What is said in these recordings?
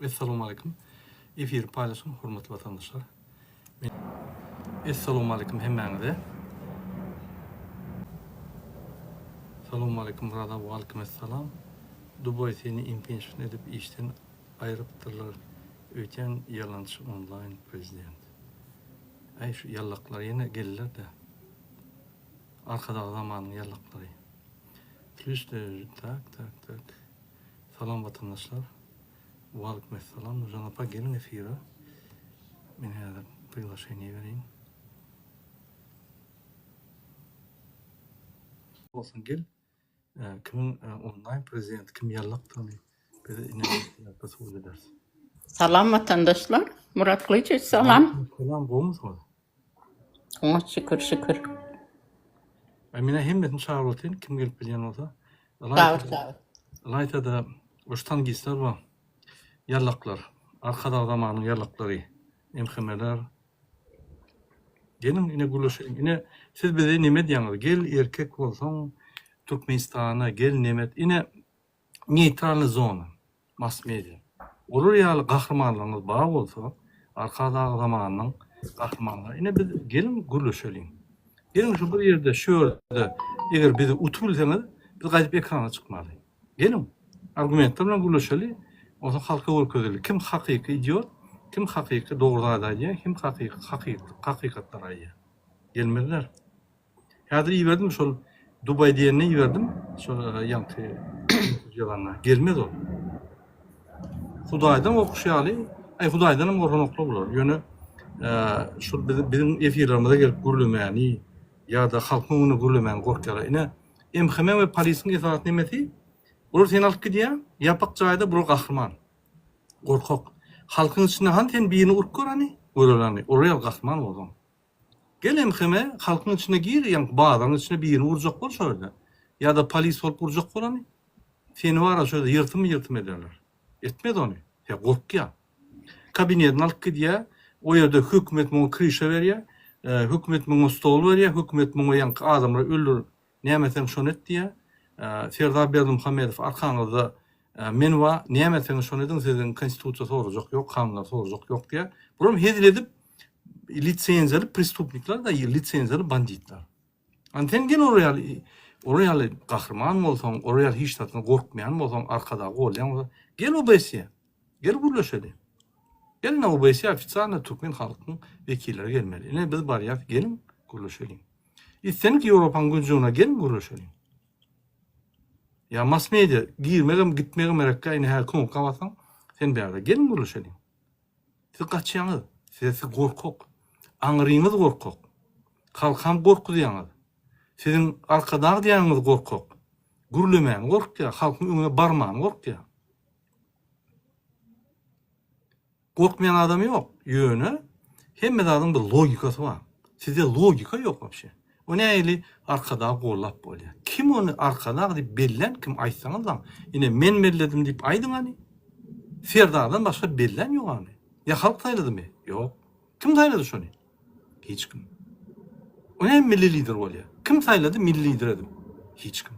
Essalowmaleýkim. Efiri paýlaşyň hormatly watandaşlar. Essalowmaleýkim hemmäňize. Salowmaleýkim Murad abi waleýkim essalam. Dubaý seni impenşn edip işden aýrypdyrlar öýtýän ýalançy onlaýn prezident. Äý şu ýallaklar ýene geldiler-dä. Arkadag zamanyň ýallaklary. Plus tak tak tak. Salam watandaşlar. Waleýkim essalam. Nurjan apa geliň efire. Men häzir priglaşeniýe bereýin. Bolsun gel. Kimiň onlaýn prezident, kim ýallakdygyny biz ine subut ederis. Salam watandaşlar. Murat Gylyjowiç salam. Salam gowumysyňyz? Oňat şükür şükür. Ay men hemmesini çagyryp otyryn kim gelip bilýän bolsa. Çagyr çagyr. Ylaýta-da şu tangistler bar. Ýallaklar. Arkadag zamanyň ýallaklary. MHM-ler. Geliň ine gürleşeliň. Ine siz bize neme edýäňiz? Gel erkek bolsaň Türkmenistana gel neme et. Ine neýtralnyý zona, mass media. Olar ýaly gahrymanlaryňyz bar bolsa, Arkadag zamanynyň gahrymanlary, ine biz geliň gürleşeliň. Geliň şu bir ýerde, şu ýerde eger bizi utup bilseňiz, biz gaýdyp ekrana çykmaly. Geliň, argumentler bilen gürleşeli, onsoň halka görkezeli. Kim hakyky idiot, kim hakyky dogry zady aýdýar, kim hakyky hakykatlary aýdýar. Gelmezler. Häzir iberdim şol Dubaý diýenine iberdim. Şol ýaňky ýazanyna. Gelmez ol. Hudaýdan gorkuş ýaly, aý Hudaýdan hem gorkanoklar bular. Ýöne şol biziň efirlerimize gelip gürlemäni ýa-da halkyň öňünde gürlemäni gorkýarlar. Ine, MHM we polisiň esasy nemesi, bular seni alyp gidýär, ýapyk jaýda bular gahryman. Gorkak. Halkyň içinde hany sen birini urup gör hany, göreli hany. Olar ýaly gahryman bolsaň. Gel MHM halkyň içine gir ýaňky bazaryň içine birini urjak bol şo ýerde. Ýa-da polis bolup urjak bol ony. Seni bara şo ýerde ýyrtym ýyrtym ederler. Etmez ony. Ýa gorkýa. Kabinetine alyp gidýä. O ýerde hökümet muňa kryşa berýä. Hökümet muňa stol berýä. Hökümet muňa ýaňky adamlary öldür Näme etseň şony et diýýär. Serdar Berdimuhamedow arkaňyzda men bar, näme etseňiz şony ediň, sizden konstitusiýa sorajak ýok, kanunlar sorajak ýok diýýär. Bulam hezil edip lisenziýaly prestupnikler da, lisenziýaly banditler. Ani sen gel olar ýaly, olar ýaly gahryman bolsaň, olar ýaly hiç zatdan gorkmaýan bolsaň, arkadagy golýan bolsaň, gel OBSE, gel gürleşeli. Gel ine OBSE ofitsialno türkmen halkynyň wekilleri gelmeli. Ine biz barýas, geliň gürleşeliň. Islendik Ýewropanyň günjügine geliň gürleşeliň. Ýa mass media girmegem gitmegem gerekkä ine häzir knopka bassaň sen bärde geliň gürleşeliň. Siz gaçýaňyz. Size siz gorkak. Aňryňyz gorkak. Halkam gorkuzýaňyz. Siziň arkadag diýýäniňiz gorkak. Gürlemäni gorkýar, halkyň öňüne barmany gorkýar. Gorkmaýan adam ýok. Ýöne hemme zadyň bir logikasy bar. Sizde logika ýok wapşe. O nähili Arkadag gollap bolýar? Kim ony Arkadag diýip bellän kim aýtsaňyzlaň. Ine men belledim diýip aýdyň hany. Serdardan başga bellän ýok hany. Ýa halk saýladymy? Ýok. Kim saýlady şony? Hiç kim. O näme milli lider bolýar? Kim saýlady milli lider edip? Hiç kim.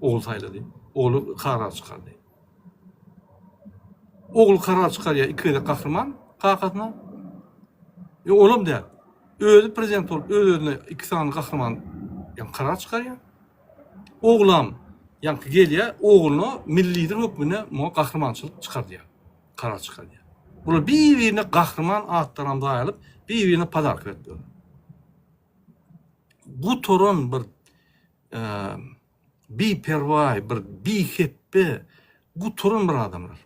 Ogul saýlady. Ogly karar çykardy. Ogly karar çykarýar iki gezek gahryman kakasyna. E, olam däl. Özi prezident bolup öz-özüne iki sany gahryman ýa karar çykarýar. Oglam ýaňky gelýär, ogluna milli lider hökmünde muňa gahrymançylyk çykardýar. Karar çykarýar. Bular bir-birine gahryman atlaram daýalyp, bir-birine podarka berip ýörler. Gutaran bir e, biperwaý, bir bihepbe, gutaran bir adamlar.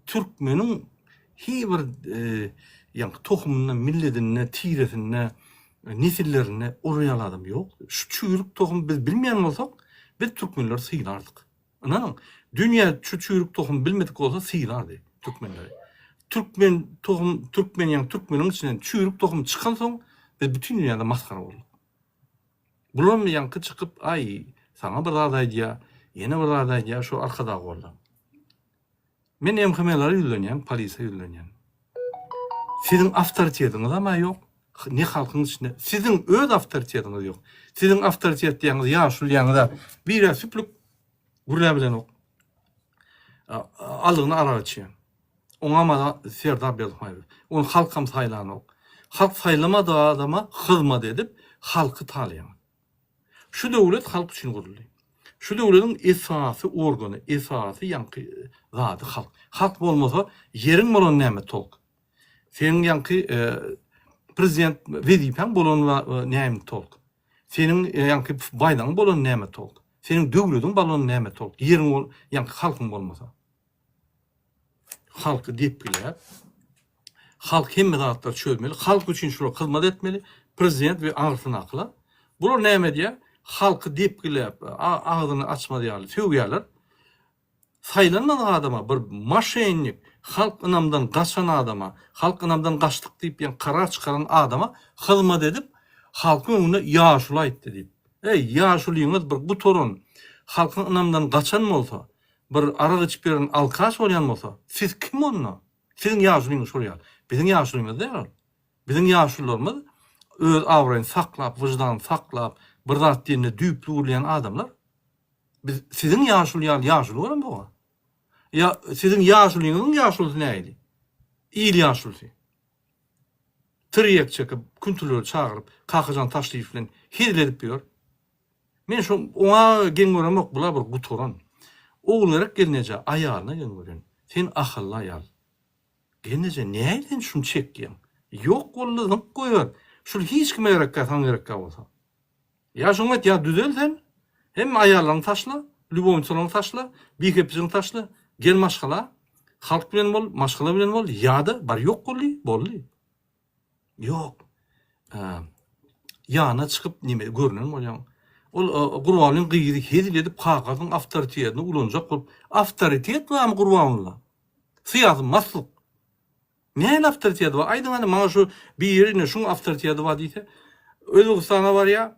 Türkmeniň hiç bir e, ýaňky tohumynda, milledinde, tiresinde, nesillerinde olar ýaly adam ýok. Şu çüýrük tohum biz bilmeýän bolsak, biz türkmenleri sylardyk. Ynanyň, dünýä şu çüýrük tohum bilmedik bolsa sylardy türkmenleri. Türkmen tohum, türkmen ýaňy türkmeniň içinden çüýrük tohum çykansoň, biz bütin dünýäde masgara bolduk. Bulam ýaňky çykyp, aý, saňa bir zat aýdýa, ýene bir zat aýdýa, şu Arkadag golda. Men MHM-lere ýüzlenýän, polise ýüzlenýän. Siziň awtoritetiňizem-ä ýok, ne halkyň içinde, siziň öz awtoritetiňiz ýok. Siziň awtoritet diýýäňiz, ýaşuly diýýäňiz-ä, bir-ä süplük gürläbilenok. Aldygyna arak içýär. Oňam Serdar Berdimuhamedow. Ony halkam saýlanok. Halk saýlamadyk adama hyzmat edip, halky talaýaňyz. Şu döwlet halk üçin guruldy. Şu döwletiň esasy organy, esasy ýaňky zady halk. Halk bolmasa ýeriň bolany näme tolk? Seniň ýaňky prezident wezipäň bolany näme tolk? Seniň ýaňky baýdagyň bolany näme tolk? Seniň döwletiň bolany näme tolk? Ýeriň ýaňky halkyň bolmasa. Halky depgiläp, halk hemme zatlary çözmeli, halk üçin şular hyzmat etmeli, prezident we aňyrsyndakylar. Bular näme edýär? Halky depgiläp, agzyny açmaz ýaly sögýärler. Saýlanmadyk adama bir moşennik, halk ynamdan gaçan adama, halk ynamdan gaçdyk diýip ýa karar çykaran adama hyzmat edip, halkyň öňünde ýaşuly aýtdy diýip. Eý, ýaşulyňyz bir gutaran, halkyň ynamdan gaçan bolsa, Bir arak içip ýören alkaş bolýan bolsa, siz kim onda? Siziň ýaşulyňyz şol ýaly. Biziň ýaşulymyz däl ol. Biziň ýaşulularymyz öz abraýyny saklap, wyždanyny saklap, bir zat diýende düýpli gürleýän adamlar. Biz siziň ýaşuly ýaly ýaşuly göremzok-a. Ýa siziň ýaşulyňyzyň ýaşulusy nähili? Il ýaşulusy. Tirýek çekip, küntüleri çagyryp, Kakajan Taşlyýew bilen hezil edip ýör. Men şo oňa geň göremok bula bir gutaran. Ogulgerek gelneje aýalyna geň görýän. Sen ahylly aýal. Gelneje näl sen şuny çekýäň. Ýok boldy zyňyp goýber. Şul hiç kime gerekkä saňa gerekkä bolsa. Ýa şoňa et ýa düzel sen. Hemme aýallaryňy taşla, lýubownicalaryňy taşla, bihepijiňi taşla, gel maşgala, halk bilen bol, maşgala bilen bol ýa-da bar ýok boldy, boldy. Ýok. Ýanyna çykyp neme görünen bolýaň. Ol Gurbangulyň gyzy hezil edip kakasynyň awtoritetini ulanjak bolup, awtoritet barmy Gurbangulyda? Syýasy maslyk. Nähili awtoriteti bar? Aýdyň hany maňa şu biri ine şuň awtoriteti bar diýse. Özbegistana barýar,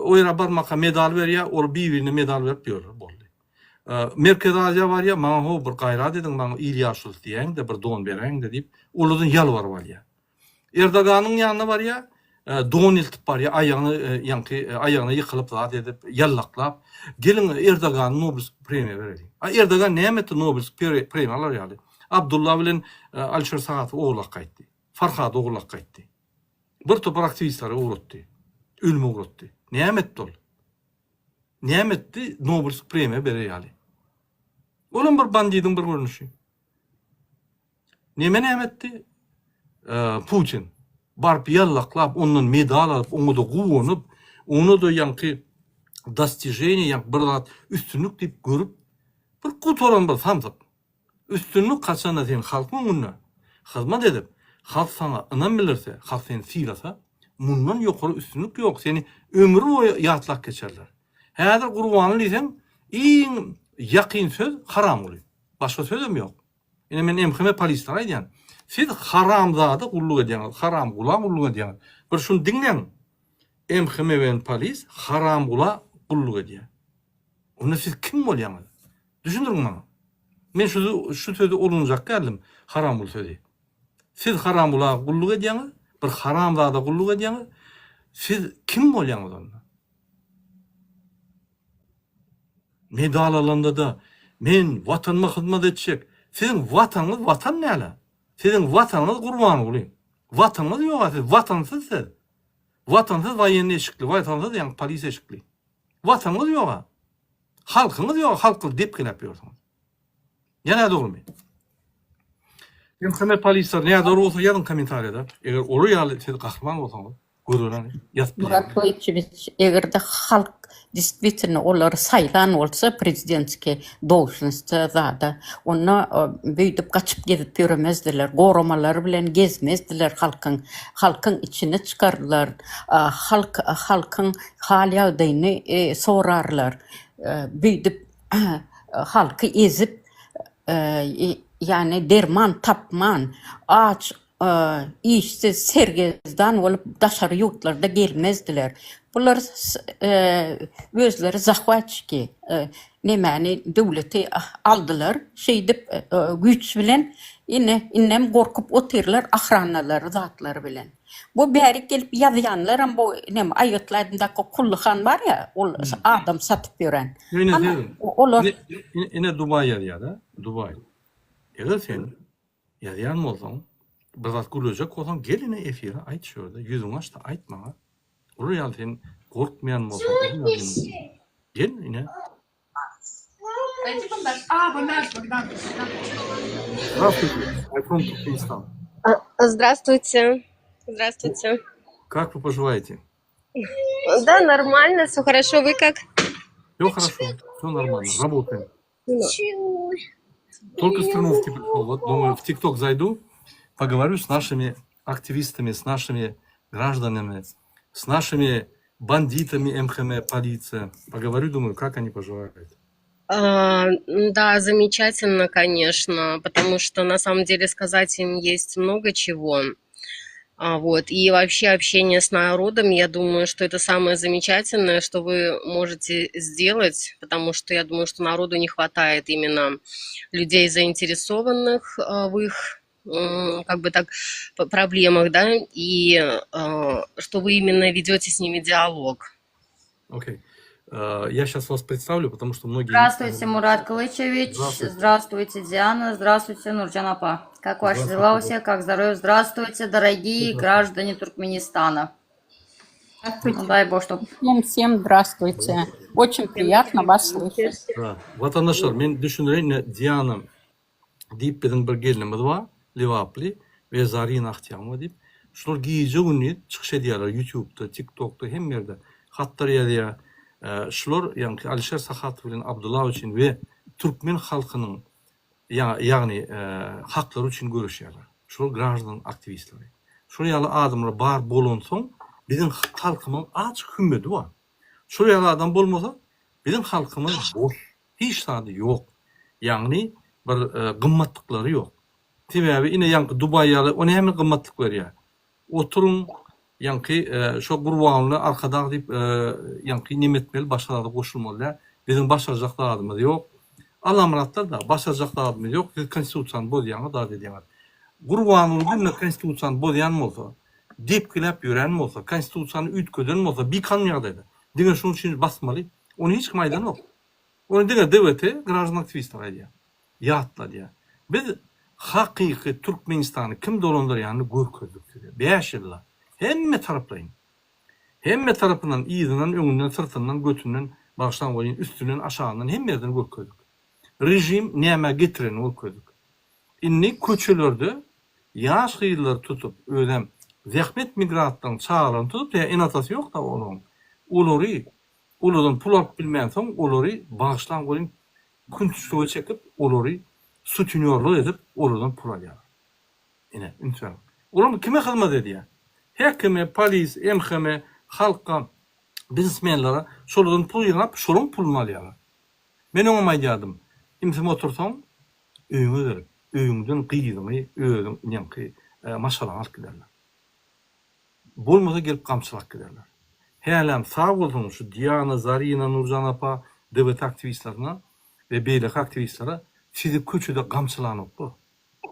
o ýere barmaka medal berýär, ol bir-birine medal berip ýörler, boldy. Merkezi Aziýa barýar, maňa how bir gaýrat ediň, maňa il ýaşulusy diýäýiň-de, bir don beräýiň-de diýip, olardan ýalbaryp alýar. Erdoganyň ýanyna barýar, don eltip barýar, aýagyna ýaňky aýagyna ýykylyp zat edip, ýallaklap, geliň Erdogany Nobelsk premiýa bereliň. A Erdogan näme etdi Nobelsk premiýa alar ýaly? Abdulla bilen Alişer Sagatowy ogurlap gaýtdy. Farhady ogurlap gaýtdy. Bir topar aktiwistleri ugratdy. Ölüme ugratdy. Näme etdi ol? Näme etdi Nobelsk premiýa berer ýaly? Olam bir bandidiň bir görnüşi. Neme näme etdi? Putin baryp ýallaklap ondan medal alyp oňa-da guwanyp, ony-da ýaňky dostiženiýe ýaňky bir zat üstünlik diýip görüp bir gutaran bir samsyk. Üstünlik haçanda sen halkyň öňünde hyzmat edip, halk saňa ynam bildirse, halk seni sylasa, mundan ýokary üstünlik ýok, seni ömür boýy ýatlap geçerler. Häzir Gurbanly diýseň, iň ýakyn söz Haramguly. Başga sözem ýok. Ine men MHM polislere aýdýan. Siz haramzada gulluk edýäňiz, Haramgula gulluk edýäňiz. Bir şuny diňläň. MHM bilen polis Haramgula gulluk edýär. Onda siz kim bolýaňyz? Düşündiriň maňa. Men şu şu sözi ulanjak däldim, haramgul sözi. Siz haramgula gulluk edýäňiz, bir haramzada gulluk edýäňiz. Siz kim bolýaňyz onda? Medal alanda-da men watanyma hyzmat etjek. Siziň watanyňyz watan däl-ä. Siziň watanyňyz Gurbanguly. Watanyňyz ýog-a siz, watansyz siz. Watansyz waýennyý eşikli, watansyz ýaňky polis eşikli. Watanyňyz ýog-a. Halkyňyz ýok, halky depgiläp ýörsüňiz. Ýa nädogrymy? MHM polisler nädogry bolsa ýazyň kommentariýada. Eger olar ýaly siz gahryman bolsaňyz, göreli ýazyp Murat bilýäňiz. Gylyçewiç eger-de halk distwitelno olary saýlan bolsa prezidentski dolžnostda zada onda beýdip gaçyp gezip ýöremezdiler goramalary bilen gezmezdiler halkyň halkyň içine çykardylar halk halkyň hal ýagdaýyny sorarlar. Beýdip halky ezip, ýagny derman tapman, aç, işsiz, sergezdan bolup daşary ýurtlarda gelmezdiler. Bular özleri zahwatçiki nemäni döwleti aldylar. Şeýdip güýç bilen ine indem gorkup otyrlar ahranalary zatlary bilen. Bu bärik gelip ýazýanlaram bu neme aýgytly aýdymdaky Kully han bar ýa ol adam satyp ýören. Ine Ana sen olar ine ine Dubaý ýazýada Dubaý. Eger sen. Ýazýan bolsaň, bir zat gürlejek bolsaň gel ine efire aýt şu ýerde, ýüzüňi aç-da aýt maňa. Olar ýaly sen gorkmaýan bolsaň, gel ine. Здравствуйте, I'm from Turkmenistan. Здравствуйте. Здравствуйте. Как вы поживаете? Да, нормально, все хорошо. Вы как? Все хорошо, все нормально, работаем. Только с тренировки пришел. Вот думаю, в ТикТок зайду, поговорю с нашими активистами, с нашими гражданами, с нашими бандитами МХМ, полиция. Поговорю, думаю, как они поживают. А, да, замечательно, конечно, потому что на самом деле сказать им есть много чего. А, вот. И вообще общение с народом, я думаю, что это самое замечательное, что вы можете сделать, потому что я думаю, что народу не хватает именно людей, заинтересованных а, в их как бы так проблемах, да, и а, что вы именно ведете с ними диалог. Окей. Okay. Я сейчас вас представлю, потому что многие... Здравствуйте, Мурат Кылычевич. Здравствуйте. Здравствуйте, Диана. Здравствуйте, Нурджан апа. Как ваши дела у всех, как здоровье? Здравствуйте, дорогие граждане Туркменистана. Здравствуйте. Ну, дай Бог, чтобы... Всем, всем здравствуйте. Очень приятно вас слышать. Да. Watandaşlar, men düşündireýin, Diana diýip biziň bir gelnimiz bar, Lebaply we Zarina Ahtiýamowa diýip. Şular gije-gündiz çykyş edýärler YouTube'da, TikTok'da, hemme ýerde. Hatlar ýazýar. Şular, ýagny Alişer Sahatow bilen Abdulla üçin we türkmen halkynyň ýagny haklary üçin göreşýärler. Şular graždan aktiwistleri. Şol ýaly adamlar bar bolansoň biziň halkymyň azjyk hümmedi bar. Şol ýaly adam bolmasa biziň halkymyz boş, hiç zady ýok. Ýagny bir gymmatlyklary ýok. Sebäbi ine ýaňky Dubaý ýaly o näme gymmatlyk berýär? Oturyň ýaňky şo Gurbanguly Arkadag diýip ýaňky neme etmeli başga zada goşulmaly däl. Biziň başarjak zadymyz ýok. Allamyratlar da başarjak zadymyz ýok. Siz konstitusiýany bozýaňyz zat edýäňiz. Gurbanguly günde konstitusiýany bozýan bolsa, depgiläp ýören bolsa, konstitusiýany üýtgeden bolsa bikanun ýagdaýda diňe şonuň üçin basmaly. Ony hiç kim aýdanok. Ony diňe DWT graždan aktiwistler aýdýar. Ýatladýar. Biz hakyky Türkmenistany kim dolandyrýanyny görkezdik size. Bäş ýylda. Hemme taraplaýyn. Hemme tarapyndan, yzyndan, öňünden, syrtyndan, götünden, bagyşlaň welin, üstünden, aşagyndan hemme ýerden görkezdik. Režim nämä getirenini görkezdik. Indi köçelerde ýaş gyzlary tutup, özem zähmet migrantlaryň çagalaryny tutup, ýa ene-atasy ýok-da olaryň, olary olardan pul alyp bilmänsoň, olary bagyşlaň welin, künçlüge çekip, olary sutinýorlyk edip, olardan pul alýarlar. Ine, üns beriň. Olar kime hyzmat edýär? Häkime, polis, MHM, halka, biznesmenlere şolardan pul ýygnap, şolaryň puluny alýarlar. Men öňem aýdýardym, imsim otursaň, öýüňe gelip, öýüňden gyzyňy, özüň, ýaňky maşgalaňy alyp giderler. Bolmasa gelip gamçylap giderler. Hälem sag bolsun şu Diana, Zarina, Nurjan apa, DWT aktiwistlerine we beýleki aktiwistlere sizi köçede gamçylanoklar.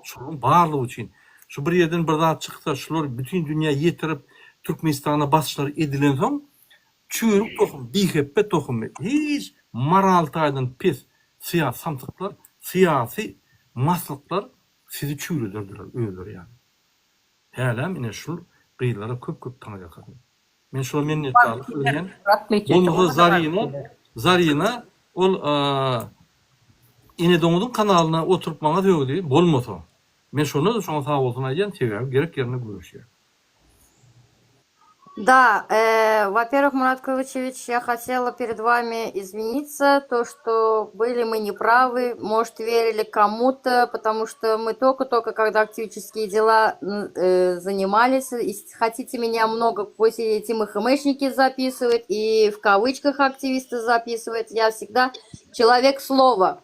Şolaryň barlygy üçin şu bir ýerden bir zat çyksa şular bütin dünýä ýetirip Türkmenistana basyşlar edilensoň çüýrük tohum, bihepbe tohumy, hiç moral taýdan pes syýasy samsyklar, syýasy maslyklar sizi çüýrederdiler özleri ýaly. Hälem ine şul gyzlara köp köp taňryýalkasyn. Men şola minnetdarlyk bildirýän. Bolmasa Zarina, Zarina ol Ene doňuzyň kanalyna oturyp maňa sögdi, bolmasa. Men şonda-da şoňa sag bolsun aýdýan, sebäbi gerek ýerinde gürleşýär. Да, э, во-первых, Мурат Кылычевич, я хотела перед вами извиниться, то, что были мы неправы, может, верили кому-то, потому что мы только-только, когда активические дела э, занимались, и хотите меня много, пусть эти МХМшники записывают, и в кавычках активисты записывают, я всегда человек слова.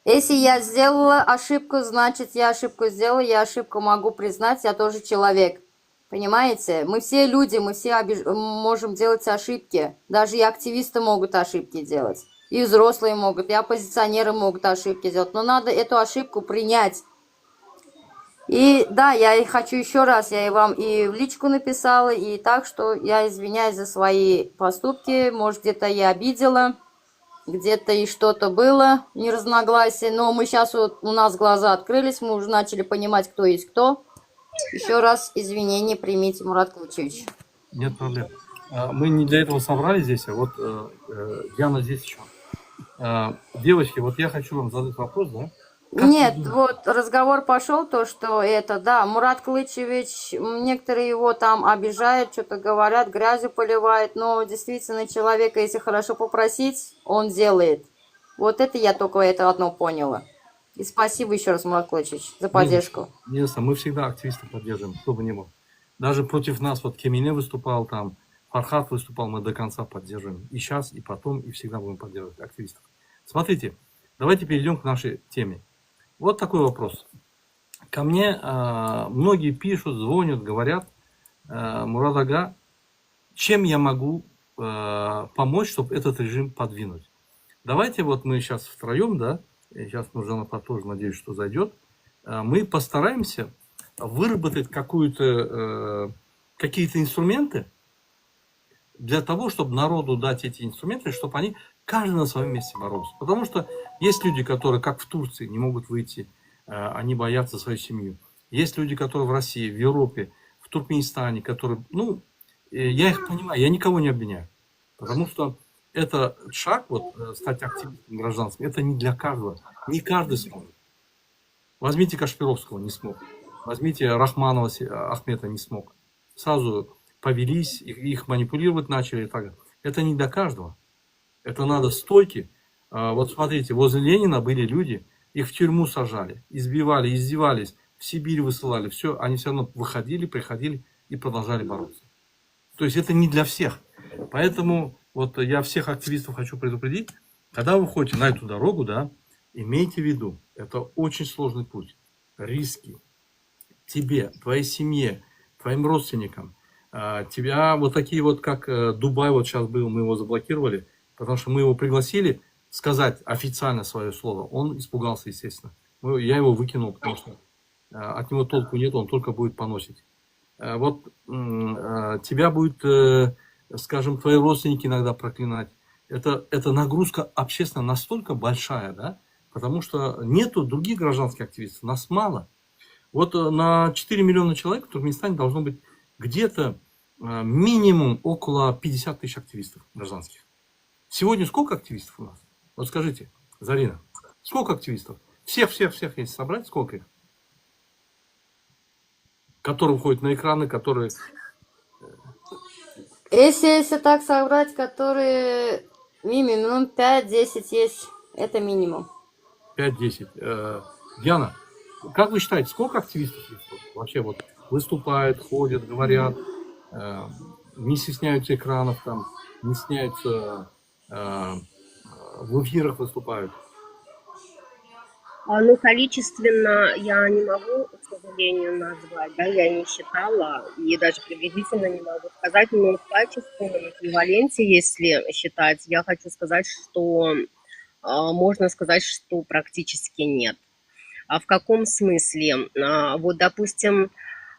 Если я сделала ошибку, значит, я ошибку сделала, я ошибку могу признать, я тоже человек. Понимаете? Мы все люди, мы все обиж... можем делать ошибки. Даже и активисты могут ошибки делать. И взрослые могут, и оппозиционеры могут ошибки делать. Но надо эту ошибку принять. И да, я и хочу еще раз, я и вам и в личку написала, и так, что я извиняюсь за свои поступки, может, где-то я обидела. Где-то и что-то было, неразногласие, но мы сейчас вот, у нас глаза открылись, мы уже начали понимать, кто есть кто. Еще раз извинения примите, Мурат Кылычевич. Нет проблем. Мы не для этого собрались здесь, а вот Яна здесь еще. Девочки, вот я хочу вам задать вопрос, да? Как вы Нет, думаете? вот разговор пошел, то, что это, да, Мурат Клычевич, некоторые его там обижают, что-то говорят, грязью поливают, но действительно человека, если хорошо попросить, он делает. Вот это я только это одно поняла. И спасибо еще раз, Мурат Клычевич, за Не, поддержку. не за что, мы всегда активистов поддерживаем, кто бы ни был. Даже против нас, вот Кемине выступал там, Фархат выступал, мы до конца поддерживаем. И сейчас, и потом, и всегда будем поддерживать активистов. Смотрите, давайте перейдем к нашей теме. Вот такой вопрос. Ко мне многие пишут, звонят, говорят, Мурат Ага, чем я могу помочь, чтобы этот режим подвинуть? Давайте вот мы сейчас втроем, да, сейчас Нуржан тоже, надеюсь, что зайдет, мы постараемся выработать какие-то инструменты для того, чтобы народу дать эти инструменты, чтобы они каждый на своем месте боролся. Потому что есть люди, которые, как в Турции, не могут выйти, они боятся свою семью. Есть люди, которые в России, в Европе, в Туркменистане, которые, я их понимаю, я никого не обвиняю. Потому что это шаг, стать активистом гражданским, это не для каждого. Не каждый сможет. Возьмите Кашпировского, не смог. Возьмите Рахманова Ахмета, не смог. Сразу повелись, их манипулировать начали и так далее. Это не для каждого. Это надо стойки. Вот смотрите, возле Ленина были люди, их в тюрьму сажали, избивали, издевались, в Сибирь высылали. Все, они все равно выходили, приходили и продолжали бороться. То есть это не для всех. Поэтому я всех активистов хочу предупредить, когда вы выходите на эту дорогу, да, имейте в виду, это очень сложный путь. Риски тебе, твоей семье, твоим родственникам. Тебя вот такие вот, как Дубай вот щас был, мы его заблокировали, потому что мы его пригласили сказать официально свое слово. Он испугался, естественно. Я его выкинул, потому что от него толку нет, он только будет поносить. Тебя будет, скажем, твои родственники иногда проклинать. Это нагрузка общественная настолько большая, да, потому что нету других гражданских активистов, нас мало. Вот на 4 миллиона человек в Туркменистане должно быть где-то минимум около 50 тысяч активистов гражданских. Сегодня сколько активистов у нас? Вот скажите, Зарина, сколько активистов? Всех-всех-всех, если собрать, сколько их? Которые выходят на экраны, которые... Если так собрать, которые минимум 5-10 есть, это минимум. 5-10. Диана, как вы считаете, сколько активистов есть вообще выступают, ходят, говорят, не стесняются экранов, не стесняются, в эфирах выступают? Количественно я не могу, к сожалению, назвать, да, я не считала и даже приблизительно не могу сказать, но в качественном эквиваленте, если считать, я хочу сказать, что можно сказать, что практически нет. А в каком смысле? Допустим,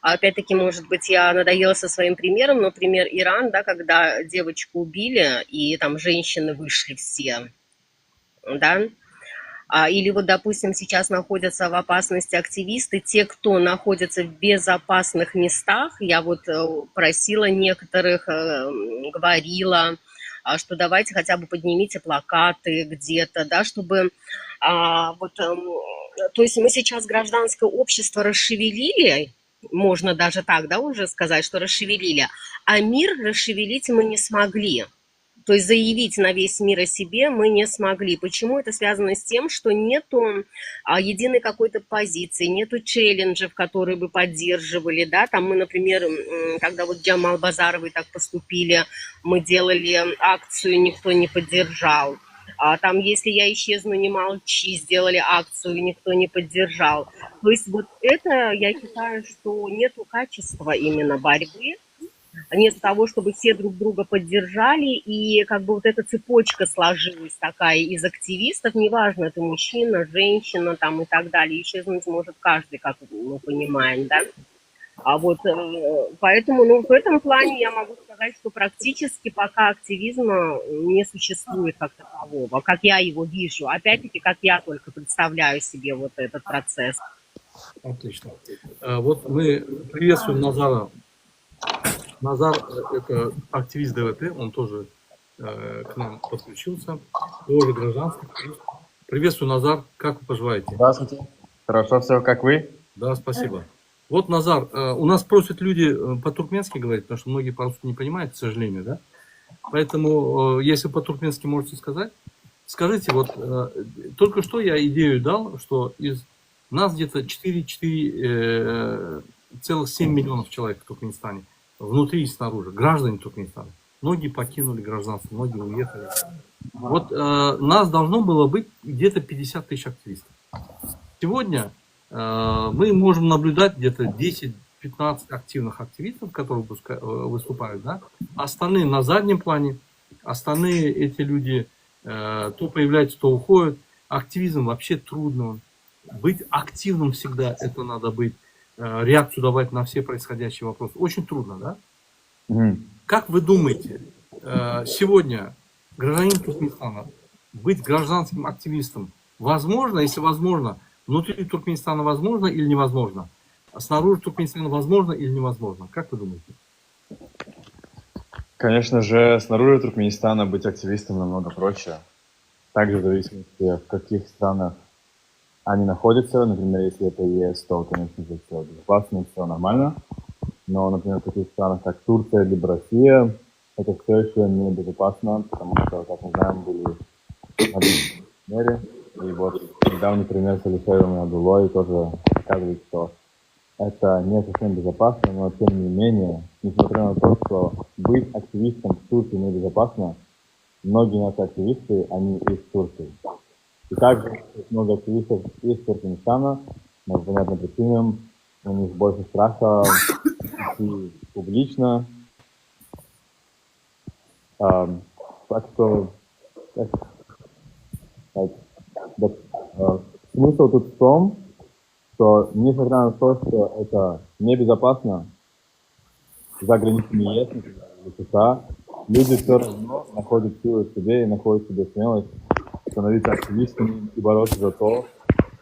опять-таки, может быть, я надоела со своим примером, но пример Иран, да, когда девочку убили, и там женщины вышли все, да, или вот, допустим, сейчас находятся в опасности активисты, те, кто находится в безопасных местах, я просила некоторых, говорила, что давайте хотя бы поднимите плакаты где-то, да, чтобы, а, вот то есть мы сейчас гражданское общество расшевелили, можно даже так, да, уже сказать, что расшевелили, а мир расшевелить мы не смогли. То есть заявить на весь мир о себе мы не смогли. Почему? Это связано с тем, что нету единой какой-то позиции, нету челленджев, которые бы поддерживали, да, там мы, например, когда Джамал Базаровой так поступили, мы делали акцию, никто не поддержал. А там, если я исчезну, не молчи, сделали акцию, никто не поддержал. То есть это, я считаю, что нету качества именно борьбы, нет того, чтобы все друг друга поддержали, и вот эта цепочка сложилась такая из активистов, неважно, это мужчина, женщина и так далее, исчезнуть может каждый, как мы понимаем, да? А вот э, поэтому, ну, в этом плане я могу сказать, что практически пока активизма не существует как такового, как я его вижу. Опять-таки, как я только представляю себе вот этот процесс. Отлично. Э, Вот мы приветствуем Назара. Назар э, это активист ДВП, он тоже э, к нам подключился, тоже гражданский активист. Приветствую, Назар, как вы поживаете? Здравствуйте. Хорошо все, как вы? Да, спасибо. Вот, Назар, э, у нас просят люди э, по-туркменски говорить, потому что многие по-русски не понимают, к сожалению, да? Поэтому, э, если по-туркменски можете сказать, скажите, вот э, только что я идею дал, что из нас где-то 4,7 миллионов человек в Туркменистане, внутри и снаружи, граждане Туркменистана. Многие покинули гражданство, многие уехали. Вот э, нас должно было быть где-то 50 тысяч активистов. Сегодня э, мы можем наблюдать где-то 10-15 активных активистов, которые выпуска- э, выступают, да? Остальные на заднем плане, остальные эти люди э, то появляются, то уходят. Активизм вообще трудно. Быть активным всегда, это надо быть, э, реакцию давать на все происходящие вопросы. Очень трудно, да? Мгм. Как вы думаете, э, сегодня гражданин Туркменистана быть гражданским активистом возможно, если возможно, внутри Туркменистана возможно или невозможно? А снаружи Туркменистана возможно или невозможно? Как вы думаете? Конечно же, снаружи Туркменистана быть активистом намного проще. Также в зависимости, в каких странах они находятся. Например, если это ЕС, то, конечно же, все безопасно, все нормально. Но, например, в таких странах, как Турция либо Россия, это все еще не безопасно, потому что, как мы знаем, были различные меры. И вот недавний пример с Алишером и Абдуллой тоже показывает, что это не совсем безопасно, но тем не менее, несмотря на то, что быть активистом в Турции небезопасно, многие наши активисты, они из Турции. И также много активистов из Туркменистана, но по понятным причинам у них больше страха идти публично. Ам, так что, так, так, да, э, смысл тут в том, что несмотря на то, что это небезопасно за границами ЕС, например, или США, люди все равно находят силы в себе и находят в себе смелость становиться активистами и бороться за то,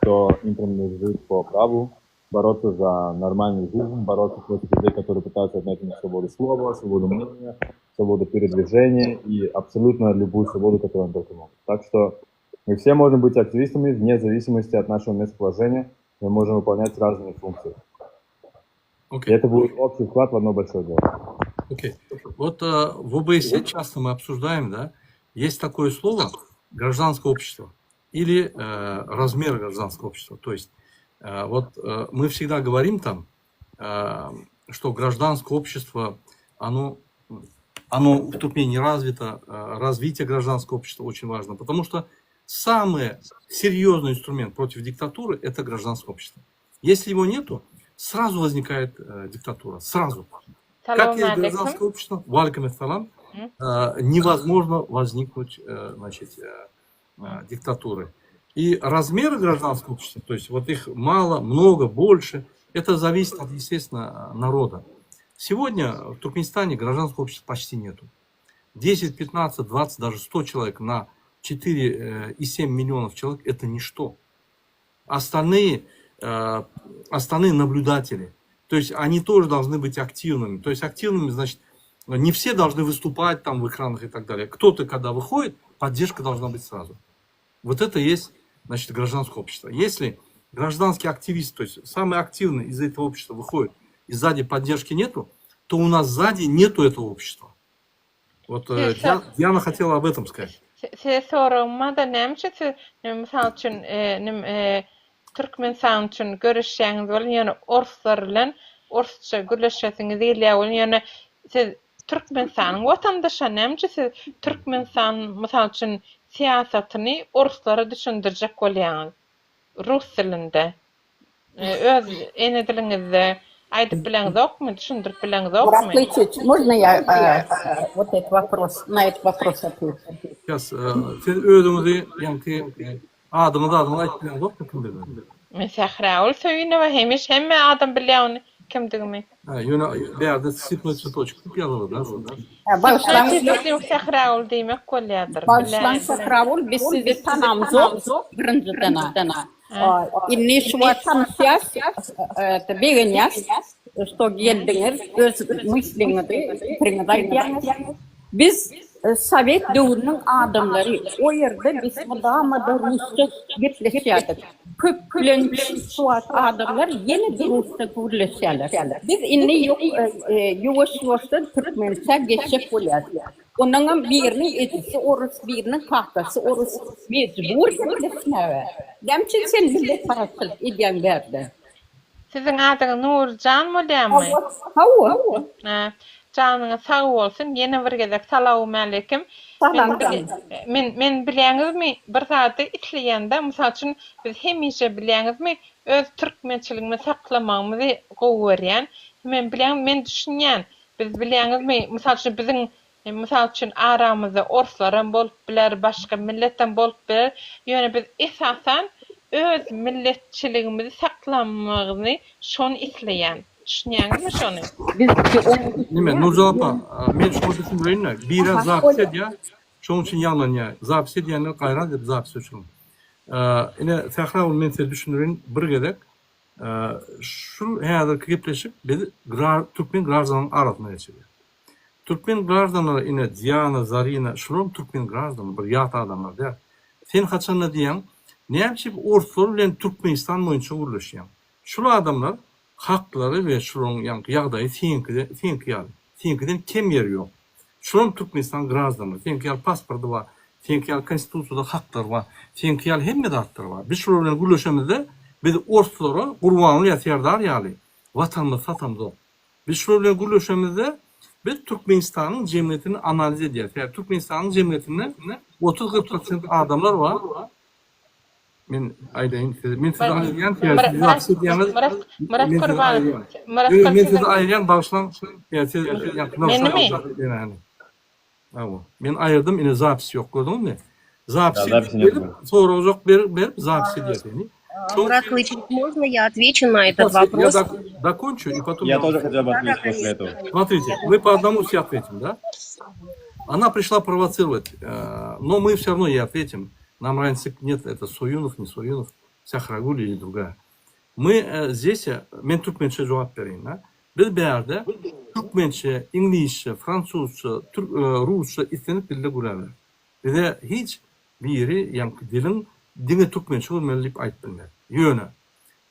что им принадлежит по праву, бороться за нормальную жизнь, бороться против людей, которые пытаются отнять у них свободу слова, свободу мнения, свободу передвижения и абсолютно любую свободу, которую они только могут. Так что мы все можем быть активистами вне зависимости от нашего местоположения, мы можем выполнять разные функции. И Окей. это будет общий вклад в одно большое дело. Окей. Вот э, в ОБСЕ часто мы обсуждаем, да, есть такое слово гражданское общество или э, размер гражданского общества. То есть э, вот э, мы всегда говорим там, э, что гражданское общество, оно, оно в Туркмении не развито, э, развитие гражданского общества очень важно, потому что самый серьезный инструмент против диктатуры – это гражданское общество. Если его нету, сразу возникает э, диктатура, сразу. Как Salam есть aleýkum. гражданское общество, валикум ассалам, М. э, невозможно возникнуть э, значит, э, э, диктатуры. И размеры гражданского общества, то есть вот их мало, много, больше, это зависит от, естественно, народа. Сегодня в Туркменистане гражданского общества почти нету. 10, 15, 20, даже 100 человек на 4,7 миллионов человек – это ничто. Остальные, э, остальные наблюдатели. То есть они тоже должны быть активными. То есть активными, значит, не все должны выступать там в экранах и так далее. Кто-то, когда выходит, поддержка должна быть сразу. Вот это есть, значит, гражданское общество. Если гражданский активист, то есть самый активный из этого общества выходит, и сзади поддержки нету, то у нас сзади нету этого общества. Вот э, Siz Диана, Диана хотела об этом сказать. Size soragym-da näme üçin siz mysal üçin e, nim e, Türkmenistan üçin görüşýäňiz bolun, ýöne orslar bilen orsça gürleşesiňiz gelýär bolun, ýöne siz Türkmenistanyň watandaşy näme üçin siz Türkmenistan mysal üçin syýasatyny orslara düşündirjek bolýaňyz rus dilinde. E, Öz ene diliňizde aýdyp bileňizokmy, düşündirip bileňizokmy? Здравствуйте. Можно я э, вот этот вопрос, на этот вопрос отвечу? Сейчас, э, siz özüňizi ýaňky e, adyňyzy adyňyzy aýdyp bileňizokmy kim bilen? Men Sähragül Söýünowa hemiş hemme adam bilýär ony. Kimdigimi. Ha, ýöne bärde sypny çytoçik diýip ýazylyr-da şunda. Bagyşlaň, Sähragül diýmek bolýardyr. Bagyşlaň Sähragül, biz sizi tanamzok birinjiden-ä. Indi şu wagt tanyşýas, begenýäs, şto geldiňiz, öz mysliňizi, pikiriňizi aýdýaňyz. Biz sowet döwrüniň adamlary, o ýerde biz mydama-da rusça gepleşýärdik. Köplenç şu wagt adamlar ýene-de rusça gürleşýärler. Biz indi ýuwaş-ýuwaşdan türkmençä geçjek bolýarys. Onuňam biriniň ejesi orus, biriniň kakasy orus, mejbur gepleşmäge. Näme üçin sen milletparazçylyk edýäň bärde? Siziň adyňyz Nurjan bolýamy? Hawa. Hä. Janyňyz sag bolsun. Ýene bir gezek salawmaleýkim. Salam. Men men bilýäňizmi bir zady isleýände mysal üçin biz hemişe bilýäňizmi öz türkmençiligimizi saklamagymyzy gowy görýän. Men bilýän men düşünýän biz bilýäňizmi mysal üçin biziň Mysal üçin, aramyzda orslaram bolup biler, başga milletem bolup biler, ýöne biz esasan öz milletçiligimizi saklamagymyzy şony isleýän. Düşünýäňizmi şony? Nime, Nurjan apa, men şuňa düşündireýin-le, biri zapis edýär, şonuň üçin ýaňlanýar. Zapis edýänler gaýrat edip zapis öçüriň. Ine, Sähragül men size düşündireýin bir gezek. Şul häzirki gepleşik biz türkmen graždanyň arasynda geçirýär. Türkmen graždanlary ine Diana, Zarina şularam türkmen graždany bir ýat adamlar däl. Sen haçanda diýýäň näme üçin orslar bilen Türkmenistan boýunça gürleşýäň. Şul adamlar haklary we şularyň ýaňky ýagdaýy seňkide seňki ýaly. Seňkiden kem ýeri ýok. Şularam Türkmenistan graždanlary. Seňki ýaly pasporty bar. Seňki ýaly konstitusiýada haklary bar. Seňki ýaly hemme zatlary bar. Biz şular bilen gürleşemizde biz orslara Gurbanguly ýa Serdar ýaly watanymyzy satamzok. Biz şular bilen gürleşemizde, biz Türkmenistanyň jemgyýetini analiz edýäris. Sebäbi Türkmenistanyň jemgyýetinde 30-40 prosent adamlar bar. Men aýdaýyn size. Men sizi aýyrýan, sebäbi siz zapis edýäňiz. Myrat Men sizi Gurbanow, aýyrýan. Myrat Ýok, men sizi Gurbanow. aýyrýan, bagyşlaň. Ýa siz Menimi? Hawa. Men aýyrdym, ine zapis ýok, gördüňizmi? Zapis Ýa, zapis edip, ýok. soragjak berip, berip zapis edýär seni. Мурат Клычевич, можно я отвечу на этот Сейчас я вопрос? док- докончу, и потом Я я тоже вам- хотел бы ответить после этого. Смотрите, мы по одному все ответим, да? Она пришла провоцировать, э, но мы все равно ей ответим. Нам разницы нет, это Суюнов, не Суюнов, Сахрагуль или другая. Мы э, здесь, э, men türkmençe jogap bereýin, da. Biz bärde türkmençe, iňlisçe, fransuzça, türk, e, rusça islendik dilde gürläberis. Bize hiç biri ýaňky diliň diňe türkmençe gürmeli diýip aýdyp bilmez. Ýöne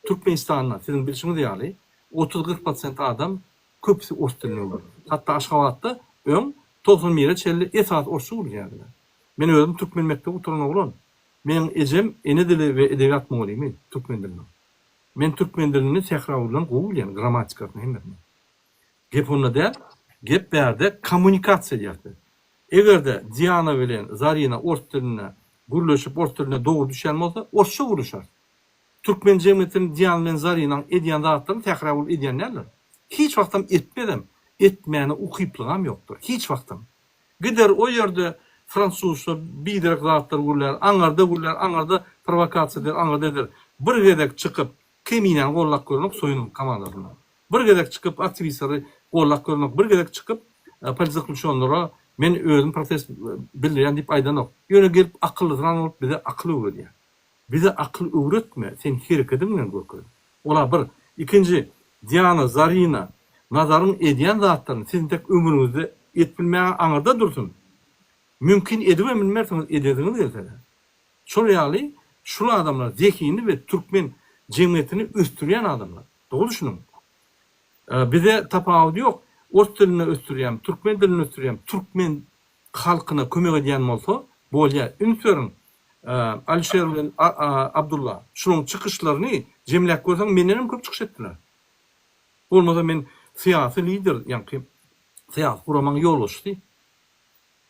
Türkmenistanda siziň bilşiňiz ýaly 30-40 prosent adam köpüsi ors dilini öwrenýär. Hatda Aşgabatda öň 91-e çenli esasy orsça gürleýärdiler. Men özüm türkmen mekdebi gutaran oglan. Meniň ejem ene dili we edebiýat mugallymy türkmen diliniň. Men türkmen dilini Sähragülden gowy bilýän, grammatikasyny hemmesini. Gep onda däl, gep bärde kommunikasiýa edýäris biz. Eger-de Diana bilen Zarina ors dilinde gürleşip, ors diline dogry düşýän bolsa, orsça gürleşeris. Türkmen jemgyýetiniň Diana bilen Zarinaň edýän zatlaryny Sähragül edýän däldir. Hiç wagtam etmezem, etmäne ukyplygam ýokdur. Hiç wagtam. Gider o ýerde fransuzça biderek zatlar gürlär, aňarda gürlär, aňarda prowokasiýa eder, aňarda eder. Bir gezek çykyp Keminäni gollap görmek Soýunyň komandasyndan. Bir gezek çykyp aktiwistleri gollap görmek, bir gezek çykyp politzaklýuçonlara men özüm protest bildirýän diýip aýdanok. Ýöne gelip akyllysyran bolup bize akyl öwredýär. Bize akyl öwretme, sen herekediň bilen görkez. Ola bir. Ikinji, Diana, Zarina, Nazaryň edýän zatlaryny siz intek ömrüňizde edip bilmäge aňyrda dursun. Mümkin edibem bilmersiňiz edesiňiz gelsede. Şol ýaly şul adamlar zehinli we türkmen jemgyýetini ösdürýän adamlar. Dogry düşüniň. Bize tapawudy ýok. Ors dilinde ösdürýämi, türkmen dilinde ösdürýämi, türkmen halkyna kömek edýän bolsa bolýa. Üns beriň Alişer bilen Abdulla şularyň çykyşlaryny jemläp görseň mendenem köp çykyş etdiler. Bolmasa men syýasy lider ýaňky syýasy guramaň ýolbaşçysy.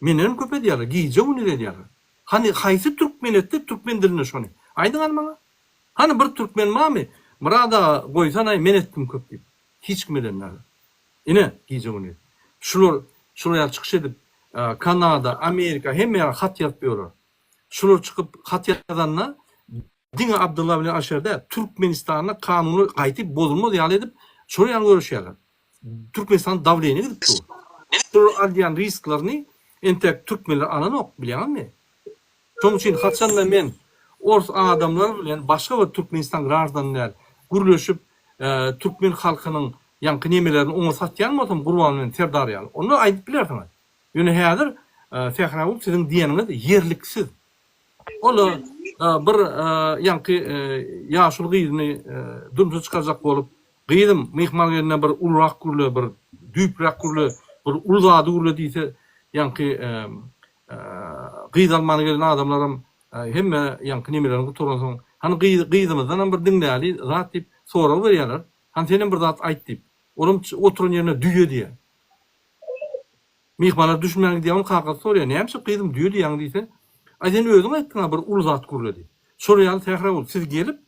Mendenem köp edýärler, gije gündiz edýärler. Hany haýsy türkmen etdi türkmen dilinde şony? Aýdyň hany maňa. Hany bir türkmen barmy Myrat aga goýsanaý men etdim köp diýip. Hiç kim eden däldir. Ine gije gündiz. Şular şular ýaly çykyş edip Kanada, Amerika hemme ýere hat ýazyp ýörler. Şular çykyp hat ýazanda diňe Abdylla bilen Aşer däl, Türkmenistanda kanuny gaýtyp bozulmaz ýaly edip. Şol ýaly göreşýärler. Türkmenistan dawleniýe gidip dur. Şol alýan risklerini entek türkmenler alanok, bilýäňizmi? Şonuň üçin haçanda men ors adamlar bilen başga bir Türkmenistan graždany däl gürleşip türkmen halkynyň ýaňky nemelerini oňa satýan bolsam Gurban bilen Serdar ýaly onda aýdyp bilersiňiz. Ýöne häzir Sähragül siziň diýeniňiz ýerliksiz. Ol bir ýaňky ýaşuly gyzyny durmuşa çykarjak bolup, Gyzym, myhman gelende bir ulurak gürle, bir düýpräk gürle, bir uly zady gürle diýse, ýaňky gyz almana gelen adamlaram hemme ýaňky nemelerini gutaransoň, Hany gyzymyzdanam bir diňläli zat diýip sorag berýärler. Hany senem bir zat aýt diýip. Olam oturan ýerinde düýe diýýär. Myhmanlar düşünmän gidýär, onuň kakasy soraýar, Näme üçin gyzym düýe diýýäň diýse, Aý sen özüň aýtdyň-a bir uly zat gürle diýip. Şol ýaly Sähragül, siz gelip,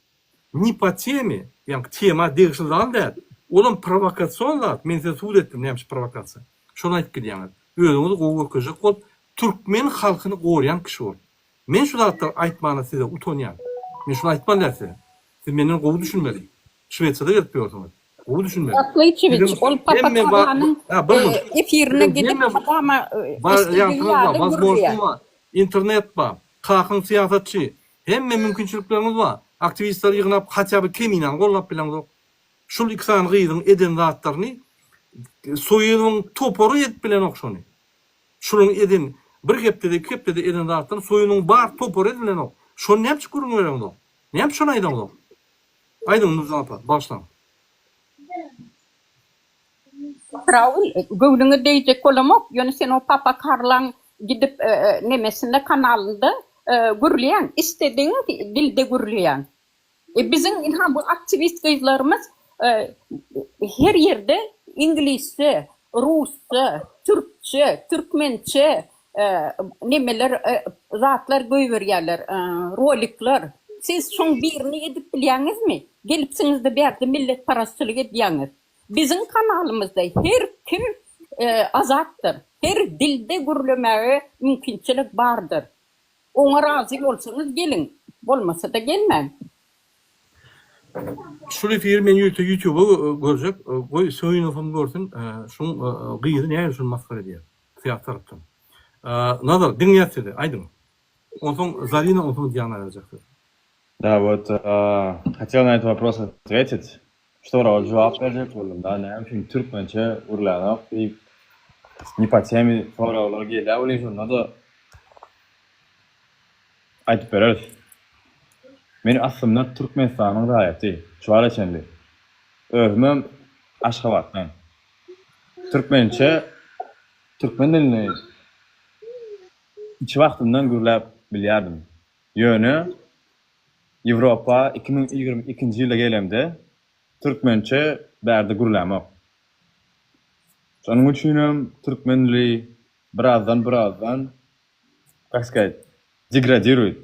ne po teme, ýagny tema degişli zat däl, olam prowokasion zat, men size subut etdim näme üçin prowokasiýa. Şony aýdyp gidýäňiz. Özüňizi gowy görkezjek bolup, türkmen halkyny gorýan kişi bolup. Men şu zatlary aýtmana size utanýan. Men şuny aýtmaly däl size. Siz menden gowy düşünmeli. Şwesiýada gezip ýörsüňiz. Gowy düşünmeli. Gatlyçewiç ol Papakarlanyň efirine gidip adama eşidilýän ýaly gürleýär. Internet bar. Kakyň syýasatçy. Hemme mümkinçilikleriňiz bar. Aktiwistleri ýygnap hatýa bir Keminany gollap bileňzok. Şul iki sany gyzyň eden zatlaryny Soýuzowyň topary edip bilenok şony. Şularyň eden bir hepdede iki hepdede eden zatlaryny Soýuzowyň bar topary edip bilenok. Şony näme üçin gürrüň bereňzok? Näme üçin şony aýdaňzok? Aýdyň Nurjan apa, bagyşlaň. Raul, göwnüňe degjek bolamok, ýöne sen o Papa Karlaň gidip nemesinde kanalynda gürleýäň, isledigiň dilde gürleýäň. E biziň ynha bu aktiwist gyzlarymyz her ýerde iňlisçe, rusça, türkçe, türkmençe nemeler zatlar goýberýärler, rolikler. Siz şoň birini edip bilýäňizmi? Gelipsiňizde bärde milletparazçylyk edýäňiz. Biziň kanalymyzda her kim azatdyr. Her dilde gürlemäge mümkinçilik bardyr. Oňa razy bolsaňyz geliň, bolmasa-da gelmäň. Şul efiri men ýörite ýutuba görjek, goý Söýünow hem görsün, şuň gyzy nähili şuny masgara edýär syýasy tarapdan. Nazar, diňleýäs sizi, aýdyň. Onsoň Zarina, onsoň Diana berjek sözi. Da вот хотел на этот вопрос ответить. Şu soraga jogap berjek boldum da näme üçin türkmençe gürlänok diýip ne po teme soraglar gelýär welin şonda-da aýdyp bereris. Men aslynda Türkmenistanyň raýaty şu wagta çenli. Özümem Aşgabatdan. Türkmençe türkmen dilini kiçi wagtymdan gürläp bilýärdim. Ýöne Ýewropa 2022-nji ýylda gelemde türkmençe bärde gürlämok. Şonuň üçinem türkmen dili birazdan birazdan как сказать degradiruет.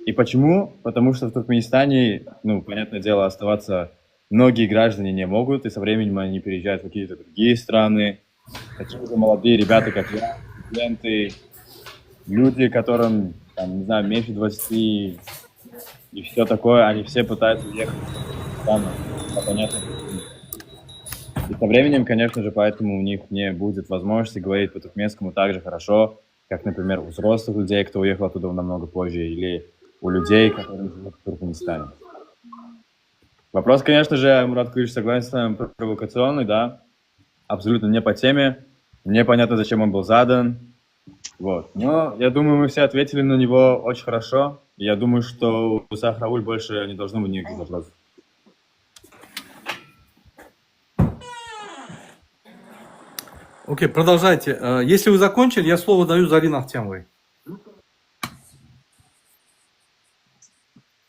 И почему? Потому что в Туркменистане, ну, понятное дело, оставаться многие граждане не могут, и со временем они переезжают в какие-то другие страны. Такие же молодые ребята, как я, студенты, люди, которым, там, не знаю, меньше 20 и все такое, они все пытаются уехать там, по понятным причинам. И со временем, конечно же, поэтому у них не будет возможности говорить по-туркменскому так же хорошо, как, например, у взрослых людей, кто уехал оттуда намного позже, или у людей, которые живут в Туркменистане. Вопрос, конечно же, Мурат Кулич, согласен с вами, провокационный, да, абсолютно не по теме, непонятно, зачем он был задан, вот. Но я думаю, мы все ответили на него очень хорошо. Я думаю, что у Сахрауль больше не должно быть никаких вопросов. Окей, продолжайте. Э, если вы закончили, я слово даю Зарине Ахтямовой.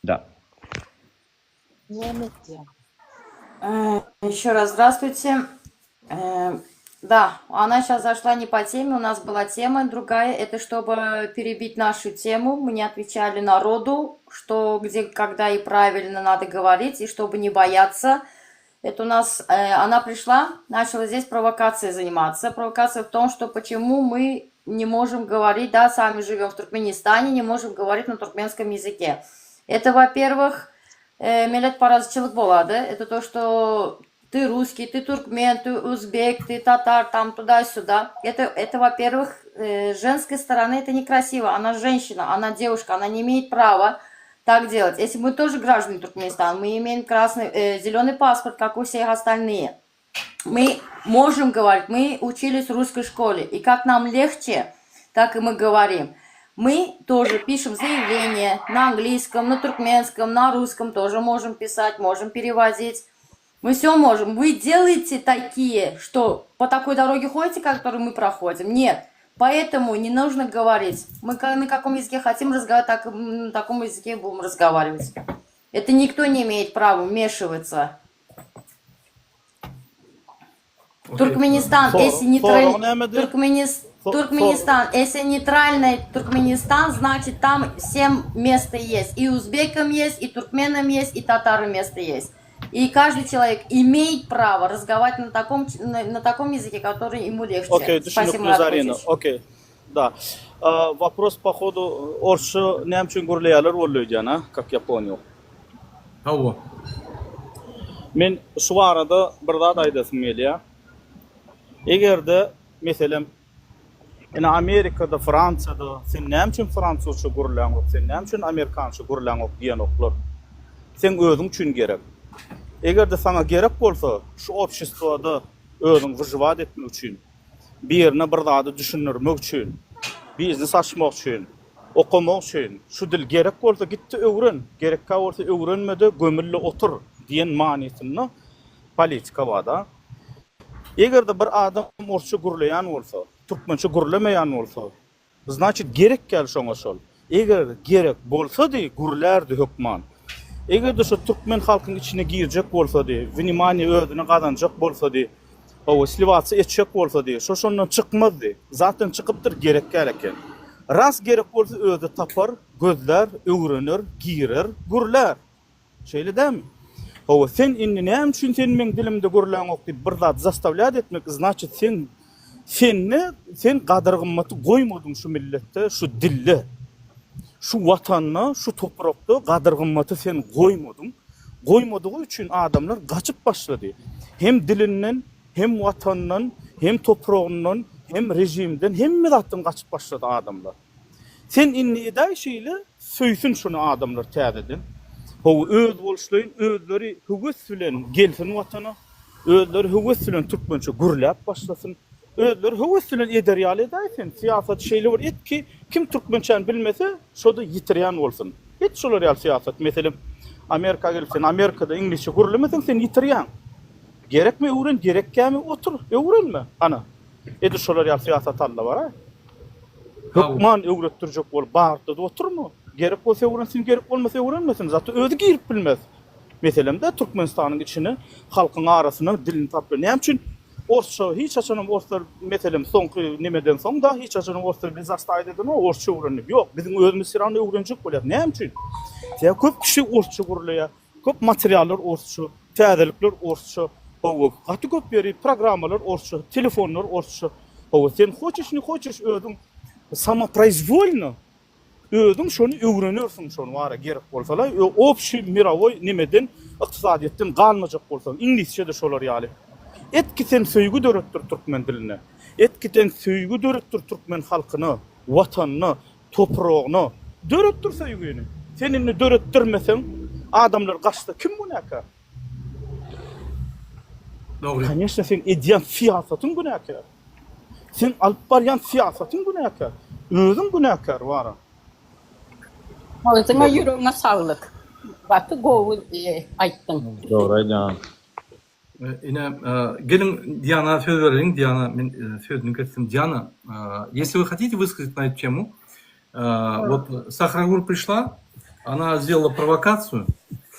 Да. Э, Еще раз здравствуйте. Э, Да, она сейчас зашла не по теме, у нас была тема другая, это чтобы перебить нашу тему, мы не отвечали народу, что, где, когда и правильно надо говорить, и чтобы не бояться. Это у нас, э, она пришла, начала здесь провокацией заниматься. Провокация в том, что почему мы не можем говорить, да, сами живем в Туркменистане, не можем говорить на туркменском языке. Это, во-первых. E, milletparazçylyk bolady. Это то, что ты русский, ты туркмен, ты узбек, ты татар, там туда-сюда. Это, это во-первых, э, с женской стороны это некрасиво. Она женщина, она девушка, она не имеет права так делать. Если мы тоже граждане Туркменистана, мы имеем красный, э, зеленый паспорт, как у всех остальные. Мы можем говорить, мы учились в русской школе, и как нам легче, так и мы говорим. Мы тоже пишем заявление на английском, на туркменском, на русском тоже можем писать, можем переводить. Мы все можем. Вы делаете такие, что по такой дороге ходите, которую мы проходим? Нет. Поэтому не нужно говорить. Мы на каком языке хотим разговаривать, так и на таком языке будем разговаривать. Это никто не имеет права вмешиваться. Туркменистан, если нейтраль... Туркменис... Туркменистан, если нейтральный Туркменистан, значит там всем место есть. И узбекам есть, и туркменам есть, и татарам место есть. И каждый человек имеет право разговаривать на таком, на, на таком языке, который ему легче. Okey, Спасибо, düşünükli Мурат Zarina. Кучич. Okey. Da. Вопрос по ходу orsça näme üçin gürleýärler boldy öýdýän, a? Как я понял. Hawa. Men şu barada bir zat aýdasym gelýär. Eger-de, meselem, ine Amerikada, Fransiýada sen näme üçin fransuzça gürläňok, sen näme üçin amerikança gürläňok diýenoklar. Seň özüň üçin gerek. Eger-de saňa gerek bolsa, şu obşestwoda özüň wyžiwat etmek üçin, birine bir zady düşündirmek üçin, biznes açmak üçin, okamak üçin şu dil gerek bolsa git-de öwren, gerekkä bolsa öwrenme-de gömül-de otur diýen manysynda politika bar-da. Eger-de bir adam orsça gürleýän bolsa, türkmençe gürlemeýän bolsa, Znaçit gerek däl şoňa şol. Eger gerek bolsady gürlärdi hökman. Egerde şo türkmen halkyň içine girjek bolsady, wnimaniýe özüne gazanjak bolsady, hawa sliwatsiýa etjek bolsady, şo şondan çykmazdy. Zatdan çykypdyr gerek däl eken. Ras gerek bolsa özi tapar, gözlär, öwrener, girer, gürlär. Şeýle dälmi? Hawa, sen indi näme üçin sen meň dilimde gürläňok diýip bir zat zastawlýat etmek, znaçit sen sende sen gadyr-gymmaty goýmadyň şu milletde, şu dilde. Şu watanda, şu toprakda gadyr-gymmaty sen goýmadyň. Goýmadygy üçin adamlar gaçyp başlady. Hem dilinden, hem watandan, hem topragyndan, hem režimden, hemme zatdan gaçyp başlady adamlar. Sen indi edäý şeýle, söýsün şuny adamlar täzeden. Hawa, özboluşlaýyn özleri höwes bilen gelsin watana, özleri höwes bilen türkmençe gürläp başlasyn. Özleri höwes bilen eder ýaly edäý sen. Syýasaty şeýle bir et ki, kim türkmençäni bilmese, şo-da ýitirýän bolsun. Et şolar ýaly syýasat. Meselem, Amerika gelip sen Amerikada iňlisçe gürlemeseň sen ýitirýäň. Gerekmi öwren, gerekkämi otur, öwrenme. Ana, edil şolar ýaly syýasat alla bar-a. Hökman öwretdirjek bolup bagyrtda oturma. Gerek bolsa öwrensin, gerek bolmasa öwrenmesin. Zato özi girip bilmez. Meselem-de Türkmenistanyň içine, halkyň arasyna dilini tapyp. Näme üçin orsça hiç haçanam orslar meselem soňky nemeden soň-da hiç haçanam orslar bizi zastaýt edenok orsça öwren diýip. Ýok, biziň özümiz все равно öwrenjek bolýas. Näme üçin? Sebäbi köp kişi orsça gürleýär. Köp materiallar orsça, täzelikler orsça, hawa, gaty köp ýeri programmalar orsça, telefonlar orsça. Hawa, sen hoçeş ne hoçeş özüň samoproizwolno özüň şony öwrenersiň şony wara gerek bolsalaý, obşi mirowoý nemeden ykdysadyýetden galmajak bolsaň, iňlisçe-de şolar ýaly. Et ki sen söýgi döretdir türkmen diline. Et ki sen söýgi döretdir türkmen halkyna, watanyna, Topragyna döretdir söýgini. Sen indi döretdirmeseň, adamlar gaçsa kim günäkär? Dogry. Koneçne seň edýän syýasatyň günäkär. Seň alyp barýan syýasatyň günäkär. Özüň günäkär wara. Agzyňa ýüregiňe saglyk. Gaty gowy aýtdyň. Dogry aýdýaň. Ine, geliň Diana söz bereliň. Diana, men sözüni kesdim. Diana, если вы хотите высказать на эту тему, вот Сахарагуль пришла, она сделала провокацию,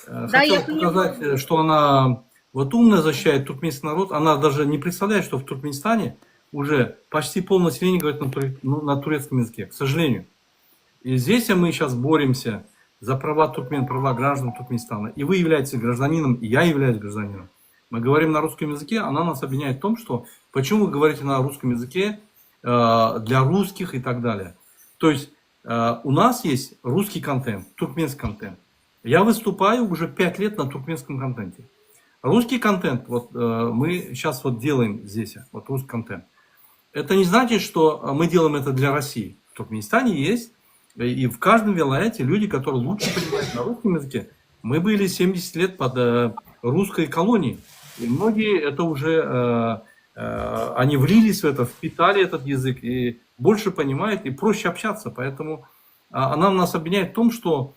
Да, хотела я понимаю. показать, что она вот умно защищает туркменский народ. Она даже не представляет, что в Туркменистане уже почти пол населения говорит на, туре, ну, на турецком языке, к сожалению. И здесь мы сейчас боремся за права туркмен, права граждан Туркменистана. И вы являетесь гражданином, и я являюсь гражданином. Мы говорим на русском языке, она нас обвиняет в том, что почему вы говорите на русском языке э, для русских и так далее. То есть э, у нас есть русский контент, туркменский контент. Я выступаю уже 5 лет на туркменском контенте. Русский контент, вот э, мы сейчас вот делаем здесь, вот русский контент. Это не значит, что мы делаем это для России. В Туркменистане есть, э, и в каждом вилаяте люди, которые лучше понимают на русском языке. Мы были 70 лет под э, русской колонией. И многие это уже, э, э, они влились в это, впитали этот язык и больше понимают и проще общаться. Поэтому а, она нас обвиняет в том, что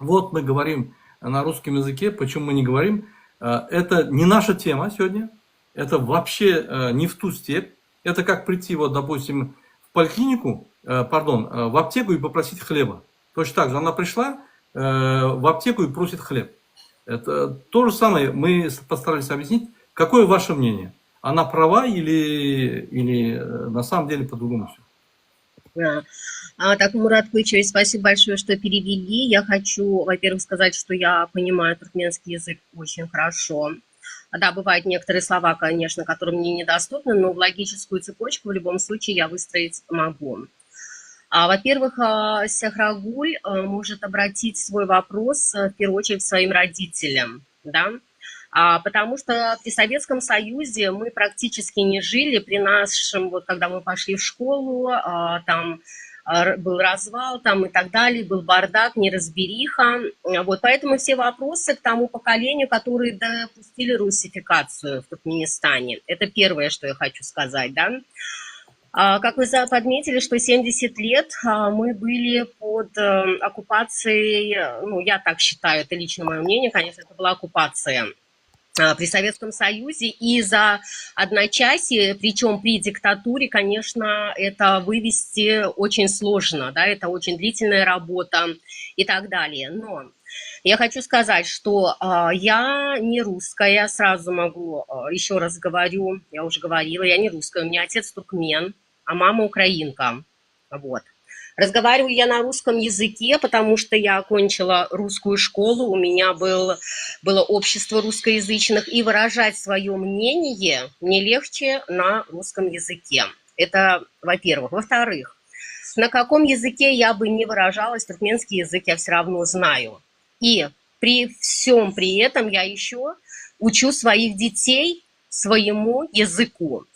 вот мы говорим на русском языке, почему мы не говорим. Э, Это не наша тема сегодня, это вообще э, не в ту степь. Это как прийти, вот, допустим, в поликлинику, э, пардон, в аптеку и попросить хлеба. Точно так же она пришла в аптеку и просит хлеб. Это то же самое мы постарались объяснить. Какое ваше мнение? Она права или, или на самом деле по-другому все? Да. А, так, Мурат Клычевич, спасибо большое, что перевели. Я хочу, во-первых, сказать, что я понимаю туркменский язык очень хорошо. Да, бывают некоторые слова, конечно, которые мне недоступны, но логическую цепочку в любом случае я выстроить могу. А, во-первых, а, Сахрагуль а, может обратить свой вопрос в первую очередь своим родителям, да, а, потому что при Советском Союзе мы практически не жили, при нашем, вот когда мы пошли в школу, а, там а, был развал там и так далее, был бардак, неразбериха. Вот, поэтому все вопросы к тому поколению, которые допустили русификацию в Туркменистане. Это первое, что я хочу сказать, да. А, как вы подметили, что 70 лет а, мы были под э, оккупацией, ну, я так считаю, это лично мое мнение, конечно, это была оккупация при Советском Союзе, и за одночасье, причем при диктатуре, конечно, это вывести очень сложно, да, это очень длительная работа и так далее. Но я хочу сказать, что э, я не русская, сразу могу, э, еще раз говорю, я уже говорила, я не русская, у меня отец туркмен, а мама украинка, вот. Разговариваю я на русском языке, потому что я окончила русскую школу, у меня был, было общество русскоязычных, и выражать свое мнение мне легче на русском языке. Это, во-первых. Во-вторых, на каком языке я бы не выражалась, туркменский язык я все равно знаю. И при всем при этом я еще учу своих детей своему языку.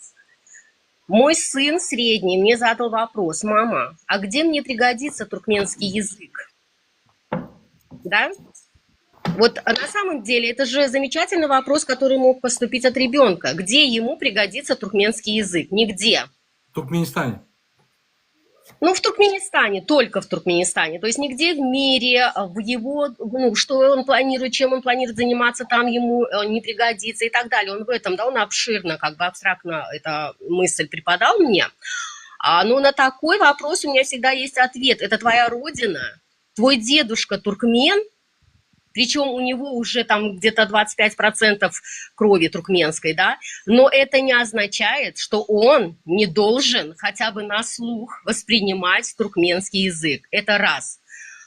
Мой сын средний мне задал вопрос, мама, а где мне пригодится туркменский язык? Да? Вот на самом деле это же замечательный вопрос, который мог поступить от ребенка. Где ему пригодится туркменский язык? Нигде. В Туркменистане. Ну, в Туркменистане, только в Туркменистане. То есть нигде в мире, в его, ну, что он планирует, чем он планирует заниматься, там ему э, не пригодится и так далее. Он в этом, да, он обширно, как бы абстрактно эта мысль преподал мне. А, но на такой вопрос у меня всегда есть ответ. Это твоя родина, твой дедушка туркмен, причем у него уже там где-то 25% крови туркменской, да, но это не означает, что он не должен хотя бы на слух воспринимать туркменский язык. Это раз.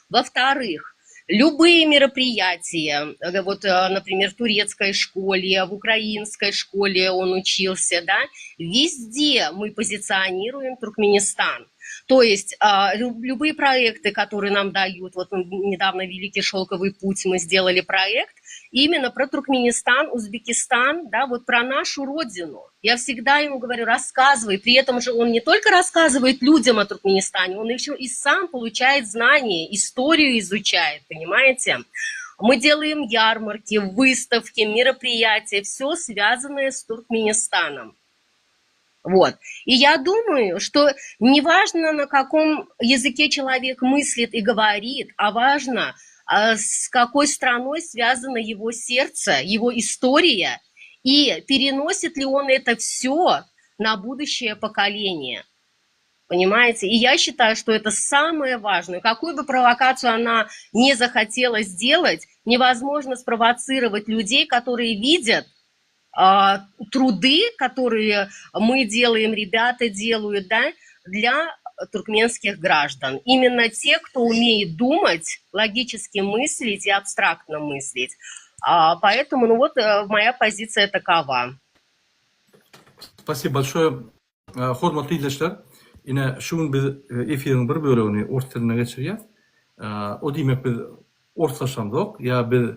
Во-вторых, любые мероприятия, э, вот, э, например, в турецкой школе, в украинской школе он учился, да, везде мы позиционируем Туркменистан. То есть а, любые проекты, которые нам дают, вот недавно «Великий шелковый путь» мы сделали проект, именно про Туркменистан, Узбекистан, да, вот про нашу родину. Я всегда ему говорю, рассказывай. При этом же он не только рассказывает людям о Туркменистане, он еще и сам получает знания, историю изучает, понимаете? Мы делаем ярмарки, выставки, мероприятия, все связанное с Туркменистаном. Вот. И я думаю, что не важно, на каком языке человек мыслит и говорит, а важно, а, с какой страной связано его сердце, его история, и переносит ли он это все на будущее поколение. Понимаете? И я считаю, что это самое важное. Какую бы провокацию она не захотела сделать, невозможно спровоцировать людей, которые видят а, труды, которые мы делаем, ребята делают, да, для туркменских граждан. Именно те, кто умеет думать, логически мыслить и абстрактно мыслить. А, поэтому, ну вот, э, моя позиция такова. Спасибо большое. Э, hormatly ildeşler, ine şu gün biz e, efiriň bir bölegini ors diline geçirýäs. O diýmek biz. Orslaşamzok ýa biz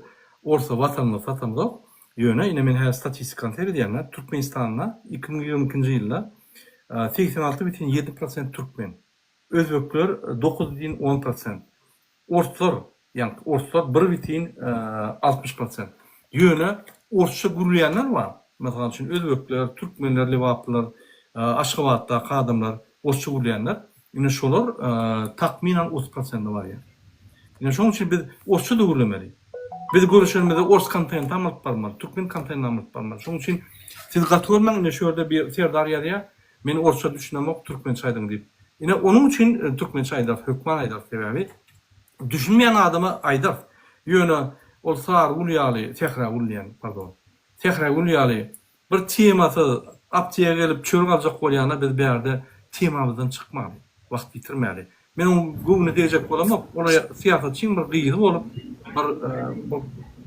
orsa watanymyzy satamzok. Ýöne ine men häzir statistikany seredýän-de, Türkmenistanda 2022-nji ýylda 86,7 prosent türkmen, özbekler 9,10 prosent, orslar, ýaňky orslar 1,60 prosent. Ýöne orsça gürleýänler bar. Mysal üçin özbekler, türkmenler, lebaplylar, Aşgabatdaky adamlar orsça gürleýänler, ine şolar takmynan 30 prosente barýar. Ine şonuň üçin biz orsça-da gürlemeli. Biz görüşenimizde ors kontentam alyp barmaly, türkmen kontentam alyp barmaly. Şonuň üçin siz gaty görmäň ine şu ýerde bir Serdar ýazýar, men orsça düşünemok, türkmençe aýdyň diýip. Ine onuň üçin türkmençe aýdarys, hökman aýdarys sebäbi düşünmeýän adama aýdarys. Ýöne ol Sarygül ýaly, Sähragül diýýän, pardon. Sähragül ýaly bir temasyz apteka gelip çörek aljak bolýana biz bärde temamyzdan çykmaly, wagt ýitirmäli. Men oň göwnüne degjek bolamok, ol syýasatçyň bir gyzy bolup bir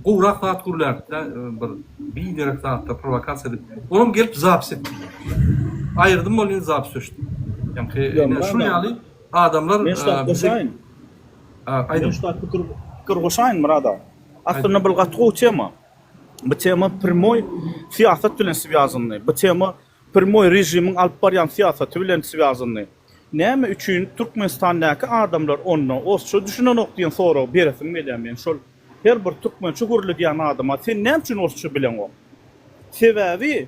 gowrak zat gürlärdi-de, bir biderek zatlar prowokasiýa edip. Olam gelip zapis etdi. Aýyrdym ol indi zapis öçdi. Ýaňky ine şul ýaly adamlar Men şu zat goşaýyn. Aýdyň. Men şu zat pikir pikir goşaýyn Myrat aga. Aslynda bul gaty gowy tema. Bu tema primoý syýasat bilen swýazanly. Bu tema primoý režimiň alyp barýan syýasaty bilen swýazanly. Näme üçin Türkmenistandaky adamlar onda orsça düşünenok diýen soragy beresim gelýär men şol her bir türkmençe gürledýän adama sen näme üçin orsça bileňok? Sebäbi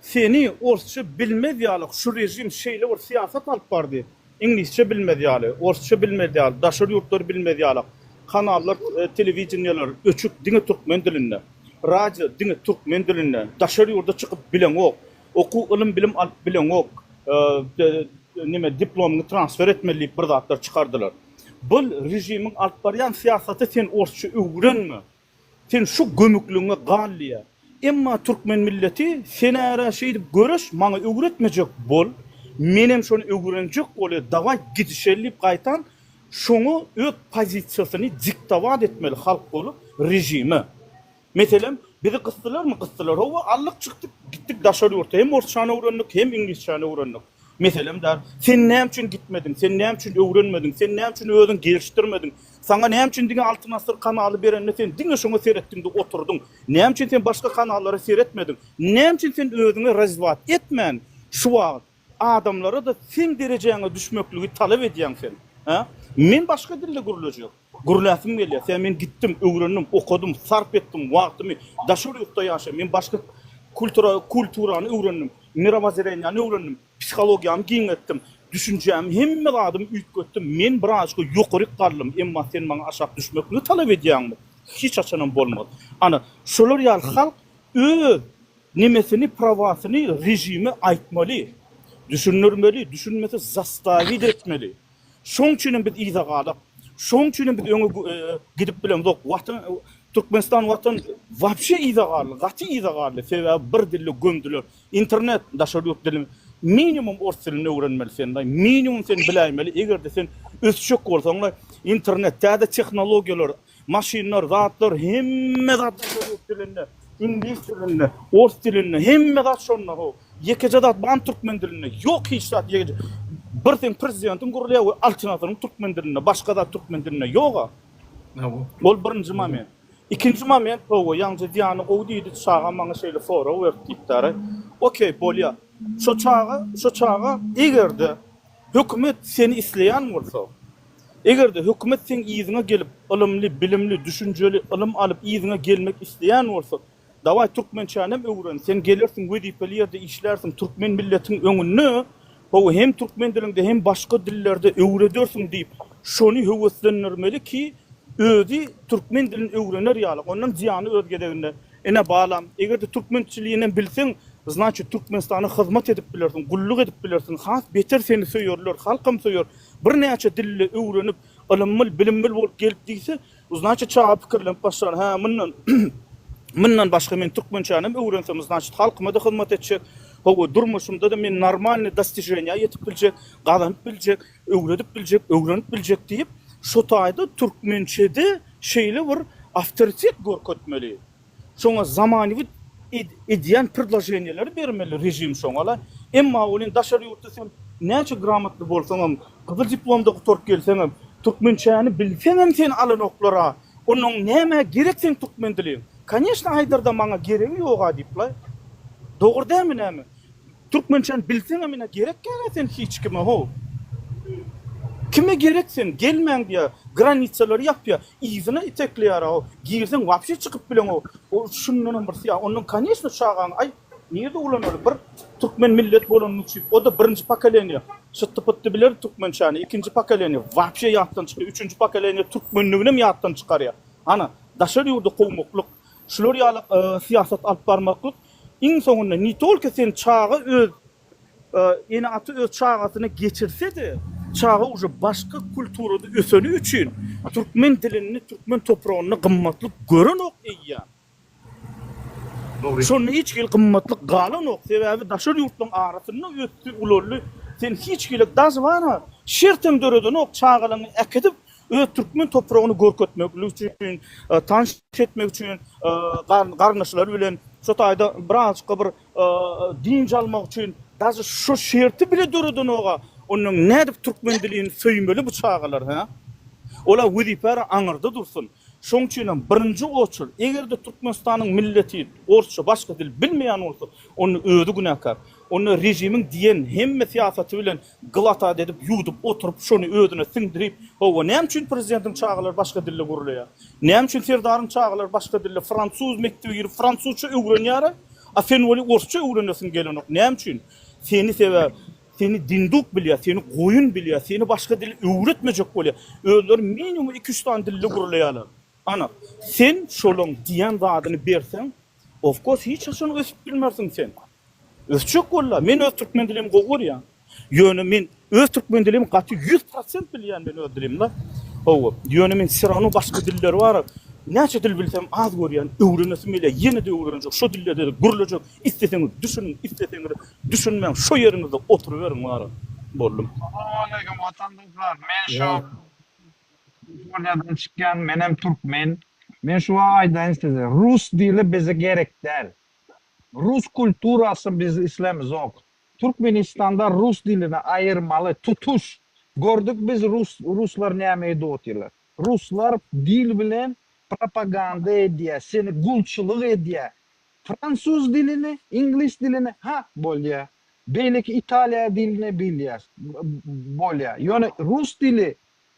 Seni orsça bilmez ýaly şu režim şeýle bir syýasat alyp bardy. Iňlisçe bilmez ýaly, orsça bilmez ýaly, daşary ýurtlary bilmez ýaly kanallar, telewideniýeler öçük diňe türkmen dilinde. Radio diňe türkmen dilinde. Daşary ýurda çykyp bileňok. Okuw, ylym, bilim alyp bileňok. Neme diplomyňy transfer etmeli diýip bir zatlar çykardylar. Bul režimiň alyp barýan syýasaty sen orsça öwrenme. Sen şu gömükligiňe gal diýýär. Emma türkmen milleti sen ära şeýdip göreş maňa öwretmejek bol, menem şony öwrenjek bolýa dawaý gidişeli diýip gaýtam şoňa öz pozisiýasyny diktowat etmeli halk bolup režime. Meselem bizi gysdylarmy gysdylar hawa aldyk çykdyk gitdik daşary ýurta hem orsçany öwrendik hem iňlisçäni öwrendik. Meselem däl. Sen näme üçin gitmediň? Sen näme üçin öwrenmediň? Sen näme üçin özüň gelişdirmediň? Saňa näme üçin diňe Altyn asyr kanaly berende sen diňe şoňa seretdiňde oturdyň? Näme üçin sen başga kanallara seretmediň? Näme üçin sen özüňi razwat etmän şu wagt adamlara-da seň derejäňe düşmekligi talap edýäň sen? Hä? Men başga dilde gürlejek. Gürläsim gelýär. Sebäbi men gitdim, öwrendim, okadym, sarp etdim wagtymy. Daşary ýurtda ýaşaýan. Men başga kultura kulturany öwrendim. Mirowozreniýany öwrendim. Psihologiýamy giňeltdim. Düşünjämi, hemme zadymy üýtgetdim. Men birazajyk ýokaryk galdym. Emma sen maňa aşak düşmekligi talap edýäňmi? Hiç haçanam bolmaz. Ana, şolar ýaly halk öz nemesini, prawasyny režime aýtmaly. Düşündirmeli, düşünmese zastavit etmeli. Şoň üçinem biz yza galyp, şoň üçinem biz öňe gidip bilemzok. Watan, Türkmenistan watan wapşe yza galdy, gaty yza galdy. Sebäbi bir dilde gömdüler. Internet daşary ýurt dilini minimum ors dilini öwrenmeli sen, minimum sen biläýmeli. Eger-de sen ösjek bolsaň, internet, täze tehnologiýalar, Maşynlar, zatlar, hemme zat daşary ýurt dilinde, iňlis dilinde, ors dilinde, hemme zat şonda how. Ýekeje zat barmy türkmen dilinde? Ýok hiç zat ýekeje. Bir seň prezidentiň gürleýär we Altyn asyryň türkmen dilinde, başga zat türkmen dilinde ýoga. Ol birinji moment. Ikinji moment hawa, ýaňja Diana gowy diýdi, çagam maňa şeýle sorag berdi diýipdara. Okey, bolýa. Şo çaga, şo çaga eger-de hökümet seni isleýän bolsa, Eger-de hökümet seň yzyňa gelip, ylymly, bilimli, düşünjeli, ylym alyp yzyňa gelmek isleýän bolsa, dawaý türkmençänem öwren, sen gelersiň wezipeli ýerde işlärsiň, türkmen milletiň öňünde, hawa, hem türkmen dilinde hem başga dillerde öwredersiň diýip, şony höweslendirmeli ki, özi türkmen dilini öwrener ýaly. Ondan zyýany öz gezeginde, ine balam, eger-de türkmençilinem bilseň, znaçit Türkmenistana hyzmat edip bilersiň, gulluk edip bilersiň, has beter seni söýerler, halkam söýer, Birnäçe dilli öwrenip, ylymly, bilimli bolup gelip diýse, znaçit çaga pikirlenip başlar, hä, mundan mundan başga men türkmençänem öwrensem, znaçit halkyma-da hyzmat etjek, hawa, durmuşymda-da men normalnyý dostiženiýa ýetip biljek, gazanyp biljek, öwredip biljek, öwrenip biljek diýip, şo taýda türkmençede şeýle bir awtoritet görkezmeli. Şoňa zamanewit edýän predloženiýaleri bermeli režim şoňa-la. Emma welin daşary ýurtda sen näçe gramotly bolsaňam, gyzyl diplomda gutaryp gelseňem, türkmençäni bilseňem seni alanoklar-a. Onnoň nämä gerek seň türkmen diliň? Koneçno aýdarda maňa geregi ýoga diýiplaý. Dogry dälmi näme? Türkmençäni bilseňem ine gerek dälä sen hiç kime how. Kime gerek sen gelmäň diýýär, granitsalary ýapýar, yzyna itekleýär how. Girseň wapşe çykyp bileňok. O şundanam bir syýa. Onnoň koneçno çagaň aý nirde ulanaly bir türkmen millet bolanyny üçin o-da birinji pokoleniýa şytdy-pytdy biler türkmençäni, ikinji pokoleniýa wapşe ýatdan çykýar, üçünji pokoleniýa türkmenliginem ýatdan çykarýar. Ana, daşary ýurda kowmaklyk, şular ýaly syýasat alyp barmaklyk iň soňunda ne tolko sen çaga öz ene-ata öz çagasyna geçirse-de, çaga uje başga kulturada öseni üçin türkmen dilini, türkmen topragynda gymmatlyk görenok eýýäm. Dogry. Şonda hiç hili gymmatlyk galanok, sebäbi daşary ýurtlaryň arasynda ösdi, ulaldy. Sen hiç hili daže bar-a, şertem döredenok çagalaryňy äkidip öz türkmen topragyny görkezmeklik üçin, tanyş etmek üçin, garyndaşlary bilen şo taýda birazajyk bir dynç almak üçin daže şo şerti bile döredenok-a. Ondan nädip türkmen dilini söýmeli bu çagalar, hä? Ola wezipä aňyrda dursun. Şoň üçinem birinji oçur, eger-de Türkmenistanyň milleti orsça başga dil bilmeýän bolsa, onda özi günäkär. Onda režimiň diýen hemme syýasaty bilen glatat edip, ýuwdup oturyp, şony özüne siňdirip, hawa, näme üçin prezidentiň çagalary başga dilde gürleýär? Näme üçin Serdaryň çagalary başga dilde, fransuz mekdebe girip, fransuzça öwrenýär-ä, a sen weli orsça öwrenesiň gelenok, näme üçin? Seni sebäp, Seni dinduk bilýär, seni goýun bilýär, seni başga dil öwretmejek bolýar. Özleri minimum iki-üç sany dilde gürleýärler. Ana, sen şolaň diýen zadyny berseň, of course hiç haçan ösüp bilmersiň sen. Ösjek walla, men öz türkmen dilimi gowy görýän. Ýöne men öz türkmen dilimi gaty 100% bilýän men öz dilimde. Hawa, ýöne men serano başga dilleri bar. Näçe dil bilsem az görýän, öwrenesim gelýär, ýene-de öwrenjek, şo dillerde-de gürlejek. Isleseňiz düşüniň, isleseňiz düşünmäň, şo ýeriňizde oturyberiň wara. Boldum. Salowmaleýkim watandaşlar men şu Kaliforniýadan çykýan menem türkmen men şu wagt aýdaýyn size rus dili bize gerek däl rus kulturasy biz islemizok Türkmenistanda rus dilini aýyrmaly tutuş gördük biz rus ruslar näme edip otyrlar ruslar dil bilen propaganda edýä seni gulçulyk edýä Fransuz dilini, iňlis dilini, ha, bolýa. Beýleki italiýa dilini bilýäs, bolýa. Ýöne rus dili,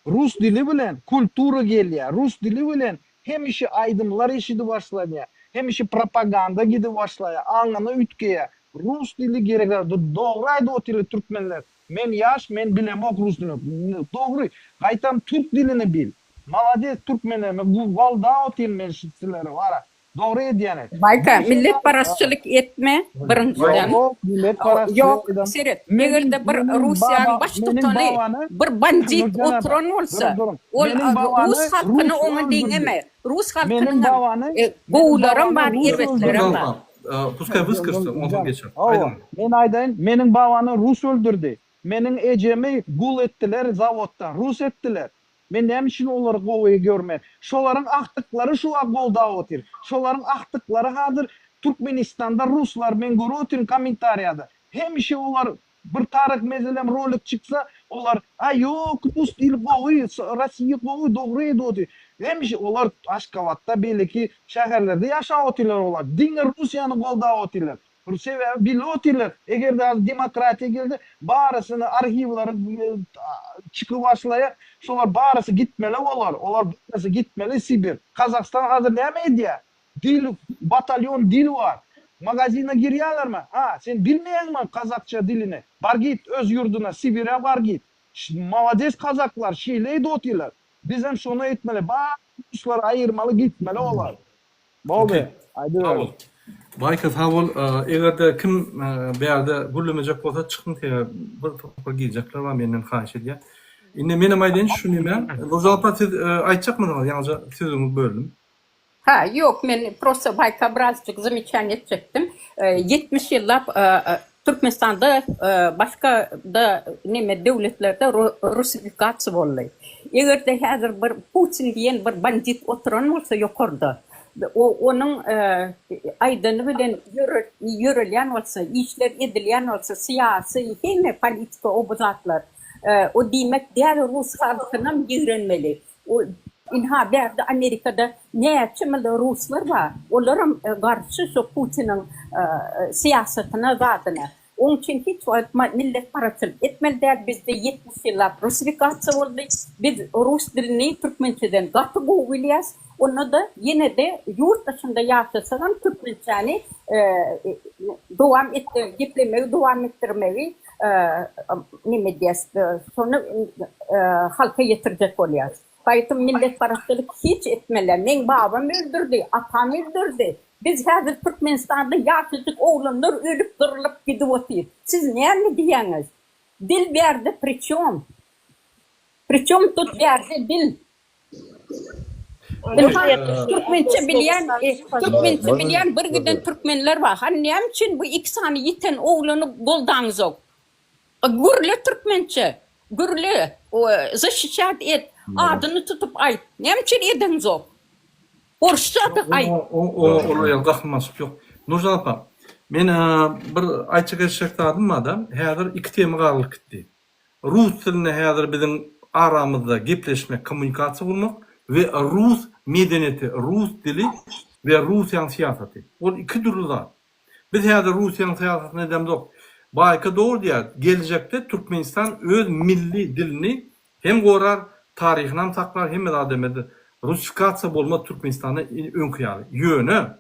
rus dili bilen kultura gelýä, rus dili bilen hemişe aýdymlar eşidip başlanýa, hemişe propaganda gidip başlaýa, aňyny üýtgeýä. Rus dili gerek zat. Dogry aýdyp otyrlar türkmenler. Men ýaş, men bilemok rus dilini. Dogry. Gaýtam türk dilini bil. Malades türkmenler. Men goldap otyryn men sizleri wara. Dogry edýäňiz. Baýka, milletparazçylyk etme, birinjiden. Ýok, milletparazçylyk Ýok, edem. seret, Meniň, eger-de bir meniň Russiýanyň baba, meniň baştutany babany, bir bandit Nurjan apa, oturan bolsa, duruň, duruň. ol Meniň babany rus halkyny rus oňa öldürdi. deňeme. Rus Meniň halkynyňam babany, e, meniň gowularam babany bar, rus erbetlerem öldürdi. bar. Nurjan apa, puskaý wyskaşsa, onsoň geçer. Hawa, Aýdyň. men aýdaýyn, meniň babany rus öldürdi. Meniň ejemi gul etdiler zawodda, rus etdiler. Men näme üçin olary gowy görmen. Şolaryň agtyklary şu wagt goldap otyr. Şolaryň agtyklary hazir Türkmenistanda ruslar men görüp otyryn kommentariýada. Hemişe olar bir taryh meselem rolik çyksa olar a ýok rus dili gowy Rossiýa gowy dogry edip otyr. Hemişe olar Aşgabatda beýleki şäherlerde ýaşap otyrlar olar diňe Russiýany goldap otyrlar. Sebäbi bilip otyrlar, eger-de az demokratiýa gelse, barysyny arhiwlary çykyp başlaýar, şolar barysy gitmeli bolar, olar barysy gitmeli Sibir. Kazahstan hazir näme edýär? Dil, batalýon dil bar. Magazine girýärlermi? Ha, sen bilmeýäňmi kazakça dilini? Bar git öz ýurduna, Sibire bar git. Malades kazaklar, şeýle edip otyrlar. Bizem şony etmeli, bar ruslary aýyrmaly gitmeli olar. Boldy. Sag bol. Baýka sag bol. Egerde kim bärde gürlemejek bolsa çykyň sebäbi bir topar girjekler bar menden haýyş edýär. Indi menem aýdaýyn şu neme. Nurjan apa siz aýtjakmydyňyz ýaňyja sözüňizi böldüm. Ha ýok men prosta Baýka birazjyk zamечание etjekdim. 70 ýyllap Türkmenistanda başga-da neme döwletlerde russifikasiýa boldy. Eger-de häzir bir Putin diýen bir bandit oturan bolsa ýokarda, onuň aýdany bilen ýörelýän bolsa, işler edilýän bolsa, syýasy, hemme politika o bu zatlar, o diýmek däl rus halkynam ýigrenmeli. Ynha bärde Amerikada näçe mylly ruslar bar, olaram garşy şo Putiniň syýasatyna zadyna. Oň üçin hiç wagt milletparazçylyk etmeli däl, bizde 70 ýyllap russifikasiýa boldy, biz rus dilini türkmençeden gaty gowy bilýäs, onda-da ýene-de ýurt daşynda ýaşasagam türkmençäni dowam geplemegi dowam etdirmegi neme edýäs, şony halka ýetirjek bolýas. Gaýtam milletparazçylyk hiç etmeli däl. Meň babam öldürdi, atam öldürdi. Biz häzir Türkmenistanda ýaşajyk oglanlar ölüp gyrylyp gidip otyr. Siz näme diýýäňiz? Dil bärde priçom? Priçom tut bärde dil? Ynha türkmençe bilýän türkmençe bilýän bir giden türkmenler bar. Hany näme üçin bu iki sany ýiten oglany goldaňyzok? Gürle türkmençe. Gürle. Zaşişat et. Adyny tutup aýt. Näme üçin edeňzok? Orsça-da aýt. Olar ýaly gahrymançylyk ýok. Nurjan apa, men bir aýtjak etjek zadym bar-da, häzir iki tema garylyp gitdi. Rus dilinde häzir biziň aramyzda gepleşmek, kommunikasiýa gurmak we rus medeniýeti, rus dili we Russiýanyň syýasaty. Ol iki dürli zat. Biz häzir Russiýanyň syýasatyny edemzok. Baýka dogry diýýär, geljekde Türkmenistan öz milli dilini hem gorar, taryhynam saklar, hemme zady hem eder. Russifikasiýa bolmaz Türkmenistanda öňki ýaly. Ýöne,